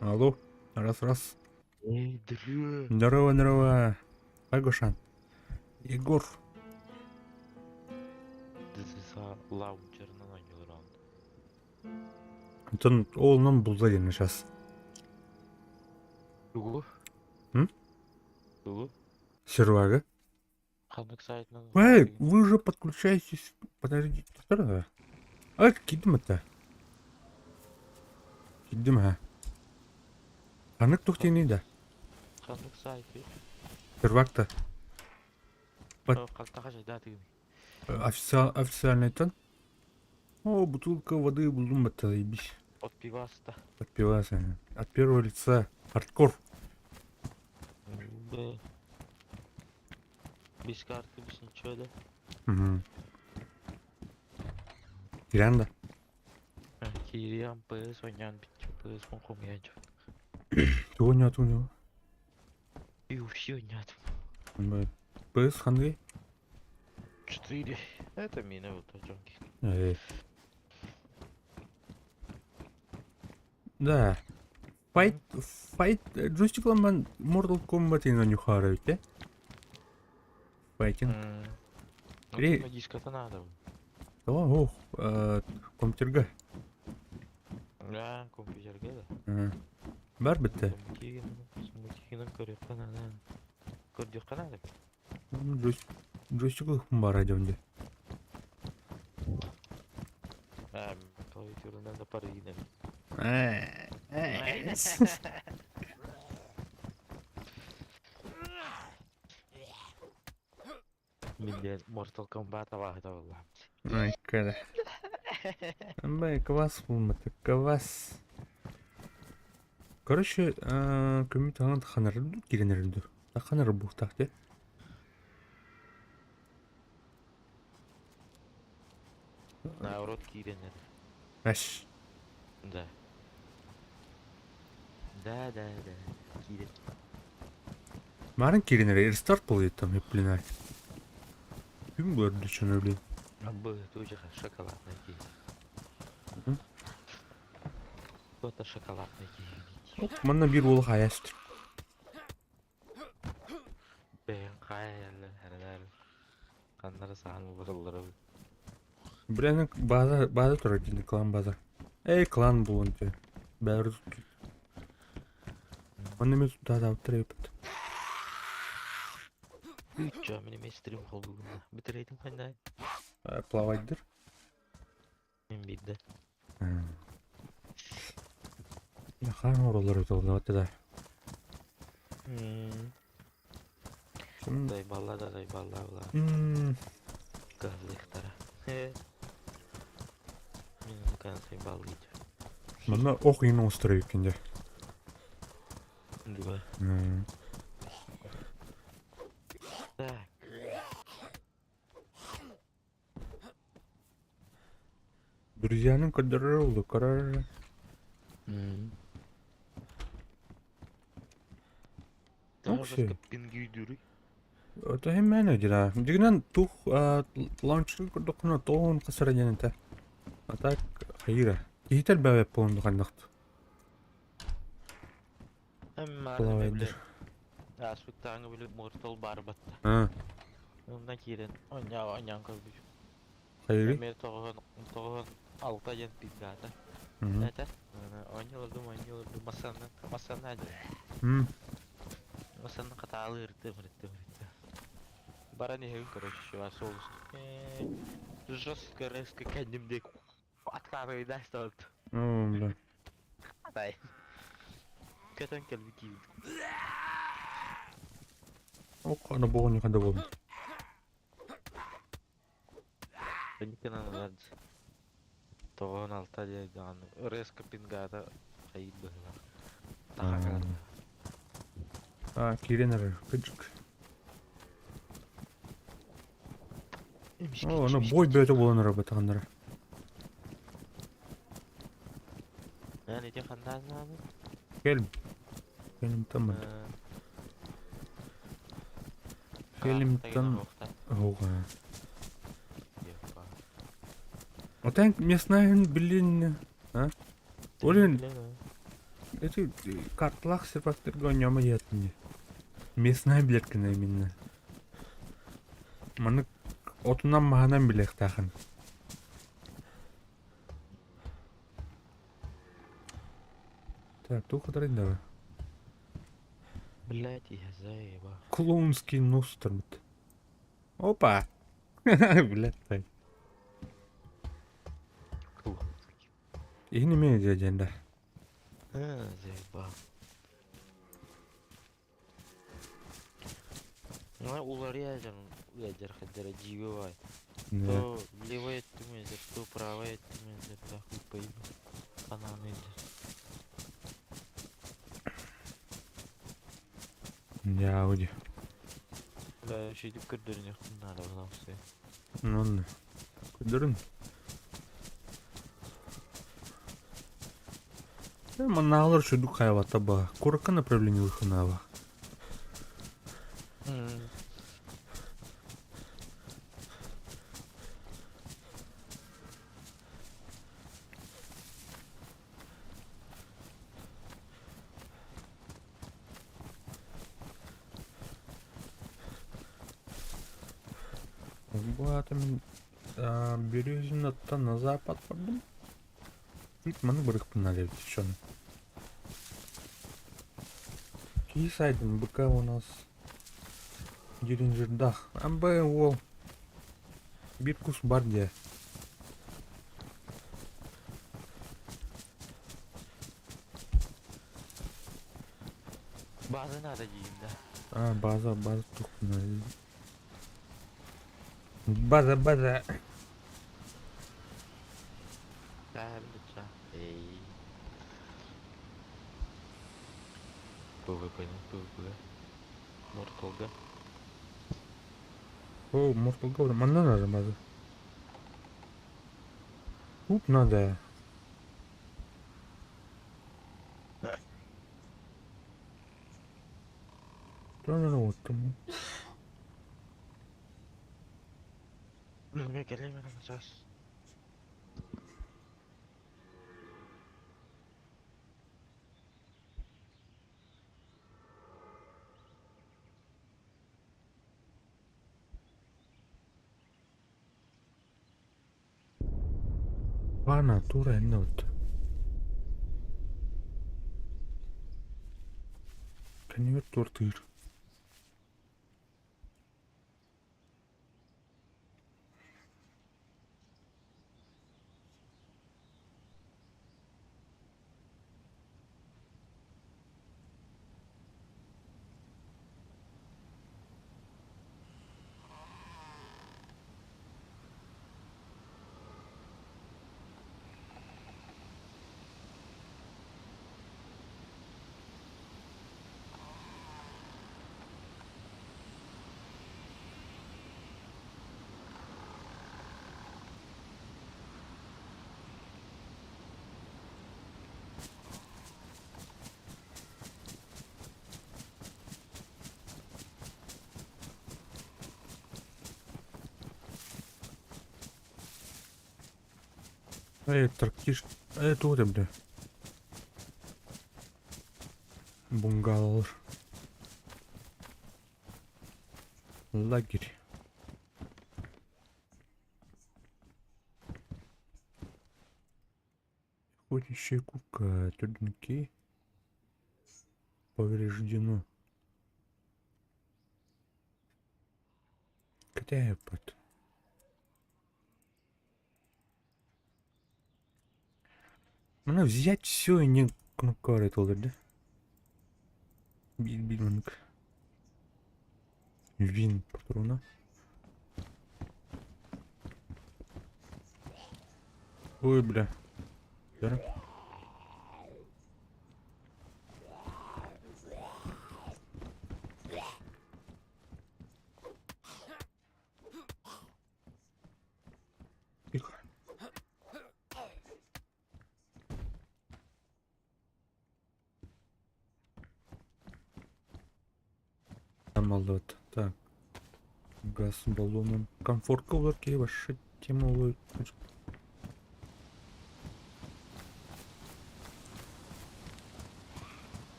Алло, раз раз. Эй, дрю. Здорово, здорово. Айгошан. Егор. This лаунчерынан оонньуулар он. Онтон оолунан булла диэн сейчас. Тугу? М? Тугу? Сервага. Ханнык сайтынан Эй, вы уже подключаетесь. Подождите, что А, кидим это. Кидим, ha. Ханнык тухтини да. Ханнык сайты? Сервакта. Под... Халтаха жайда тыгын. Официальный тон. О, бутылка воды булдум это, заебись. От пиваста. От пиваса. От первого лица. Хардкор. Да. Без карты, без ничего, да? Угу. Киранда. Кириан ПС оонньоон бүттүм ПС мун хомуйааччы. Тугу оонньоотуҥ UFC оонньоотум. ПС ханныгый? 4. Это мина вот очонки. Э. Да. Fight, fight, джойстикламан Mortal Kombat оонньуохха эбит, Fighting. Ну, Ре- дискота надо. Ох, компьютерга. Да, компьютерге да. Бар бітті. Мультигинен көрүөххэ надо. Көрдүөххэ надо. Джойстик бар әдемде. А, клавиатуранан да паригинен. Мин Mortal Kombat абаһыта буолла. Ай, кара. Бай, квас булматы, квас. Короче, көмүт таҥан ханар киренеринду. Ханар буохтаах те. Наоборот киирэннэр. Аш. Да. Да. Киирэн. Марын киренер рестарт был там, блин. Ким көрдү чөнө, блин. Б, тоже шоколадный киһи. Мгм. Кто-то шоколадный киһи. Оп, манна биир уол хайаст. Бэйэн хайалар, харалар. Ханнара саан барыллары. Блин, база, база турар дии, клан база. Эй, клан булун те. Бәрі Онно мен да епит. Үччө, мин эмиэ стрим холбугунна. Бүтүрейтим ханна. Плавайдыр. Мин биирдэ. Хаан оролор өтө да. Дайбалла да дайбалла була. Газлыктара. Мин кансай баллыйды. Манна ох иин оҥостор эбиккин дьэ. Дуо. М. Так. Друзьяның көрдөрөр улу көрөр. Тоҕо Вообще. жестко пингүйдүүрүй? Это хэммээн дьэ. Дьигинэн тух лаунчер көрдөххүнэ тоҕун хасара диэн этэ. А так хайыра. Киһитэр бэбэп буолун ханнахт. Эммаарны били ааспыттааҥы били Mortal баар батта. А, Онно киирэн оонньоо оонньоон көрбүтүм. хайырый? Эмиэ тоҕуһун тоҕуһун алта диэн пингаата. Мгм. Это оонньуулардым оонньуулардым массыынанан массыына диэн. М. Массыынаны хатаалыы ырыттым ырыттым ырыттым. Баран иһэбин короче чувак суол жестко резко кэнним диэки откатывай стал. О, бля. Дай. Көтөн кэлбит киирбит. Ох, ана буоҕун ханда буолбут. Никынан тоҕуһун алта диэн даҕаны резко пингата хайыыр быһыылаах. Тахакалар. А, киирэн эрэр. Кыдьык. О, аны бой бөтө буолан эрэр бытаганнара. Эн ити ханнаан нааны? Кел. Келимтан бар. Келимтан оҕа. Отан местная билин, а? Олин эти картлах сервактерга оонньоомо диэтин. Местная билеткина именно. Маннык отунан маһынан билиэхтээхин. Так, туох хатарын да Блять, я заеба. Клоунский нос турбут. Опа! Блядь, так. Иһин эмиэ дьэ да. Заеба. Ну, уларыйа ыалдьар хаддара дьиибэ баай. То левай өттүм ыалдьар, то правай өттүм ыалдьар, да хуй пойми. Санааны ыалдьар. Дьэ, Бля, үчүгэйдик көрдөрүнүөхпүн наада буолаахсыйа. Онно. Көрдөрүн. Маннаалар шүдүк хайабата ба. Куракка направление выханаба. Бу аата мин Березинаттан на запад бардым. Тут маны бырыкпын надо девчонки. Киисайдын БК у нас Деринжердах. МБ уол. Биир кус бар дии. База надо диим да. А, база, база тухпуна. База, база. Эй. ПВП, ПВП. Морталга. О, Mortal Kombat. Манна надо база. Тут надо. Вот там. Мен кэлэн сейчас. Ана, тура вот. Конверт тортыр. Ээ, трактир. Ээ, туох этэ бля? Бунгалалар. Лагерь. Охотничья куртка, тюрники повреждено. Кэтэһэппит. Маны взять все и не кнопка этолар да? Биир биир маннык. Вин патрона. Ой, бля. Да? Тихо. Самолет. Так. Газ баллоном. Комфортка улар киһи вообще тема улар.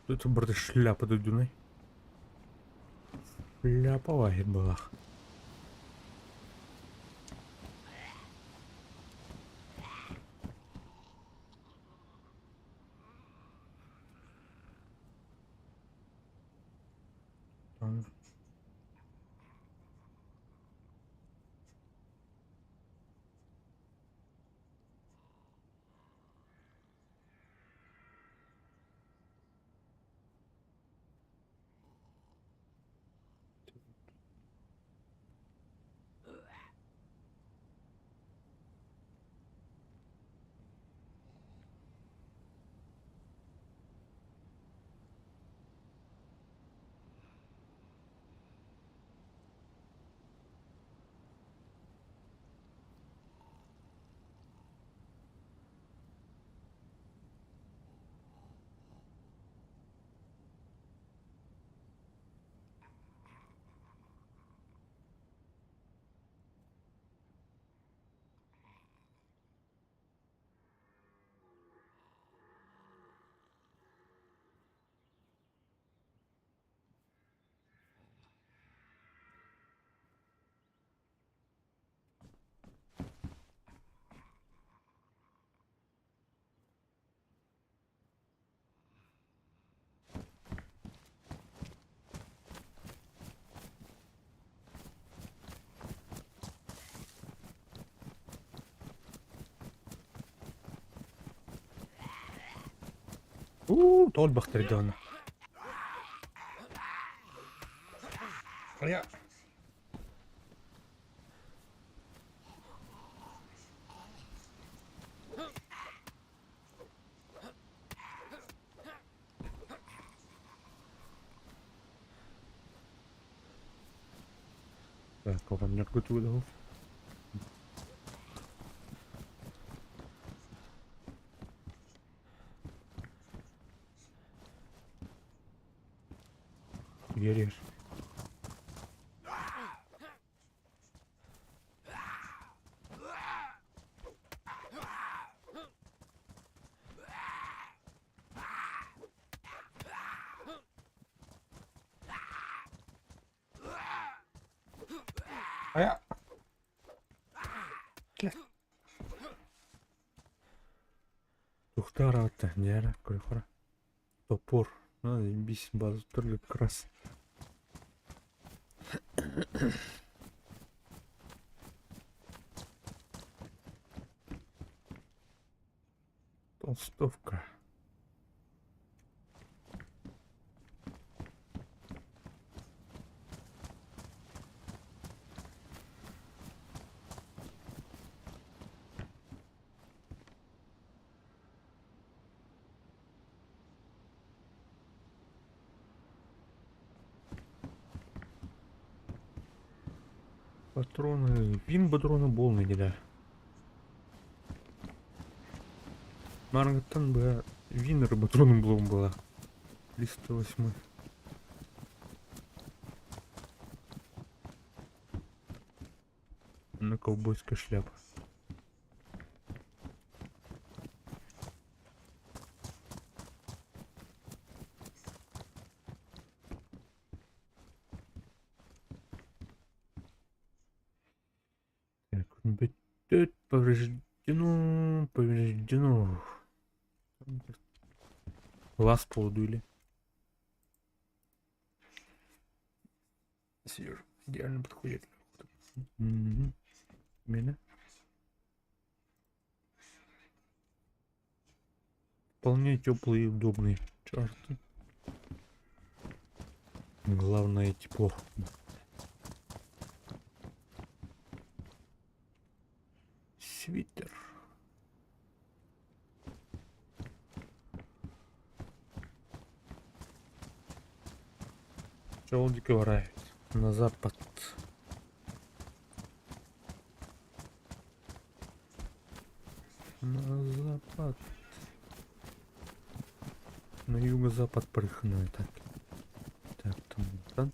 Тут барыта шляпа дойдунай. Шляпа лагерь была. Там Уу, тоол бахтардаҕына. Хайа. Так, оҕонньорго тугу Веришь? Хайа. Тухтараата, ньиэрэ, көрөхөрө. Топор. Бис база түрлі как раз. Толстовка. Патроны. Пин патроны полный да. Маргаттан бы винер патроном блом была. 308. На ковбойская шляпа. Так, бүттүт, повреждено, повреждено. Глаз полудули. Сижу. Идеально подходит. Мгм. Меня. Вполне теплый и удобный. Черт. Главное тепло. Свитер. Желудик варает. На запад. На запад. На юго-запад прыгну. Так. Так, там, там.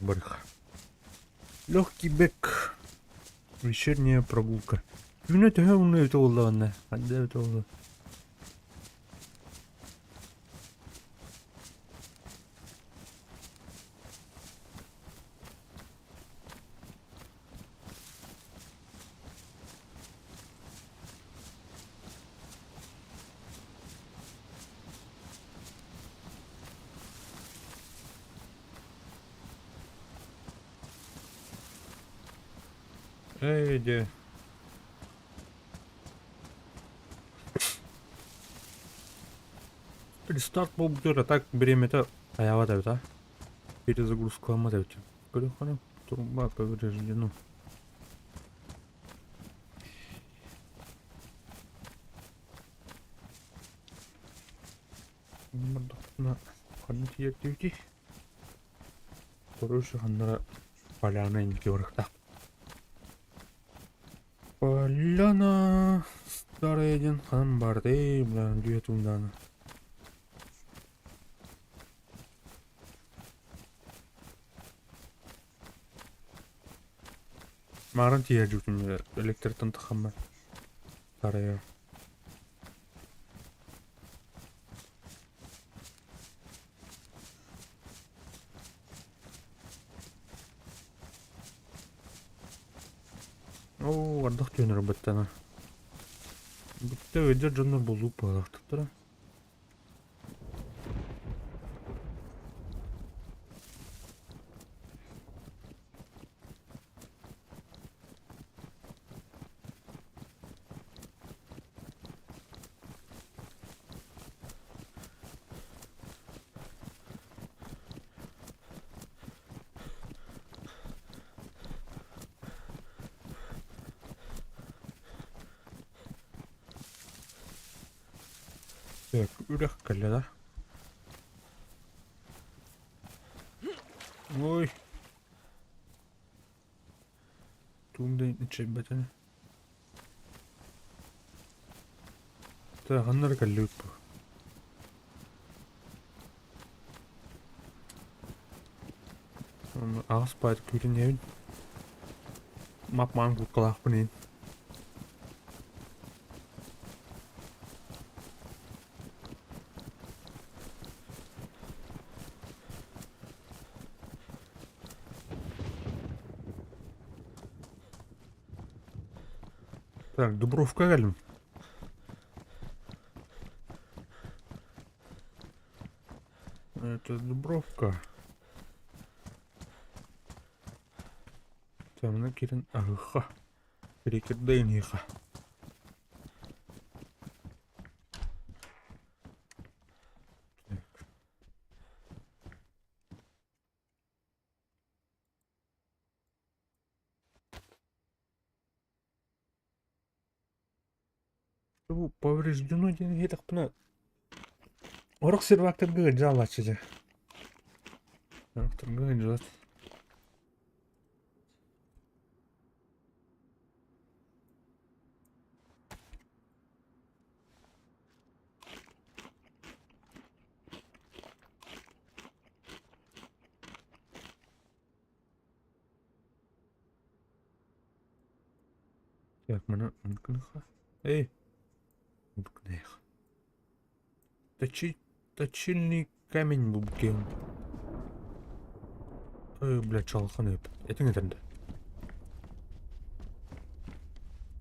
Барх. Легкий бег. Вечерняя прогулка. Күнэ төһө уну өтө буоллаҕына? Ханна өтө буолла? Эй, дьэ. Рестарт буолбутугар а так бириэмэтэ хайаабат эбит а. Перезагрузкаламмат эбит. Көрүөххэ труба повреждено. Мордохтуна ханна тиийэрдибитий? Короче, ханнара поляна инники барыахтаах. Поляна старая диэн ханан баарый, бля, дүйэ туундаана. Мааран тиийэр дьүктүн электртан тахаммар. Старая. Оо, ардах түһэн баттана. Бүттэ ыдьар дьоннор булуук буолаахтара. Так, үрэх кэллэ да? Ой. Тугум да иччэйбэтэ. Так, ханна эрэ кэллибит бу. Аҕыс баайдык күүтэн иһэбин. Мап-маҥан кууккалаахпын иһин. Так, Дубровка кэллим. Это Дубровка. Тамна кирин аһыха. Перекирдейниха. Бу повреждено диэн иһитэхпинэ орох сервактарга ыдьаалааччы дьэ. Орохторго ыдьаалаат. Так, маны гыныха. Эй, гыныха. Точи, точильный камень бубкин. Ой, бля, чалхан өп. Это не тогда.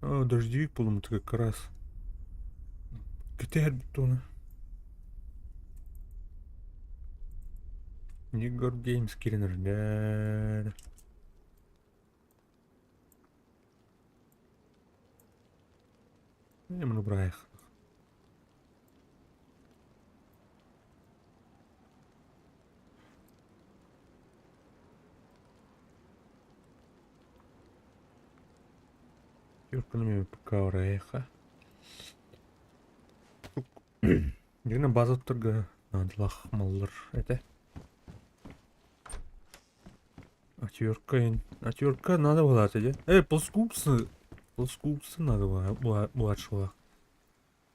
О, дождевик полумут как раз. КТР бетона. Егор Геймс киренер. Маны быраах. Юрканы пока ораеха. Дигנה базаттырга надлах маллар это. Отвертка, отвертка надо было отойти. Эй, плоскупсы. Плоскупсы надо было младшего.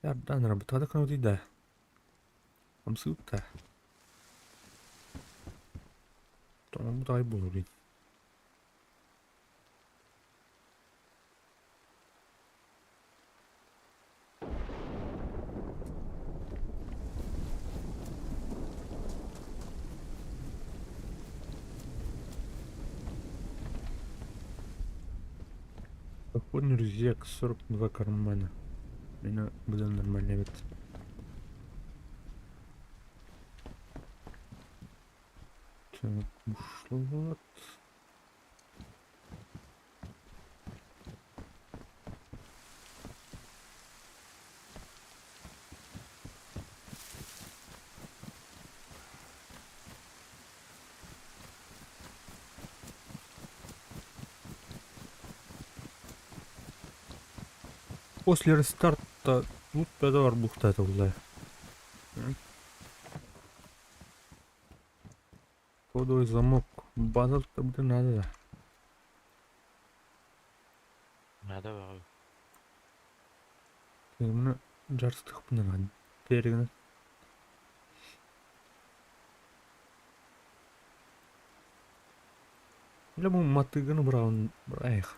Я да, наработала так надо да. Амсыпта. Там дай буду. Походный рюкзак 42 кармана. Меня было нормально ведь. Так, ушло вот. После рестарта тут педор бухта это. Кодовый замок. База-то будет надо. Надо var. Мына жарыстық. Терігін. Или бу матыгын браун брайх.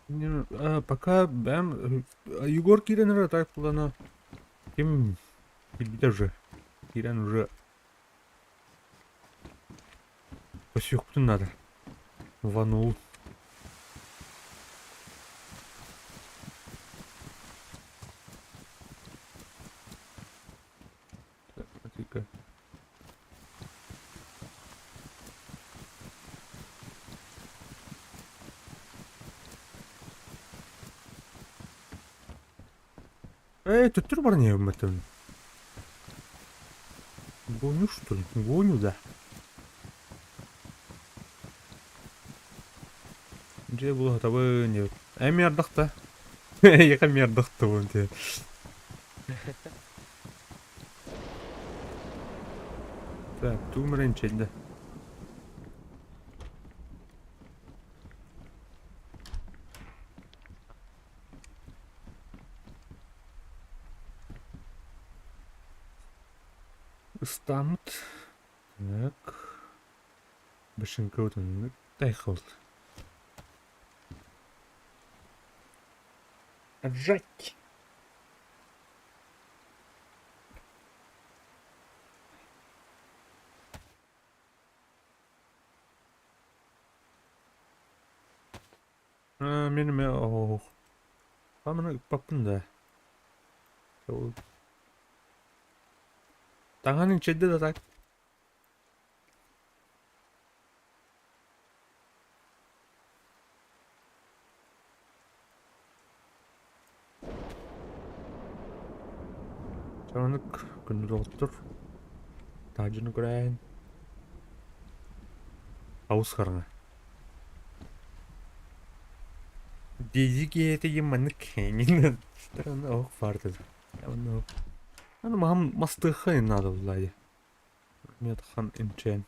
Не, а, пока бэм Егор кирен так плана. Ким уже. Кирен уже. Посёхтун надо. Ванул. Так, смотри-ка. Эй, тут не в этом. Гоню, что ли? Гоню, да. Где было того нет. Эмердахта. Я мердахта вон те. Так, тумрен да. Стамт. Так. Башенка вот. Дай холд. Отжать. А, мен ох. Памны папын да. Таганын чедде да так. Оннук күндү доҕоттор, таһырдьаны көрөөһүн аус хараҥа. Диэзи киһитэ диэн маннык оһох баар Аны маһым мастыахха наада буолла дии. Метхан имчээн.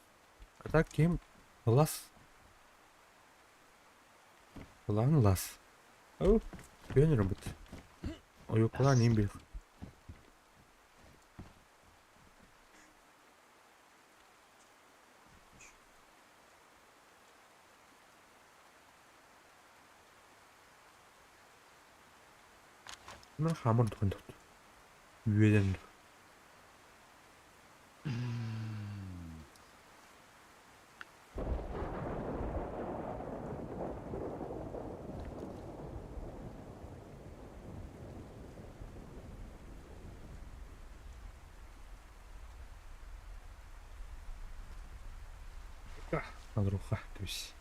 А так ким ылас. Ылаан ылас. Ол түөн ырбыт. Ойуоккалаан иин бил. Мен хаамар духун тут. Үөдэн. Надруха, то есть.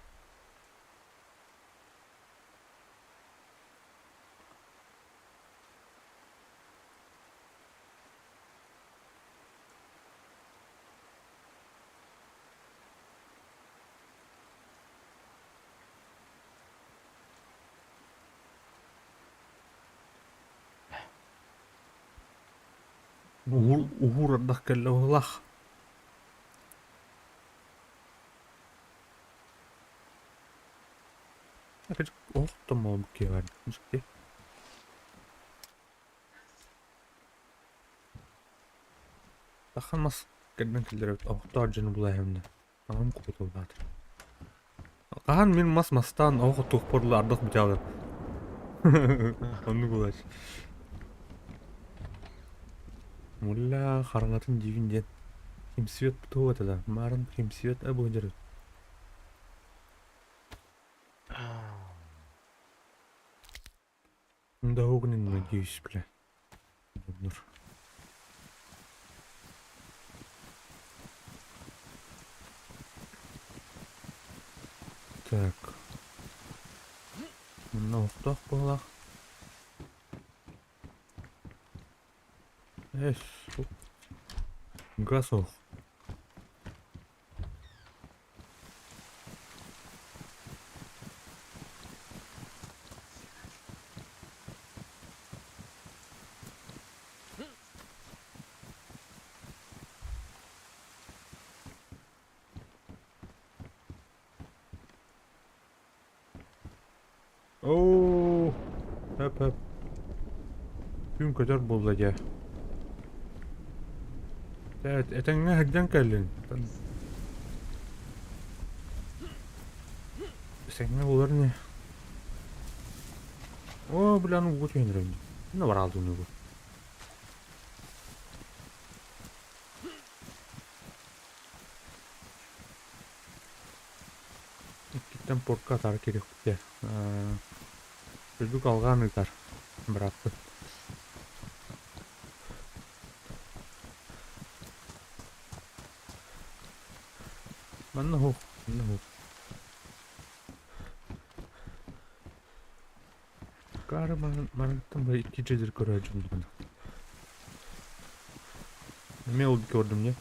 Уһуур ардах кэллэ быһыылаах. Олох томмообут киһи баар дьикти. Саха мас кэрдэн киллэрэбит оһохтоох дьону булаһымна. Аҕам куоталаатар. Хаһан мин мас мастаан оһох оттуохпар дылы ардах бүтэ Оннук буолааччы. Мулла хараҥатын диибин диэн. Химсвет туох этэ да? Маарын химсвет абыһдьар. Да огнен надеюсь, бля. Нур. Так. Манна оһохтоох буоллах. Эс, газ ох. Оо, хөп хөп. Күн көтөр буолла дьэ. Этэҥҥэ сылдьан кэллин. Этэҥҥэ буолар ини. Оо, бля, ну ууга түһэн эрэбин. Ханна бараалдын бу? Иккиттэн порка атаара киириэхпит Үрдүк алҕаан ыытар бырааппыт. Манна уһук, манна уһук. Каары маныттан бу икки дьиэлэр көрөөччүм дуу. Эмиэ ол көрдүм дии.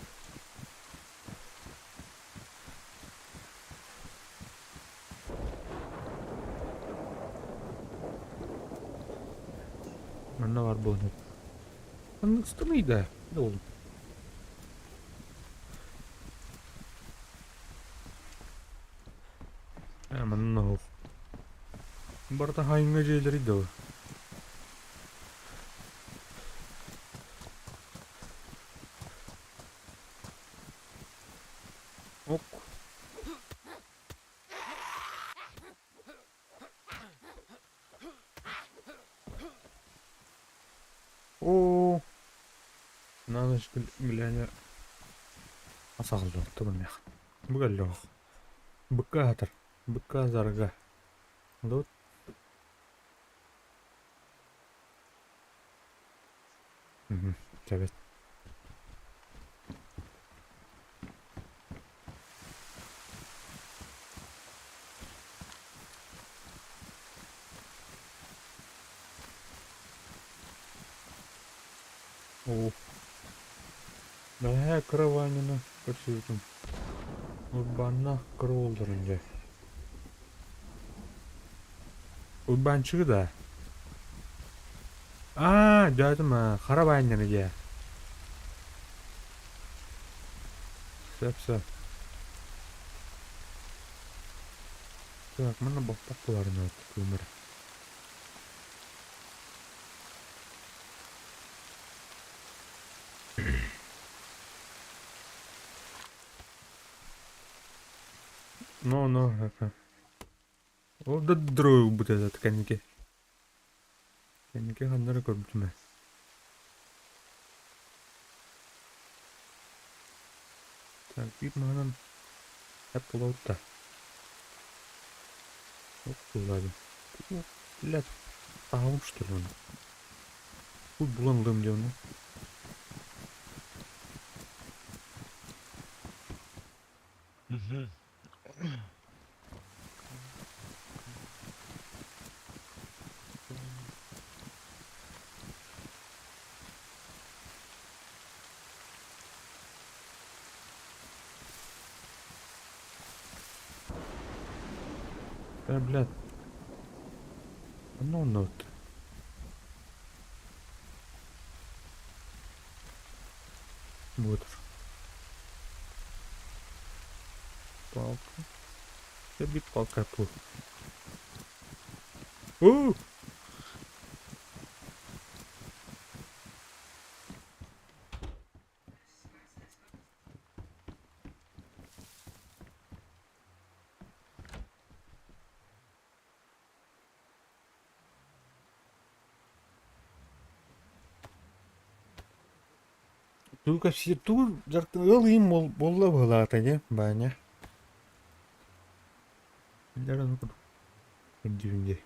Манна баар буолан Маннык станый да буоллум. Ээ манна оһох. Барыта хаайыҥҥа дьиэлэрий да Ок. Оо. На ночь глядя асаҕаллыбатта мэх. Бу кэллэх. Быкка аһатар. Быкка зарга. Вот. Кэбит. Оо. Бэҕэһээ кыра Ваняны көрсүбүтүм, Уйбааннаах кыра уолларын дьэ. Уйбаанчыгы даа? Аа, дьаатым аа, хара Ваняны дьэ. Сөп сөп. Так, манна боппох буларына кыымыр. Ну, ну, это. Ол да дройбут этот кэнники. Кэнники ханнары көрбүтүм ээ. Так, биир маһынан эп булабыт да. Ох, булладым. Блядь, таһабын что ли оны? Хуй булан ылыам диэн ону. Э, блядь. Ну, ну. Вот. Палка. Я палка тут. У! Тугу кэпсиир, тугу дьарыктан ыал ыйым буолла быһыылаата дии, Баанньа. Дьэ ону курдук көрдүүбүн дии.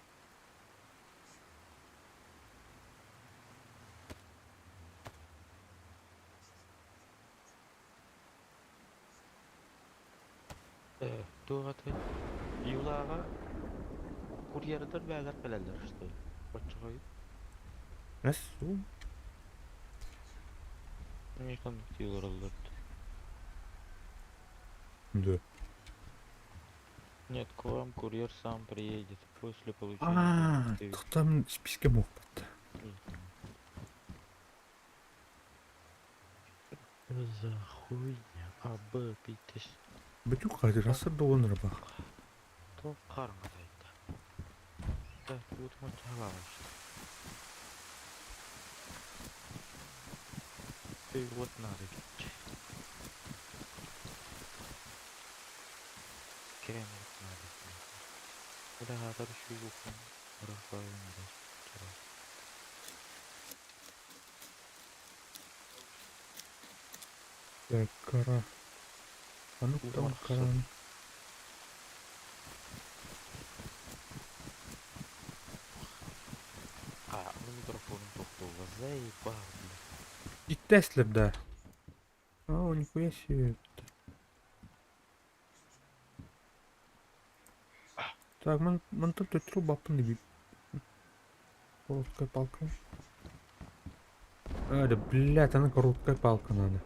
Туох этэй? Юлааҕа курьердар бээлэр кэлэллэр что ли? Оччоҕой Эс, эмиэ ханнык дии олороллор Да. Нет, к вам курьер сам приедет после получения Аа, ты там списка муохпат. За хуйня? А, Б, пийтес. Бүтүк хатыр асыр долун рабах. То қарыңғадайда. Да, вот он Ты вот надо. Керем вот надо. Куда хатар шуйгукун. Так, кара. А ну там кара. А, ну микрофон тохтууга заебал, блядь. И Теслер, да. О, нихуя себе. Так, ман тут труба баппын Короткая палка. А, да, блядь, она короткая палка надо.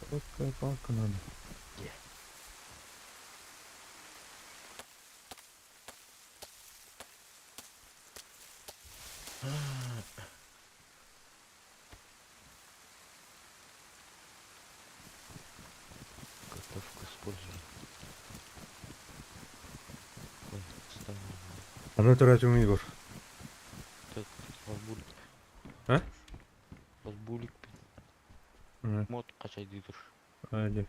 Короткая палка надо. Готов к использованию. Ой, встану. Аны төрөтүҥ Егор. Албулик. А? Албулик. Мод качай тур. Hadi.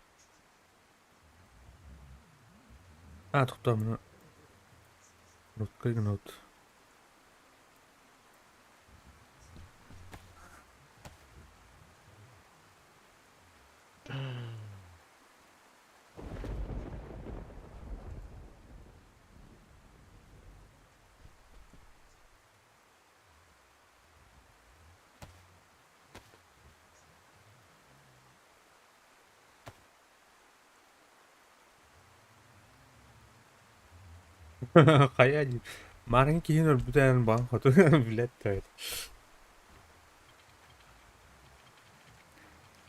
А, тоқтаа Короткая гнот. Хайа дии. Маарыҥ киһин өлбүтэ баҕан хоту билэт да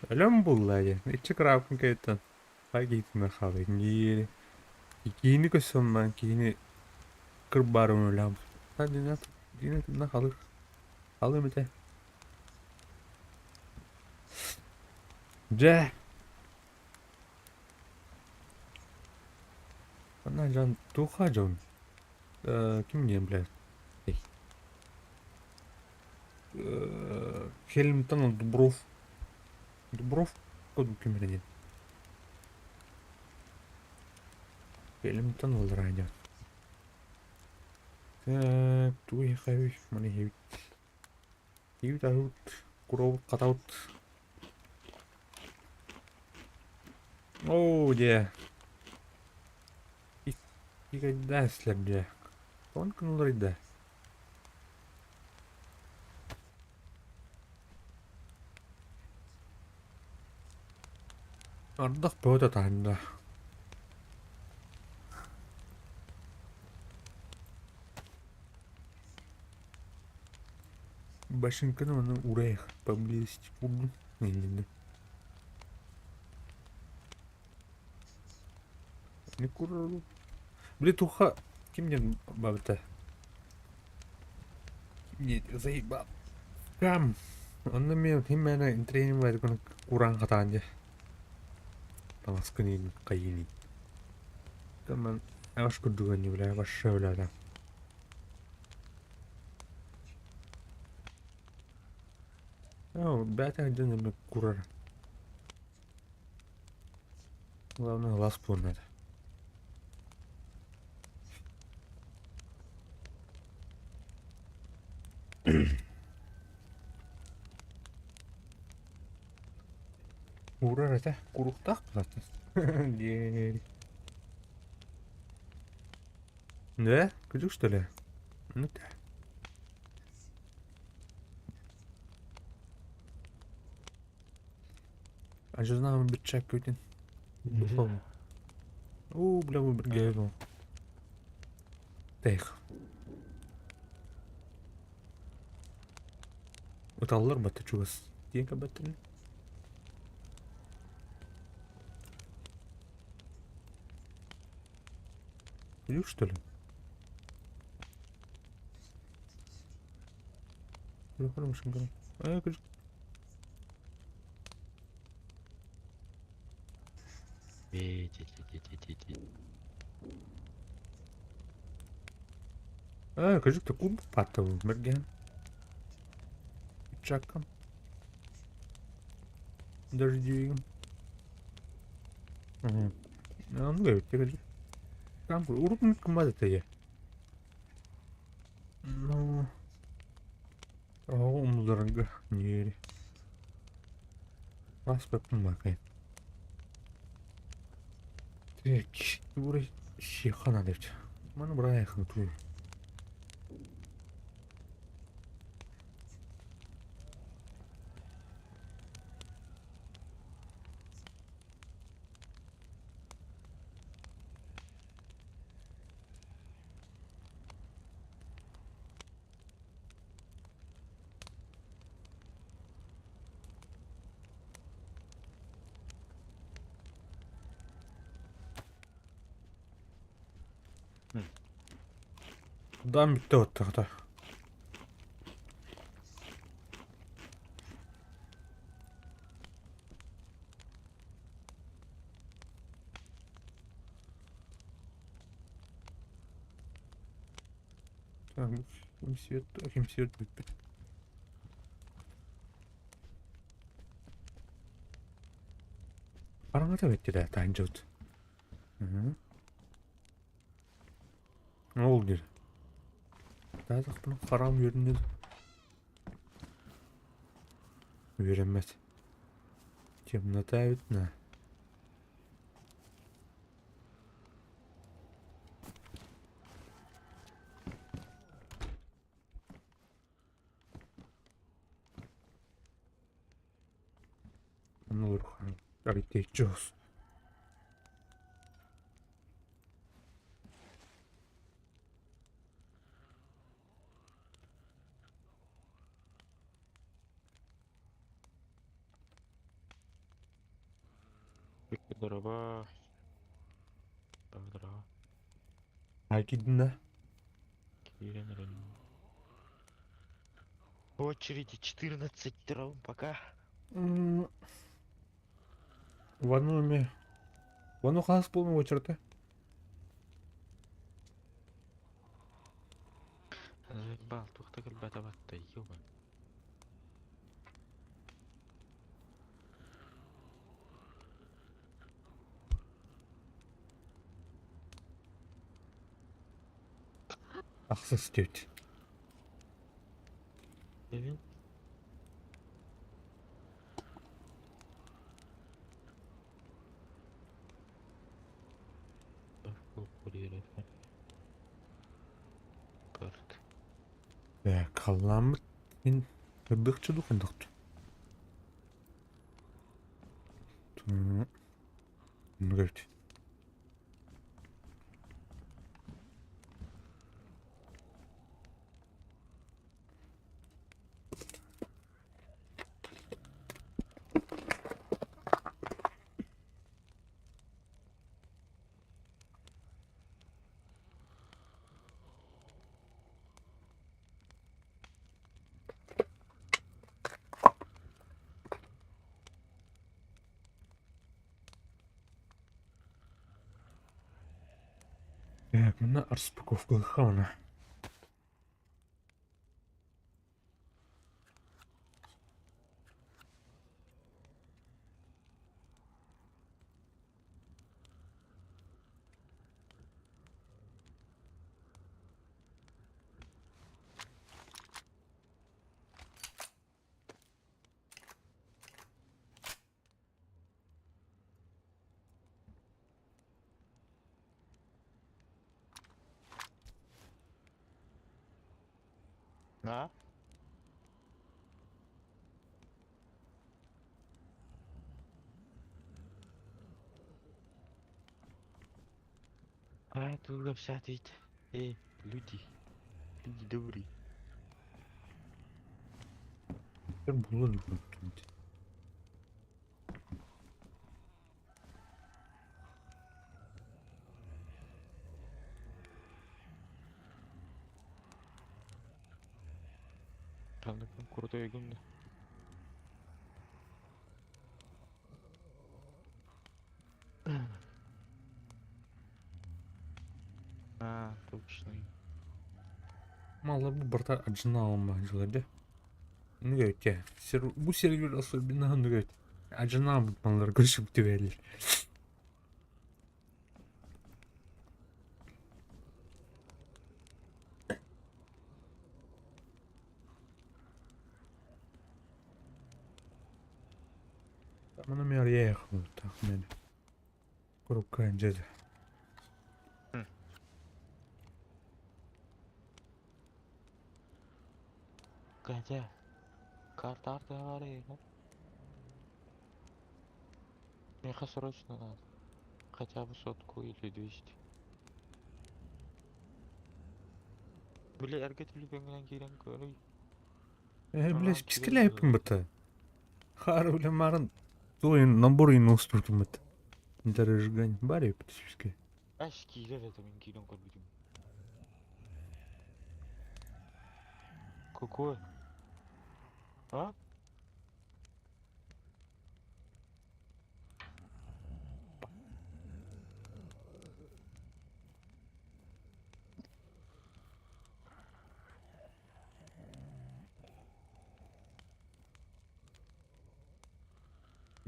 Өлөн булла диэн. Иччи кыраапкын кэйиттэн хай киһитинэ хаалый. Диэри. Киһини көссөнмөн киһини кырбаарым өлөм. Дина дина тына халыр. Халым ите. Дьэ. Ана дьон туха дьон. Ким диэн блядь. Хельмтон Дубров. Дубров ким эрэ диэн. Хельмтон ыллараа диэн. Так, тугу иһэххэбий? Маны иһэбит. Иһибит аһыбыт, куробут хатабыт. Оо, дьэ. Иккайдаан силэр дьэ. Он кыналарыйда. Ардах бөҕөтө таһында. Башенканы ону уурайах поблизости курдук иннинэ. Не курору. Били туха ким диэн бабыта? Нет, заебал. Кам. Онно мен химмэна тренинг бар куран хатаан дьэ. Таҥаскын иин хайыын Таман аш курдуган бля ваша бля Оо, бээтэ дьон эмэ курар. Главное глаз буолар. Уурар этэ, куруктаах буолааччы. Диэри. Да? Күдүк что ли? Ну да. А же знаю, битчак Путин. О, бля, мы бригадил. Тэх. Ыталлар батта чугас. Диэн кабаттын. Күлүк что ли? Ээ, кырдьык да куб паттабын бэргээн. Чаккам. Дождевигым. Угу. Ну, кырдьык. Там урут кыммат этэ Ну, умнарга диэри. Паспортын бакай. Так, тура сиэххэ наада эбит. Маны бырайыаххын тууй. Дан бүттэ оттоҕото. Так, ким свет, ким свет бүппүт. Хараҥата бүттү да таһынчыбыт. Ол диир. Таатахпына хараҕым үөрэннэ Үөрэммэт. Темнота эбит на. Арыйтечос. Здорово. Здорово. Акидна. Кирен Рен. В очереди 14 раунд пока. В одном В одну хас полный очередь. Заебал, тухта ребята ватта, ёба. Ахсыс теть. Блин. Карт. Так, халамыт. Ин Рыбыхчы духындықты. Говорит. Так, мына распаковка хауна. На? А, тут общаться. Эй, люди. Люди добрые. Булын Там крутой гумно. А, точно. Мало бу барта аджиналма жылады. Ну, бу сервер особенно, ну, говорит, аджинал малар көрүшүп түбелер. Мана мер ехал, так мен. Коробка жеди. Катя, карта арты говори, да? Мне срочно надо. Хотя бы сотку или 200. Бля, эрге телефоннан кирен көрүй. Бля, спискаляйпын быта. Хары бля марын. Той набор и устуртум быта. Дорожгань бари списке. Аш кирер это мен кирен көрбүдүм. Какой? А?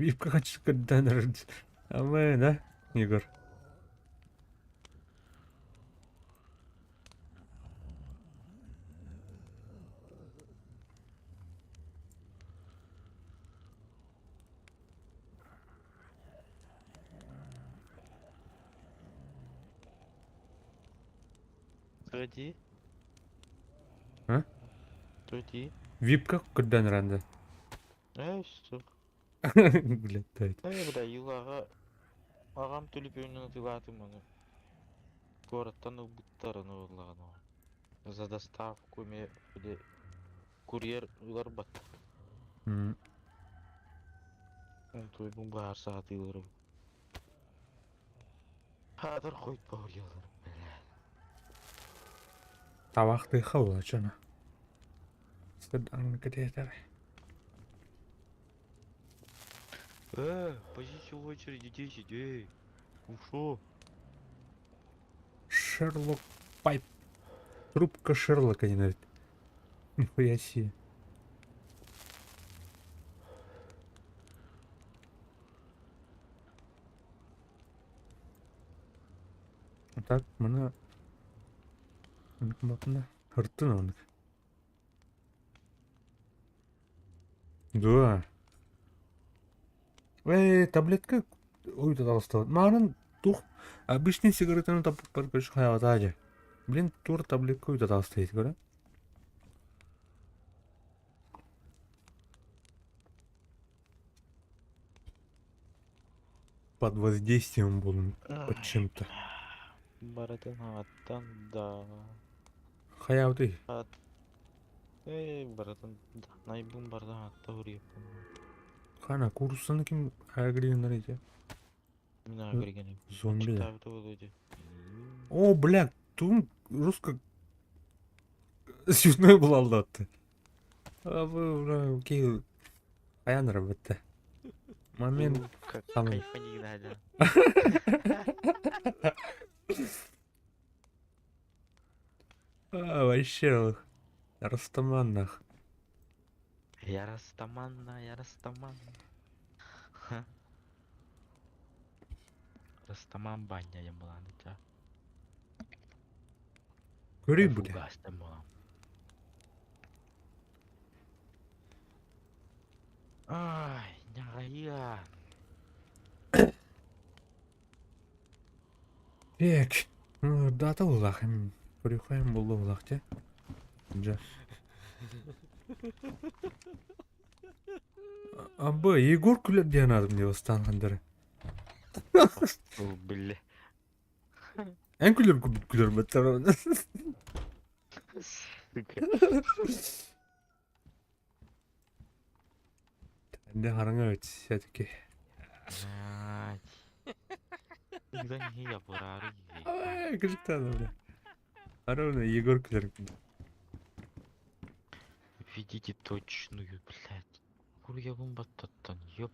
Випка хочу когда А мы, да, Егор? Тоди? А? Тоди? Випка когда ранда? Эй, все. Блядь, да это. Эй, бля, юлага. Агам төлөпөйүнөн атылатым аны. Городтан убыттарын оллаган. За доставку ме, бля, курьер улар бат. Той бу бар саатылары. Хаатар хойт баҕайылар, бля. Табахтыха улачана. Сыдан кэтиэтэр. Позицию очереди 10, эй. Ушо. Шерлок Пайп. Трубка Шерлока не говорит. Нихуя себе. Так, мана Хартын оннук. Да. Э, таблетка уйда таҕыстыбыт. Маанын тух обычный сигаретаны таппыппар көрүш хайаҕатаа дьэ. Блин, тур таблетка уйда таҕыста көрө. Под воздействием буолун под чем-то. Барытын аҕаттан да. Хайаабытый? Эй, барытын найбын барытын аҕатта уруйаппын. Хана, кууруссаны ким агриннар ити? Мин агригеним. Зомби. Читабыта буолуо дии. О, бля, тум русско Сюжной булаллатты. Окей. Хайан работа. Момент. Как Там. кайфани надо. А, вообще, Растаман нах. Я растаманна, я растаман. Растаман баня я была на тебя. Көрүй, бля. Ай, ньаҕайыа. Так, ну, дата улах, көрүөххэм буолла улах дьэ. Дьэ. Абы, Егор күлэр диэн аатым дии бастаан хандары. О, бля. Эн күлэр курдук күлэр баттар. Сука. Дэ хараҥа өт все-таки. Блядь. Никогда не я бурары. Ай, кырдьыктаан бля. Арона Егор күлэр. Введите точную, блядь. Курьябын баттаттан, ёп,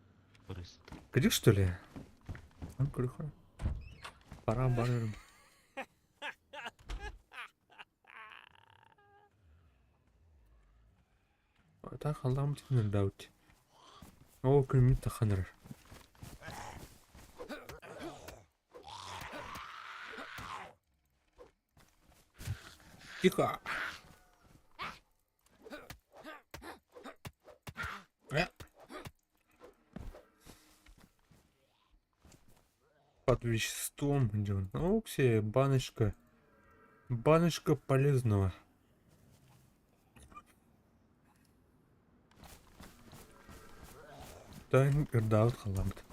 рыст. Кырдьык что ли? Он күлүхэ. Пора барарым. Так халлаам тинэрдаут. Оо күммүт таханар. Тихо. Э. Под веществом идем. Окси, баночка. Баночка полезного. Тань ырдаабыт халлааммыт.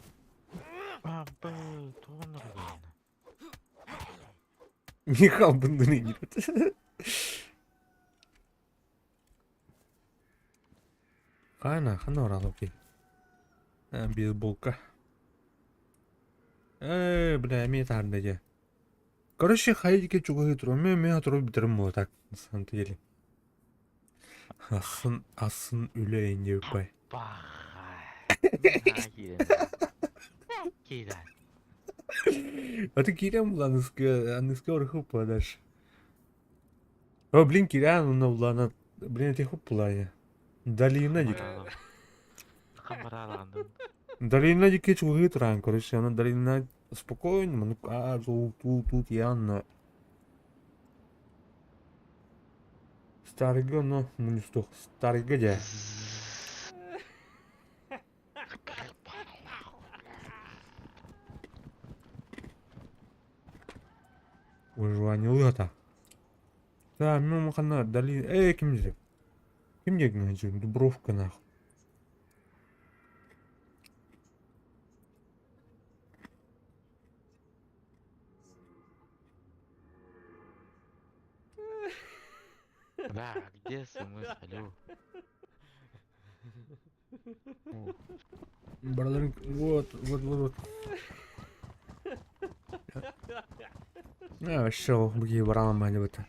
Абы, туон Михал Бондаренко. Хана, хана оралопи. Бейсболка. Э, бля, эмиэ таһаарда дьэ. Короче, хайдики чугаһыы турар. Мэ мэ турар бүтэрим буо так, на самом деле. Асын, асын үлэ диэбиппай. Киирэн. А ты киирэн була аныска, аныска орхуппа дальше. О, блин, киирэн онно булаана. Блин, эти хуппуланя. Долина дик. Хамараалаҕын. Долина диэки чугаһыы туран, короче, она долина спокойно, ну, а, тут, тут, тут, явно. Старыга, но, ну, не стох, старыга дьэ. Выживание Да, мимо хана дали. Эй, ким дири? Ким диэки Дубровка нахуй. Да, где смс, алло? Бараларын вот, вот, вот, вот. А, вообще, бу баран маанньабыта.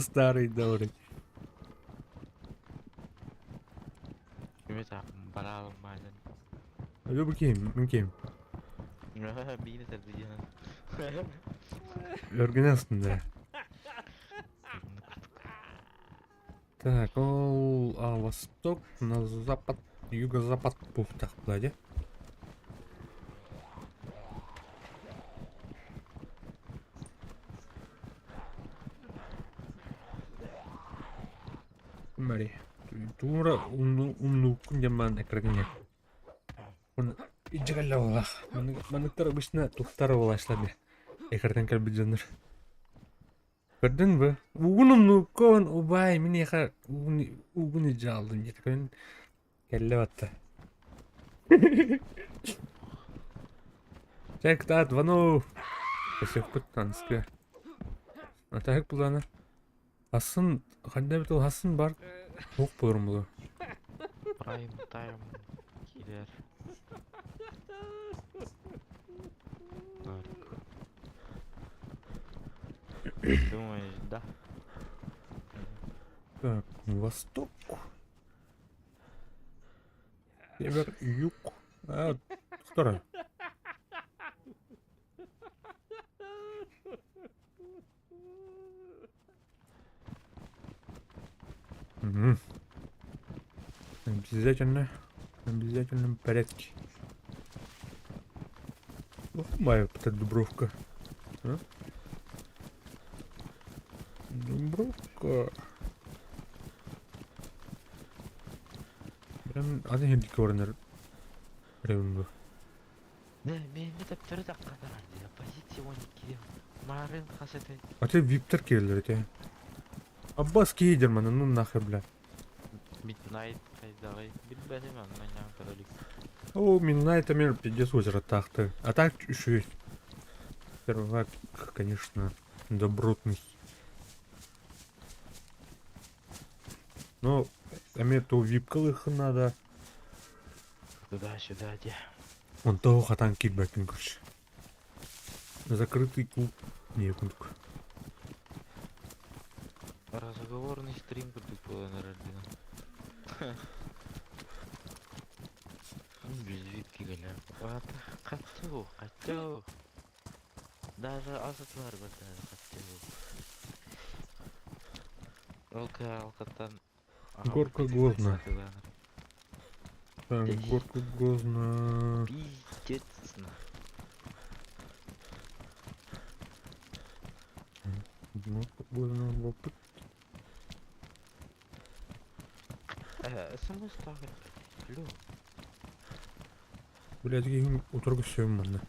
Старый добрый. Үмүт бараалым маанньан. Алло, бу ким? Мин ким? Биини сэрдиһэн. Өргүнэ астында. Так, ол а, восток, на запад, юго-запад пухтах бладе. Мари. Туура умнууккун дьаммаан экрагине. Ижигэллэ буоллах. Манныктар обычно туктар буолааччылар Экартан кэлбит дьоннор. Көрдүҥ бу? Угун умнуккун, убаай, мин эйиэхэ угун угун илдьэ аҕаллым диэтэ. Көрөн кэллэ батта. Чэ, кытаат, Вану! Өсөхпүт таныскы. Атаһык булана. Асын, ханна эбит ол асын бар. Туох буоларым буолуо. Прайм тайм киирэр. Так. Думаешь, да? Так, восток. Север, юг. А, второй. Угу. Обязательно, в обязательном порядке. Ох, моя эта Дубровка. А? Дубровка. Прям аны хемдик көрінер. Прям Миэнэ төптөрү тахханар дии, позиция 12 Марын хас этэй? А ты Виктор Келлер эти. Аббас Кейдер мана, ну нахер, бля. Midnight хайдаҕый? Билбэтим онно ньаам көрө илик. О, Midnight эмиэ пиздец озеро-таахты. А так үчүгэй. Первак, конечно, добротный. Но эмиэ то випкалыаххын наада. Туда-сюда дии. Онто хатан киирбэккин короче. Закрытый клуб не курдук. Разговорный стрим курдук буолан эрэр дии. Без випки гына. Хочу, хочу. Даже асытылар бэртээр хочу. Ол кыһалҕаттан Горка Гозна. Так, горка Гозна. Пиздец. Горка Гозна опыт. СМС тагын. Алло. Блядь, киһим утары көрсүөм манна.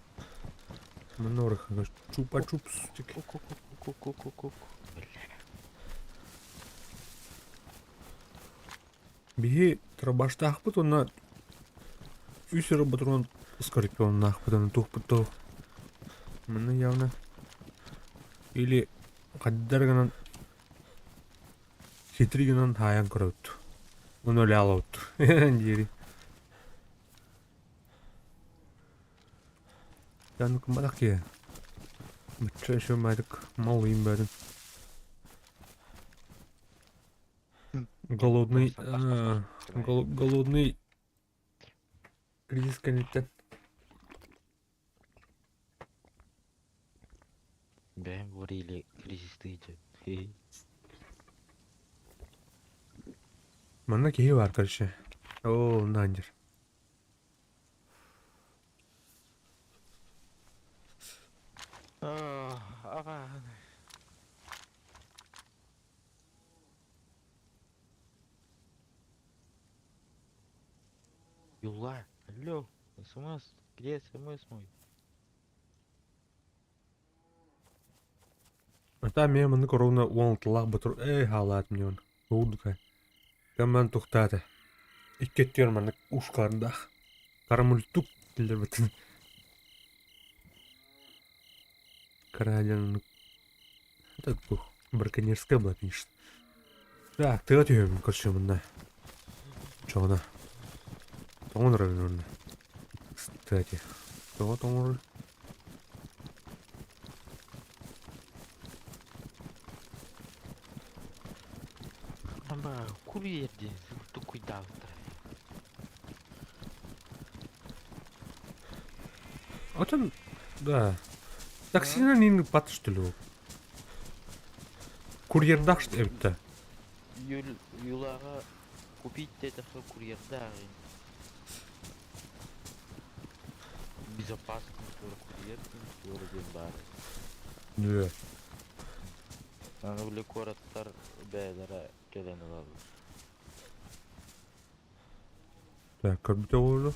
Манна орыхха чупа-чупс тик. Ку-ку-ку-ку-ку-ку-ку. Бля. Биһи трабаштаахпыт уонна үс эрэ ботуруон скорпионнаахпыт аны туохпут доо. Манна явно или хайдар гынан хитрый гынан хаайан көрөбүт. Ону өлө алабыт диэри. Яны кымматах киһи. Бачча үчүгэйдик малыйым бэрин. Голодный, голодный кризис кэнниттэн. Бэйэм говорили кризистыы дьон. Манна киһи баар короче. Оо, нандер. Аҕа. Юла, алло, смс, где смс мой? Ата эмиэ маннык ровно уон алталаах ботур ээ хаалаат мне он уурдука. Кэммэн тухтаата. Икки өттүгэр маннык ушкалардаах. Карамультук дииллэр Карадин это браконьерская была, конечно. Так, тыа түһүөм короче мында. Чоҕуна. Тоҥон ырабын онно. Кстати. Тоҕо тоҥор? Там курьер диэн тукуйдаабыттара. Отон, да. Таксинан ин пат что ли? Курьердах что эбитте. Юл юлаҕа купить диэтэххэ курьердаах Безопасный курьер туора диэн баар. Да. Аны били куораттар бэйэлэрэ кэлэн ылаллар. Так, көрбүтэ буолуо.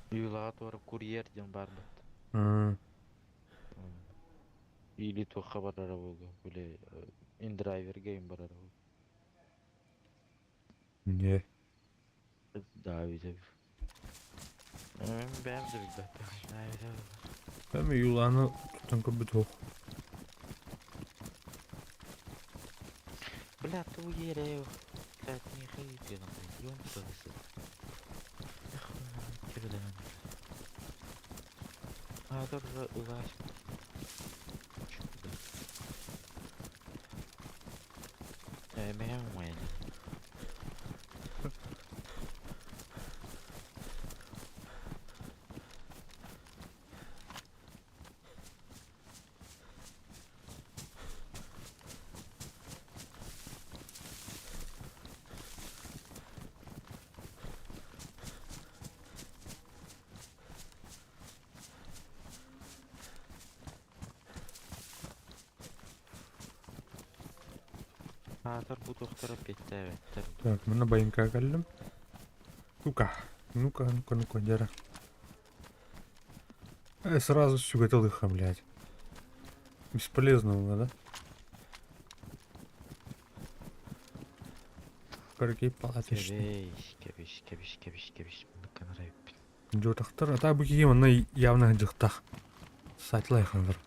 Юлаҕа туора курьер диэн баар бат. Или туохха барара буолуо, били индрайверга им барара буолуо. Не. Да, видел. Бэйэм да билбэппин. Эми юлааны тутан көрбүт суох. Бля, ту ерею. Блядь, не хайпи, нахуй. Ём совесть. А, тоже улась. Мэм уэн. Аатар бу тохтора петтээбэттэр. Так, манна байыҥка кэллим. Ну-ка, ну-ка, ну-ка, ну-ка, дьара. Сразу сүгэтэ лыха, блядь. Бесполезно было, да? Какие палаточные. Кэбис, кэбис, кэбис, кэбис, кэбис. Муннукка нарайбыт. Дьотахтар, а та бу киһи манна явно дьыктах. Сатлайхандар.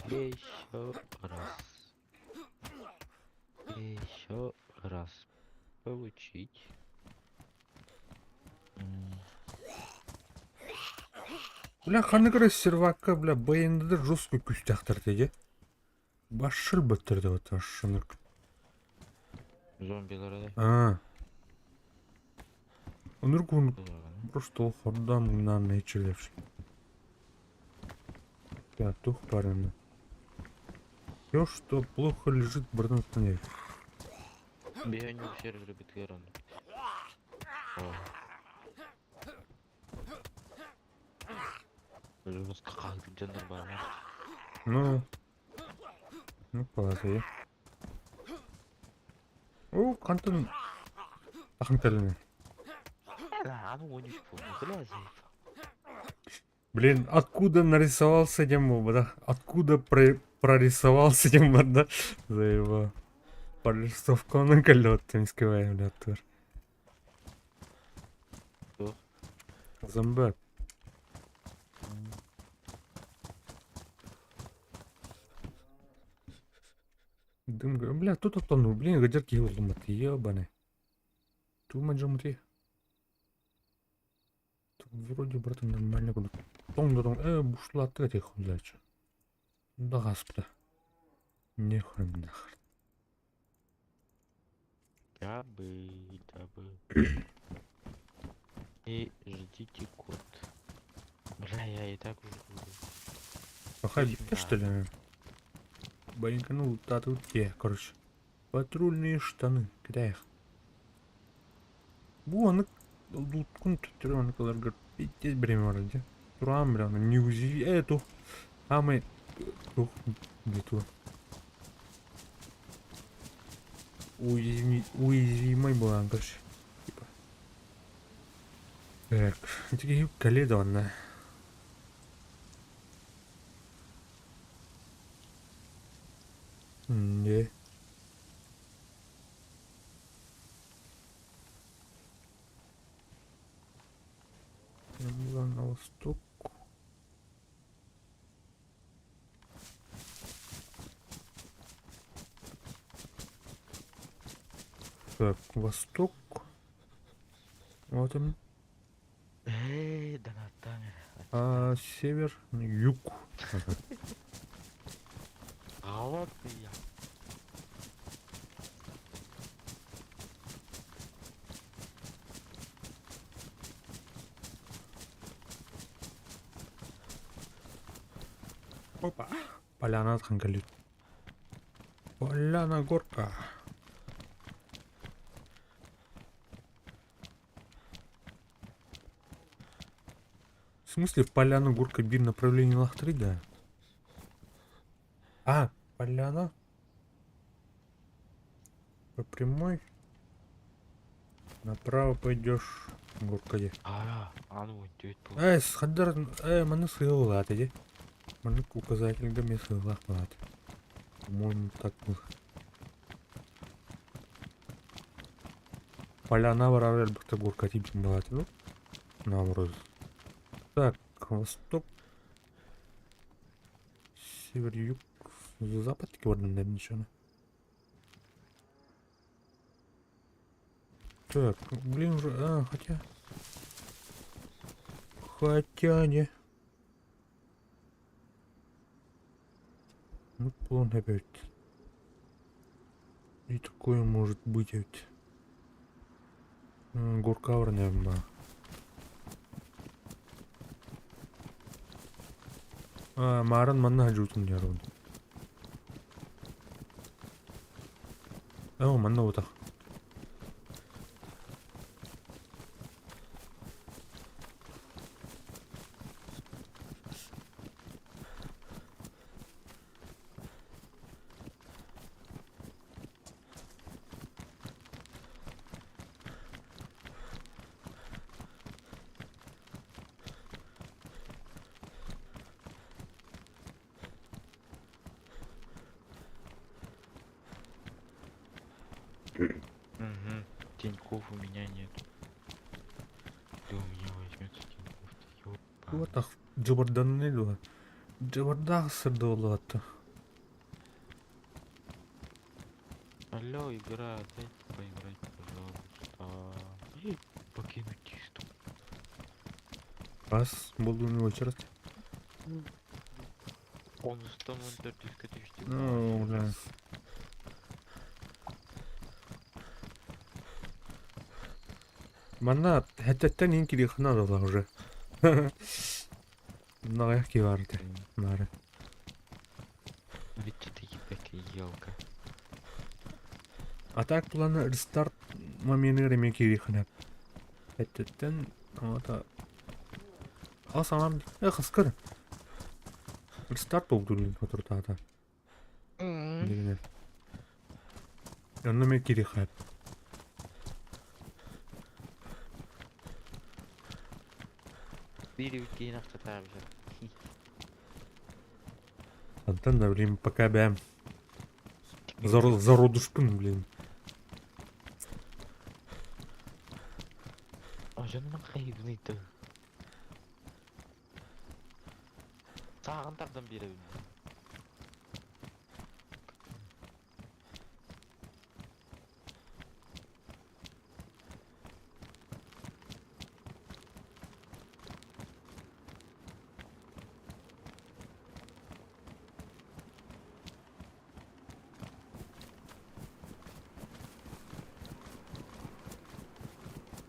Еще раз. Еще раз. Получить. Бля, ханнык эрэ сервакка, бля, БНД жестко күүстээхтэр теге. Башыр бөттөр деп атар шынык. Зомбилары да. А. Өнөр күн просто хорда мыңнан нечелер. Я тух барыны. Все, что плохо лежит, братан, останови. Биһөннүк сервері битгэр оны. Жестко қалып жандар бар. Ну, ну, класс, О, қантын ақын тіліне. Аны 13 болды, Блин, откуда нарисовался демо, да? Откуда прорисовался демо, да? Заебал. Прорисовка на колет, там скрываем, бля, тур. Что? Зомбак. Дым, бля, тут тону, блин, гадерки ломат, ебаный. Тума джамути. Тут вроде, братан, нормально буду. Тон да тон, бушлат этих, блядь. Да, господа. Нехрен нахрен. Дабы, дабы. И ждите код. Бля, я и так уже буду. Пахай, что ли? Баринка, ну, та тут те, короче. Патрульные штаны, кидай их. Бу аны луткун түттүрөн кыларгар пиздец время бар де. Турам, бля, не узи эту. А мы тух не ту. Уязвимой была, короче. Типа. Так, теперь Каледона. Не. На восток. Так, восток. Вот он. Эй, донаттан. А север, юг. Ага. Голодный я. Опа. Поляна атхан кэллит. Поляна горка. В смысле поляна горка бир направление лахтырый да? А, поляна. По прямой. Направо пойдешь. Горка где? А, а ну дед был. Эй, схадар, эй, маны сыылаат иди. Маны указательга мен сыылаах баат. По-моему, так было. Поляна барар элбэхтэ горка тиийбитим баҕайы ну. Наоборот. Так, восток. Север, юг, запад бардан ничего. Так, блин, уже, а, хотя... Хотя не. Ну, план опять. И такое может быть ведь. Горка наверное. А, Маран манна хаджутун ярун. Оо, манна утах. Угу. Тиньков у меня нет. Да у меня возьмется Тиньков-то, ёпа. Утах дьыбарданны дуо. Дьыбардаах сырдыылаатта. Алло, игра, дайте поиграть, пожалуйста. Покинуть чисту. Раз, буду не очередь. Он 104 тысячи. Ну, бля. Манна хэтэттэн иин кириэххэ наадалаах уже. Наҕайах киһи баар этэ. Наара. Ведь это ебать елка. А так плана рестарт моменыгар эмиэ киириэххэ наада. Хэтэттэн аҕата Ал саҥар э хаскар рестарт буолбутун соторутааҕыта. Дигинэ. Онно эмиэ киириэххэ Биир киһини ахтатаабыта. Антон да, блин, пока бэм. Зародушпун, блин. А дьонум хайыбыный-то. Сааҕын тардан биэрэбин.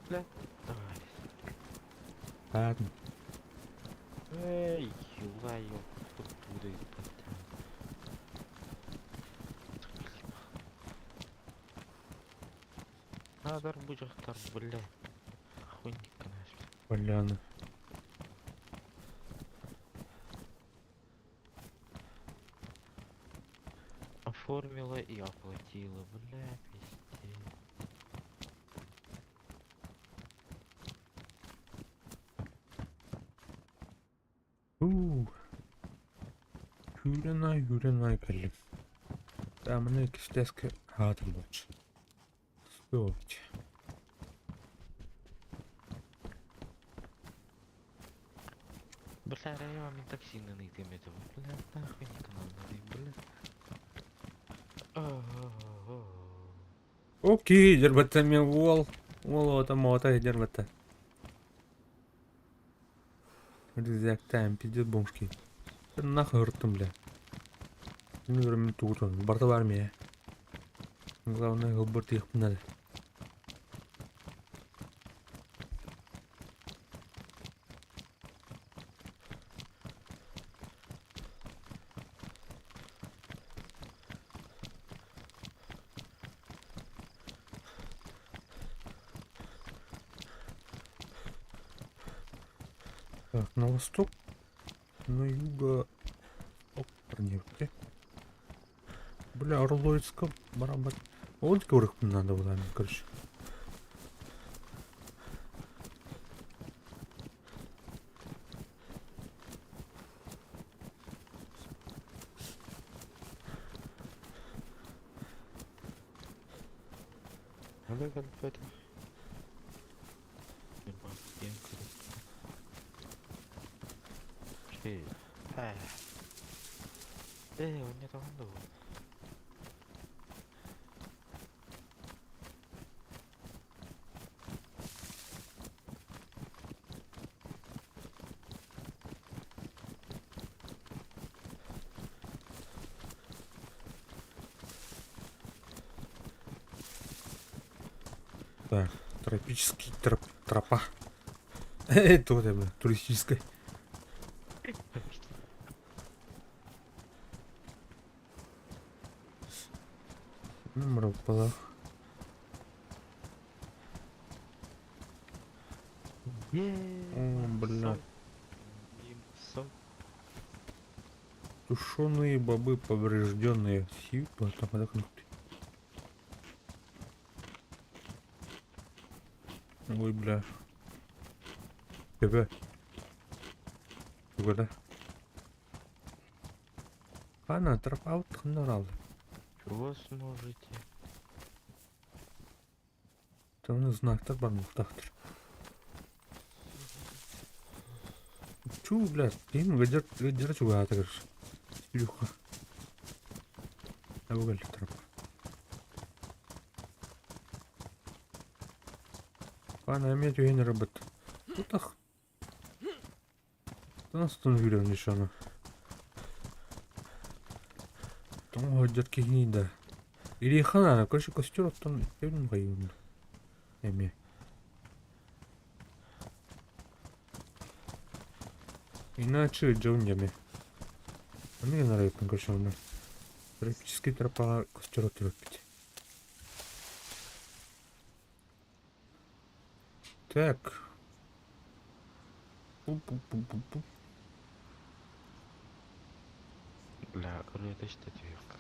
Бля, давай. Ладно. Эй, юла, оттуда из-под. Надо арбузах бля. Хуйник, конечно. Поляна. Оформила и оплатила, бля, пиздец. Уу. Сүүрэн сүүрэн кэллим. Тааманы кистээскэ хаатыр буолчу. Суох. Бля, я вам такси на нытым этого. Бля, нахуй не канал бля. Окей, дербата мен уол. Уол ота мота дербата. Рюкзак тайм, пиздец бомжки. Нахуй ртом, бля. Мин тугутун барыта баар миэ. Главное ылбыр тыахпын наада. Так, на восток, на юго... Оп, нефти. Бля, Орловицка барабат. Вот говорю, надо было, короче. Надо кэлбэтим. Диэн көрүстэ. Ээ, оонньотоҕун дуо? Так, тропический троп, тропа. Это вот это, туристическая. Мропала. О, бля. Тушеные бобы поврежденные. Сипа, там отдохнуть. Ой, бля. Тебе. Угада. Ана, тропа вот Чего сможете? Там знактар бар мухтахтыр. Чу, блядь, им гадер, гадер чугатыр. Илюха. Абугал тропа. Ана, мен түйен робот. Тутах. Тонастон жүрем нишаны. Тоң хаджат кихни да. Или хана, короче, костер оттон эвин гайын. Эме. Иначе джоньями. Мне нравится, короче, она. Тропический тропа костер отрубить. Так. Пу-пу-пу-пу-пу. Бля, ырыата истэ түһүөххэ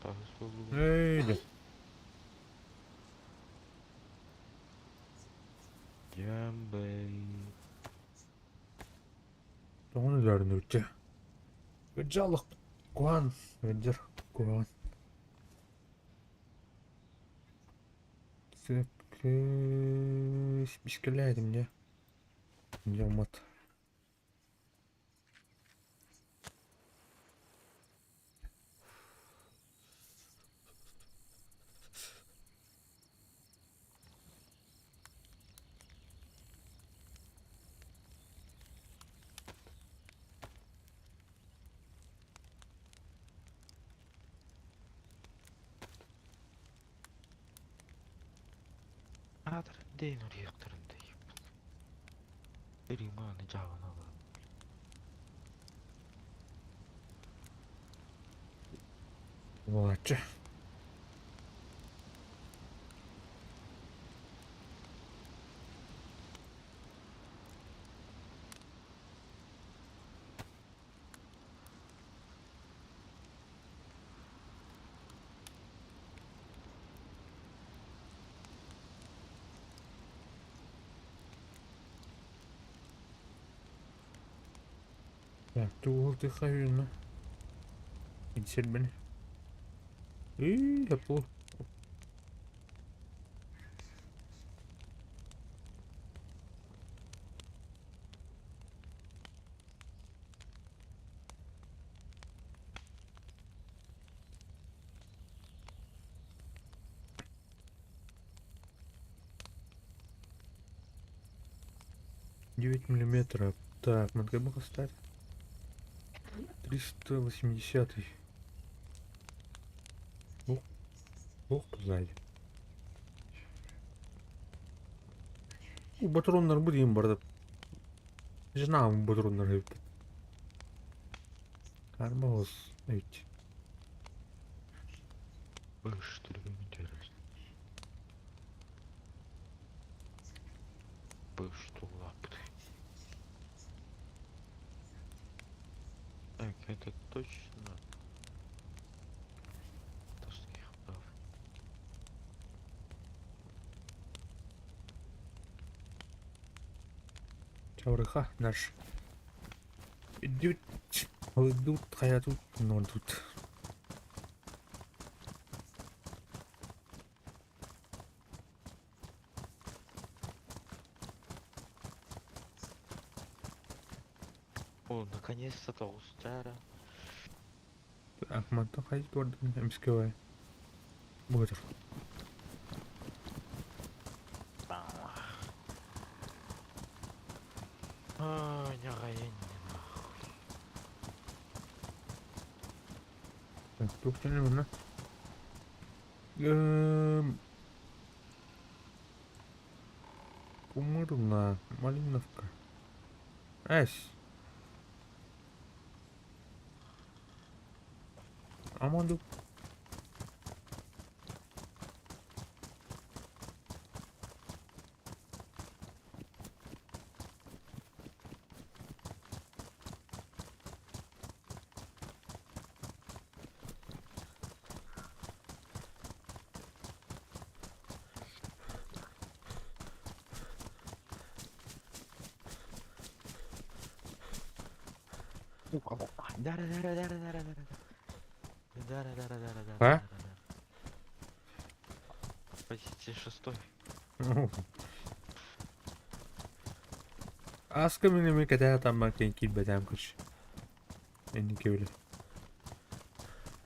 Хаһыс буоллубут? Эй, да. Дьамбай. Тоҕону дөрнүччэ. Ыдьалых куан ыдьыр куан. Бискэлээтим дьэ. Дьоммот. Аатарын дэйин уруйуохтарын дэйиппин. Риманы дьаабана Буолааччы. Так, тугул тыхаюна. Инсербен. И, я 9 миллиметров. Так, надо бы стать. 380-й. Ух, ух, сзади. Батроннар бу диэн барда. Жена батроннар эбит. Кармалос эбит. Что ли, интересно. Что лапты. Так, это точно. Авторских прав. Чаврыха наш. Идут, идут, хайа тут, но тут. О, наконец-то толстяра. Так, мантан хайа туордун эмискэ Буотар. Ай, нахуй. Так, туох диэн манна? Кумырна, Малиновка. Эс. Аманду. Да, да, да, да, да, да, да, да. Да, да, да, да, да, да. А? Позиция шестой. Аска мин эмиэ кэтэһэ таммар киэн киирбэтэҕим короче. Инники били.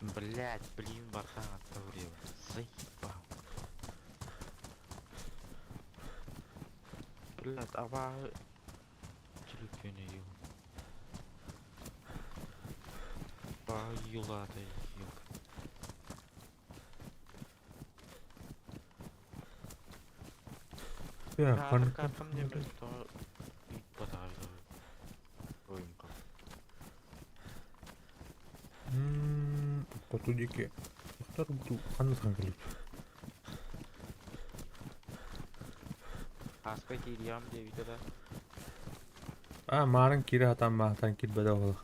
Блять, блин, бархан оттаврил. Заебал. Блять, аба... Телефоне ел. Ба юла елка. Так, А, ханнык так, а мне, блядь, то... Хоту диэки тохтор дуу ханна саҥа кэлбит. Аска киириэҕим диэбитэ да. Аа, маарын киирэ сатаан маатан киирбэтэ буолуо.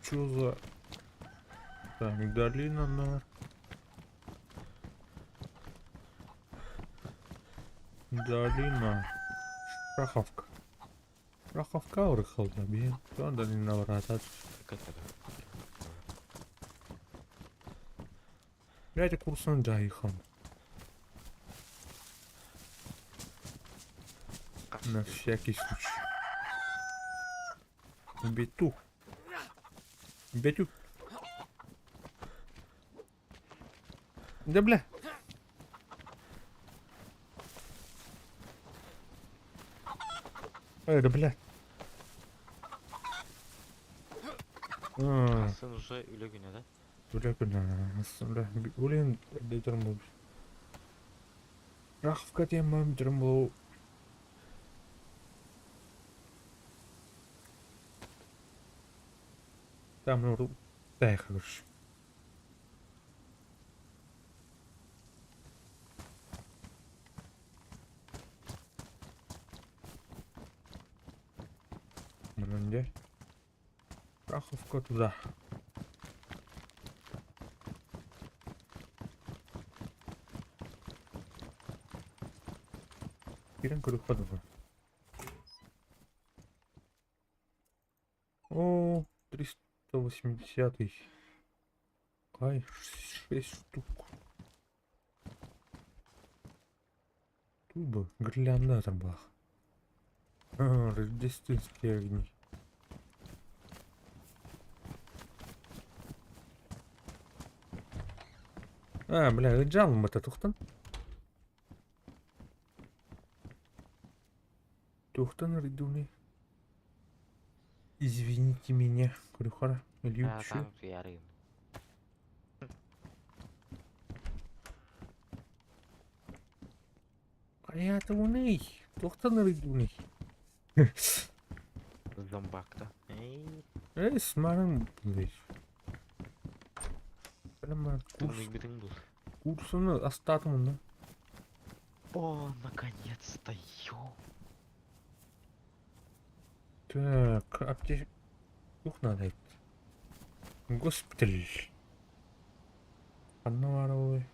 Чё за... Так, долина на... Долина. Шаховка. Шаховка урыхална биэн. Туон долина бараатат. Блядь, курсан жайхан. На всякий случай. Бету. Бетю. Да бля. Эй, да бля. А, Сын уже үлэ күнэ да? Бля, бля, бля, блин, дойдерм Раховка тема дермло. Там, ну, дай, короче. Блин, где? Раховка туда. Кирен көрүк. О, 380. Ай, 6 штук. Тут бы гирлянда была. А, рождественские огни. А, бля, ыдьаалым это тухтан. Туохтан арыйдыбыный? Извините меня, Крюхара, Илью Аа, түшү. таҥ утуйаарыгын. Хайаатыбыный? Туохтан арыйдыбыный? Зомбакта. Эй, Эй, смарым, блядь. Прямо курс, тымныйбытыҥ дуу? курсуну астаатым онно. О, наконец-то, ё. Так, аптечка. Туох надо Госпиталь. Ханна баарабый?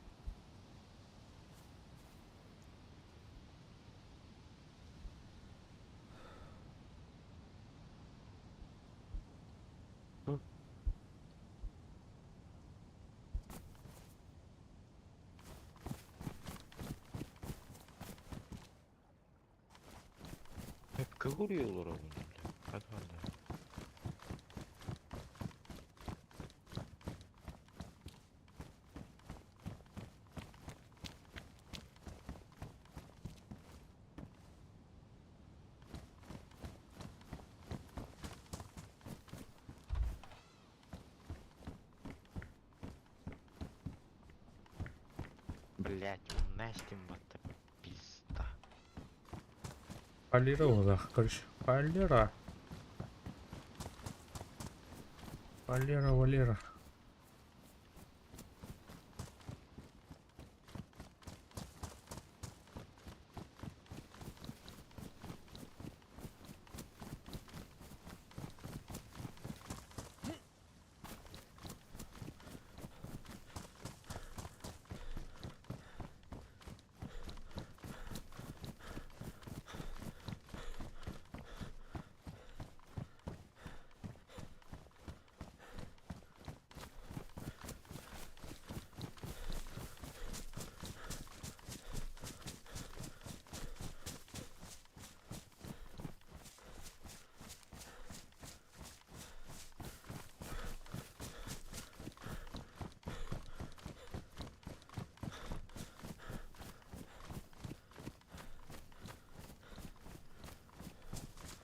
Hep vuruyorlar onu. Hadi hadi. Блять, у Насти мата пизда. Холера олох, короче. Холера. Холера, Валера.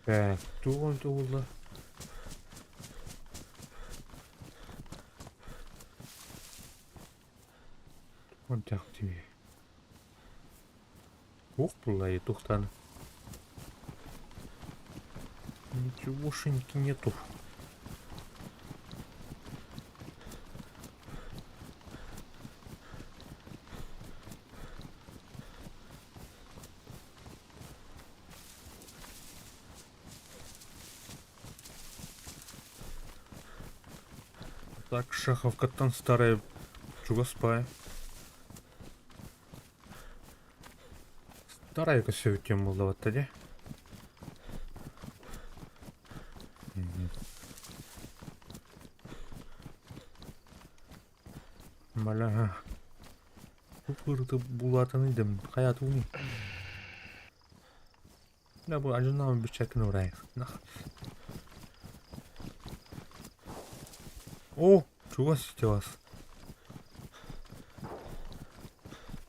Так, тугун тугулла. Тугун тебе. Ух, была и тухтан. Ничегошеньки нету. Так, Шаховкаттан старая чугаспая. Старая көсөбүт буолла дии. Бля. Купырды булатын идем. Хаятуни. Да бу ажыннан bir çekin oraya. Нах. О, чугас вас.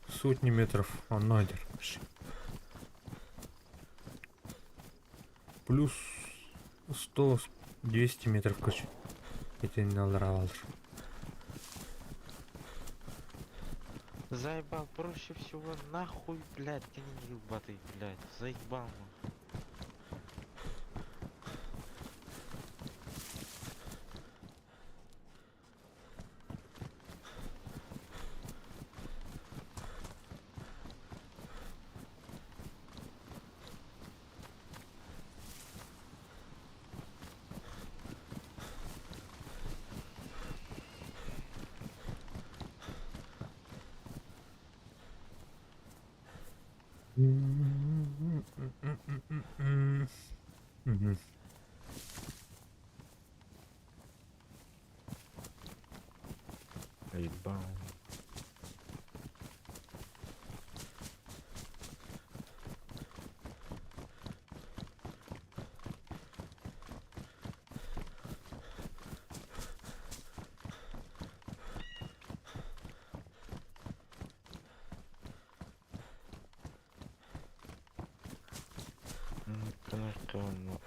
Сотни метров. Онно Плюс 100 200 метров, короче. Итиннэ аллараа Заебал, проще всего нахуй, блядь, ты не ебатый, блядь, заебал. Нахуй. Мгм. Заебал. Онно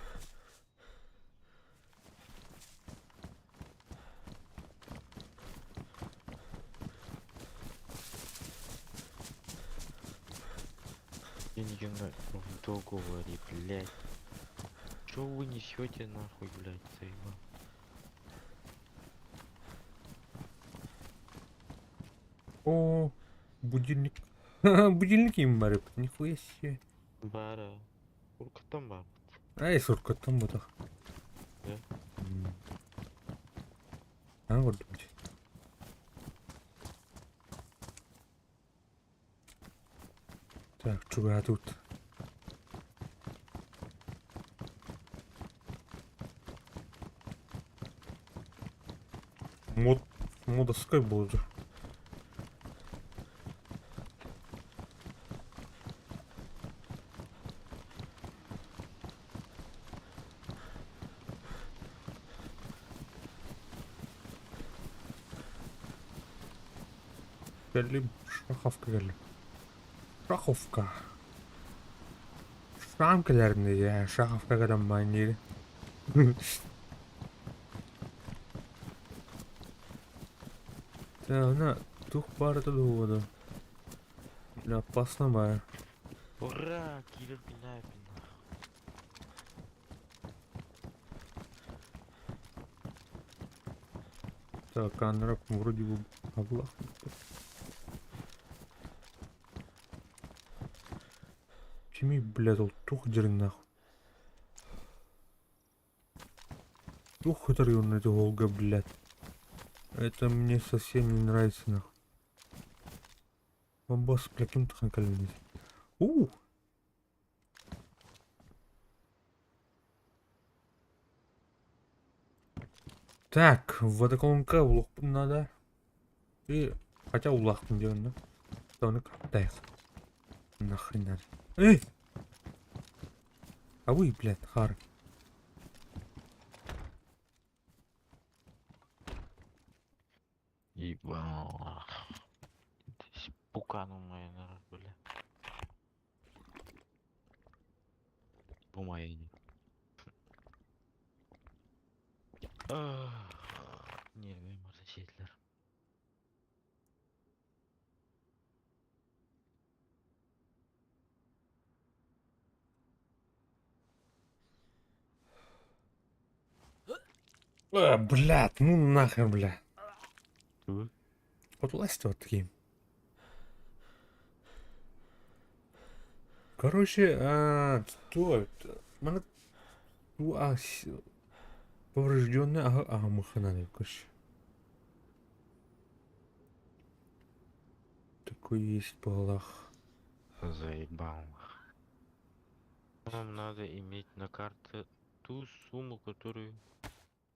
Деньги в договоре, блядь. Чё вы несете нахуй, блядь, заебал? О, будильник. Будильник им бар эбит, нихуя себе. Бара. Уркаттан бар. Ай, суркаттан ботах. Да? А, вот думать. Так, чуга тут. Мод, модовской был же. Кэллим, шаховка кэллим. Шаховка. Шам кэлэрин я шаховка кэлэн баан Та тух баар да. Бля, опасно баар. Ура! Киллер пинает нахуй. Так, анрак вроде бы облах. Кими, блядь, ол тух дерин нахуй. Тух который это Волга, блядь. Это мне совсем не нравится, нахуй. Босс, бля, ким тухан калин. У! Так, водоколонка улух надо. И хотя улахпын деген да. Тоны каптайық. Нахрен надо. Эй! А вы, блядь, хар. Ебал. Пукану моя, народ, бля. По моей. Нервы мотоциклер. А, блядь, ну нахер, бля. Вот власть вот такие. Короче, а, что это? Мана ту а поврежденная ага ага махананы, короче. Такой есть полах. Заебал. Нам надо иметь на карте ту сумму, которую...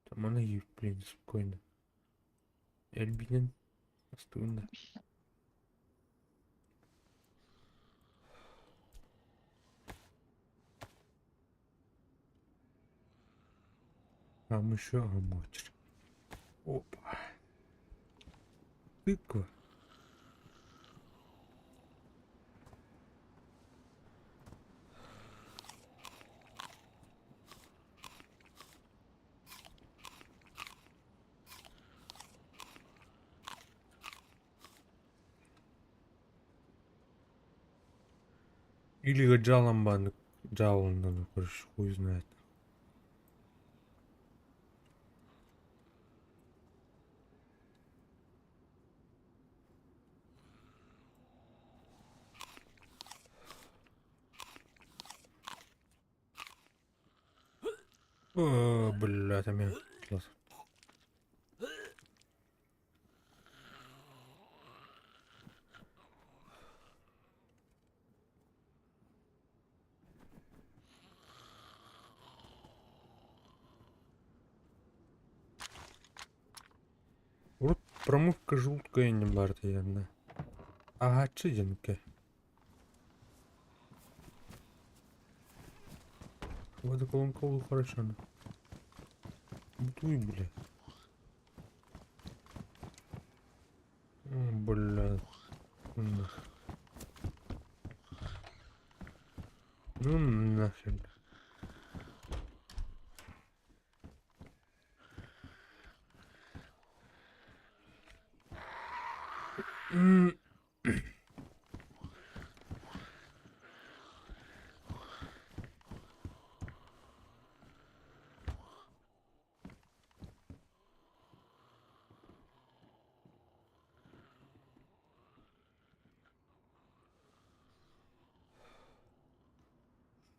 Там она и, блин, спокойно. Эльбинен. Остынно. Там еще амочер. Опа. Тыква. Или Джаламбан, Джалан, короче, хуй знает. О, блядь, а меня. Вот промывка желудка не барта явно. Ага, чиденька. Водоколонка хорошо. Буй, бля. Бля. Нах. Ну нахер.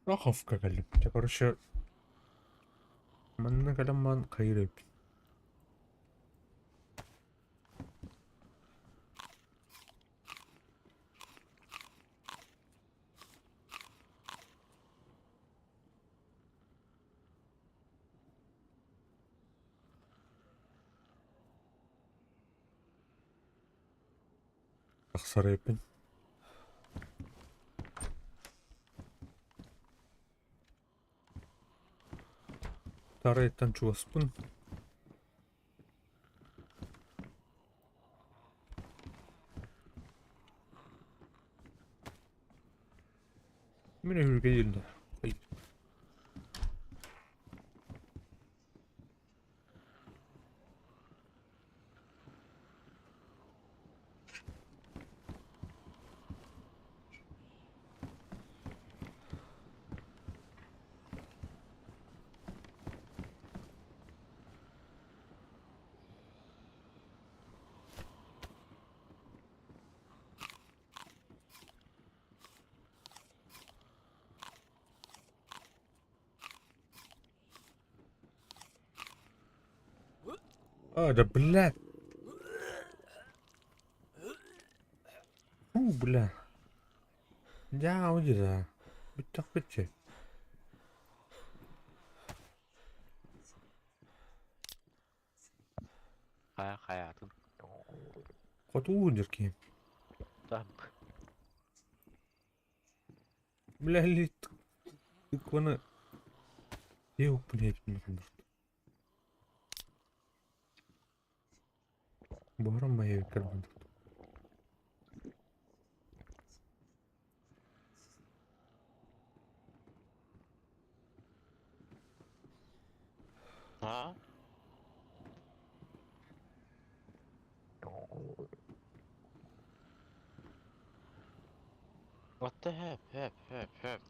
Раховка кэллим. Дьэ, короче, манна кэлэн баран хайыыр эбиппин. Тахсар эбиппин. Тарыйтан чугаспын. Мин өһүргэ диэн А, да блядь. Фу, бля. Дьаа, да. Бүттэхпит Хайа хайаатын. Хотуу дьиркиим. Там. Бля, тыкваны Диэхпин иһиппин Буһаран байыабыккар курдук. А? What the heck, heck, heck, heck.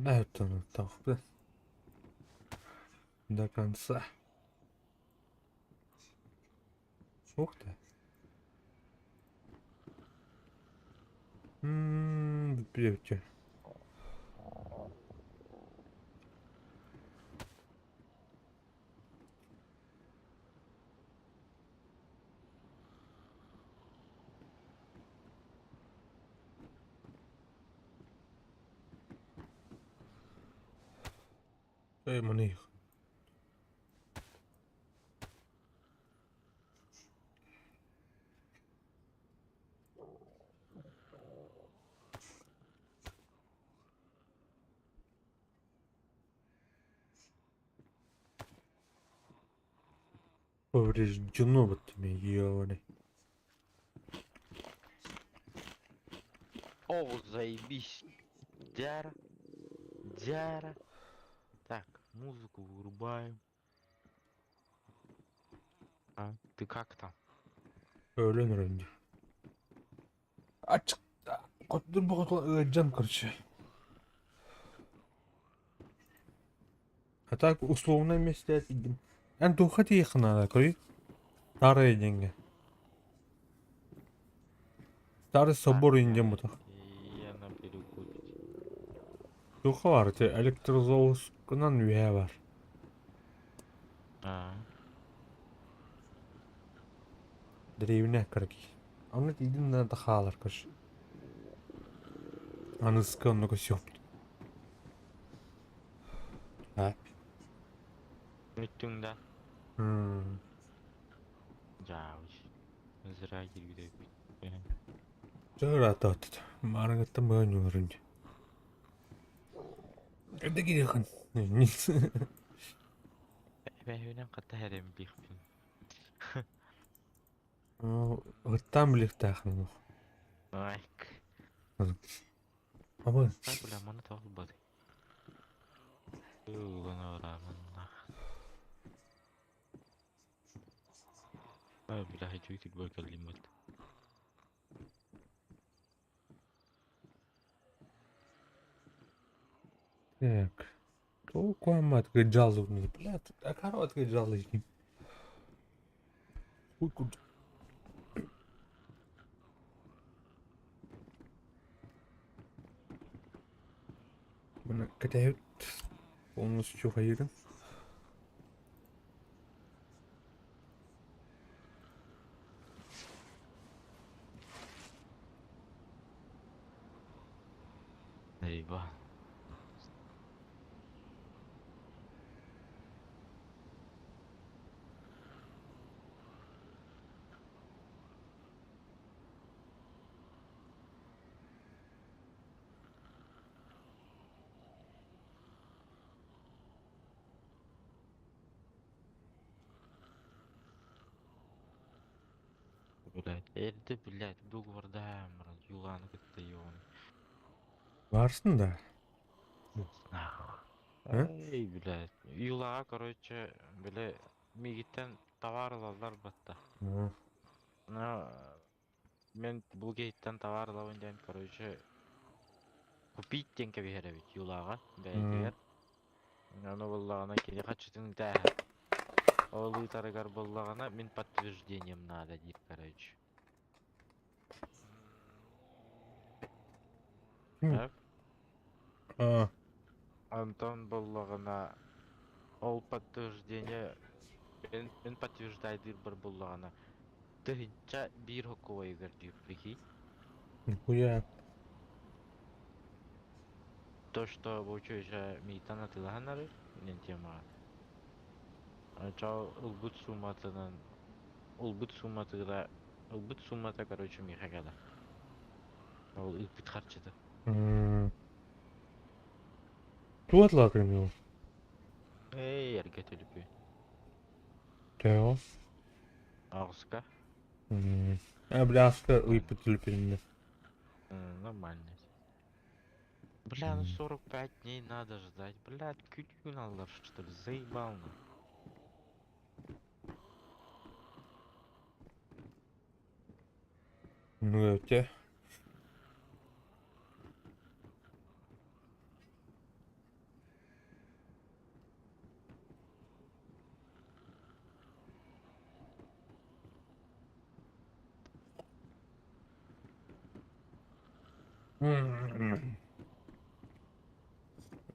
Näyttänyt До конца. Ух ты. М-м-м, Бьете. Эй, маных. Повреждено вот тебе, ёбаный. О, заебись. Дяра. Дяра. Так, музыку вырубаем. А, ты как там? Өлөн эрэн дии. Ачык хотдун ыалдьан короче. А так условно месте Эн туохха тиийиэххин наада көрүй? Старые деньги. Старый собор индем бутах. Я на берегу. Туохха баар ити электрозаводсканан үөһэ баар. А, Дэриэбинэ кыракый. Онно тиийдим да хаалар короче. Аныска онно көсүөхпүт. А? Бүттүҥ да? М. Дьаабыч. Зря киирбит Дьэ ыраатаат. Маарыҥҥыттан быһа ньуурун дии. Эрдэ киириэххин. Эбэһүүнэн хата эрэмбиэхпин. Ыттаан билиэхтээххин. Айк. Абы. Так, бля, маны тоҕулбат. Ылан Бля, хочу кэллиммит. Так. Туох кыдьаллыбын, блядь, акаро кыдьаллыйын. Хуй курдук. Мына кэтэһэбит полностью хайыырын. Eyvah. Блядь, эрдэ блядь, дугвардаан баран Юлааны кытта ёбаный. Барсын да. Нахуй. А? Эй, блядь. Юлаҕа, короче, били миигиттэн товар ылаллар батта. Ну, Но мен бу киһиттэн товар ылабын диэн, короче, купить диэн кэбиһэр эбит Юлаҕа бэйэтигэр. Ону буллаҕына кини хаччытын ытааһар. Ол ыытарыгар буллаҕына мин подтверждением надо диир, короче. М. Эп. А, Антон буллаҕына ол подтверждение мин, мин подтверждайдыырбар буллаҕына тыһыынча биир хоккуойугар диир, прикинь. нихуя. То, что получается миитан атыылаһан арый, диэн темаҕа. Чао ылбыт сууматынан ылбыт сууматыгар ылбыт суумата короче миэхэ кэлэр. Ол ыыппыт харчыта. М. Туох атлаатыҥ Эй, эргэ төлөпүөн. Төһө? Аҕыска. М. А, бля, аска ыйпыт төлөпүөннэ. Нормально. Бля, ну 45 дней надо ждать. Блядь, күтүн аллар, что ли, заебал на. Ну, те.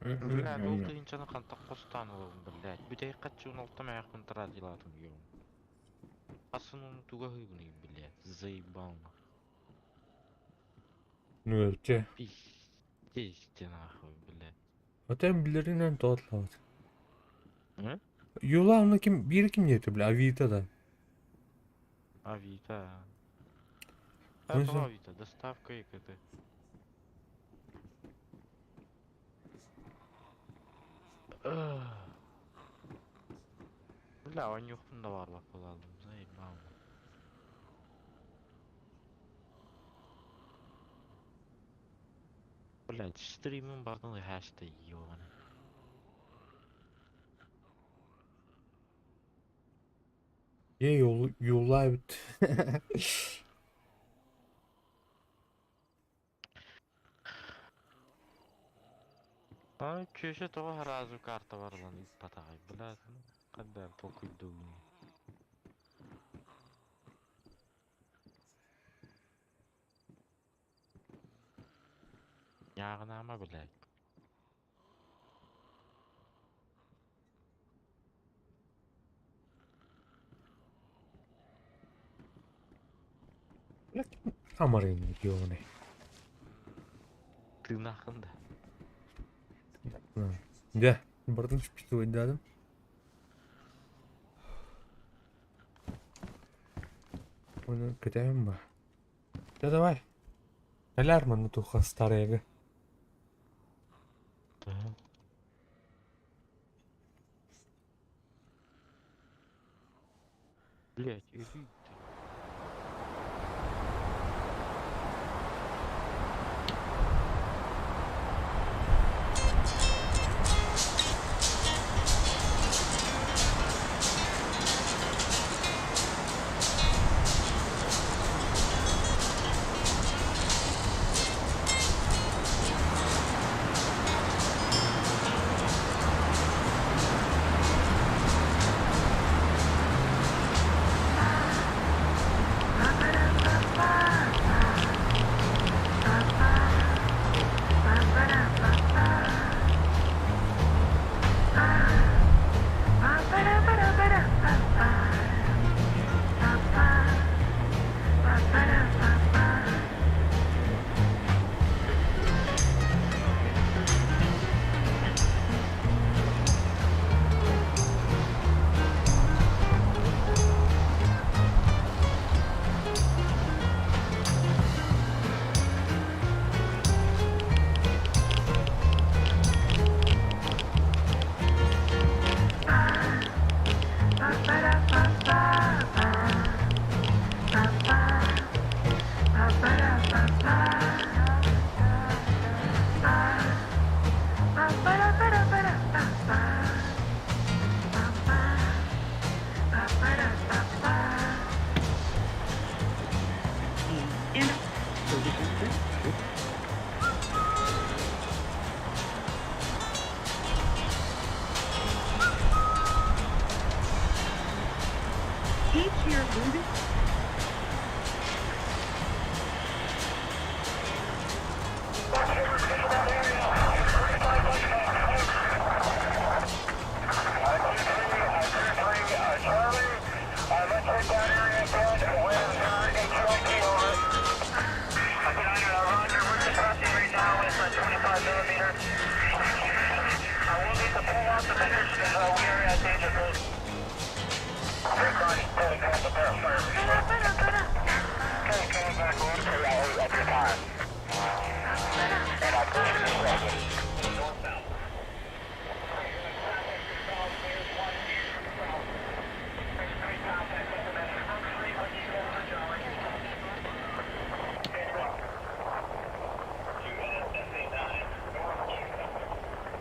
Блядь, ол тыһыынчаны хантан хостоон ылабын, блядь. Бүтэһик хаччыгын алта мээхпин тратилаатым ём. Хасын ону туга ыһыыбыный, блядь, заебал на. Ну, те. Пиздец ты нахуй, блядь. Отен билэринэн тоҕотлообут. М? Юлааны ким биир ким диэтэ бля Авито да. Авито. Ну, Это всё. Авито, доставка и т.д. Ах. Бля, онньуохпун да баҕарбат буолалым, заебал. Блядь, стримим бардын хаста ёбаный. Е юл юлаабыт. А, чөшө тоҕо сразу карта барылан ыыппатаҕай, блядь, ну, ханна толкуйдуубун. Ньааҕынаама, блядь. Бля, хамарын ёбаный. Тыынаххын да. Дьэ, бардын шпитывайдаадым. Оны кэтэһэн ба. Да давай. Элээр манна туха старыйга. Ага. Блять, иди ты.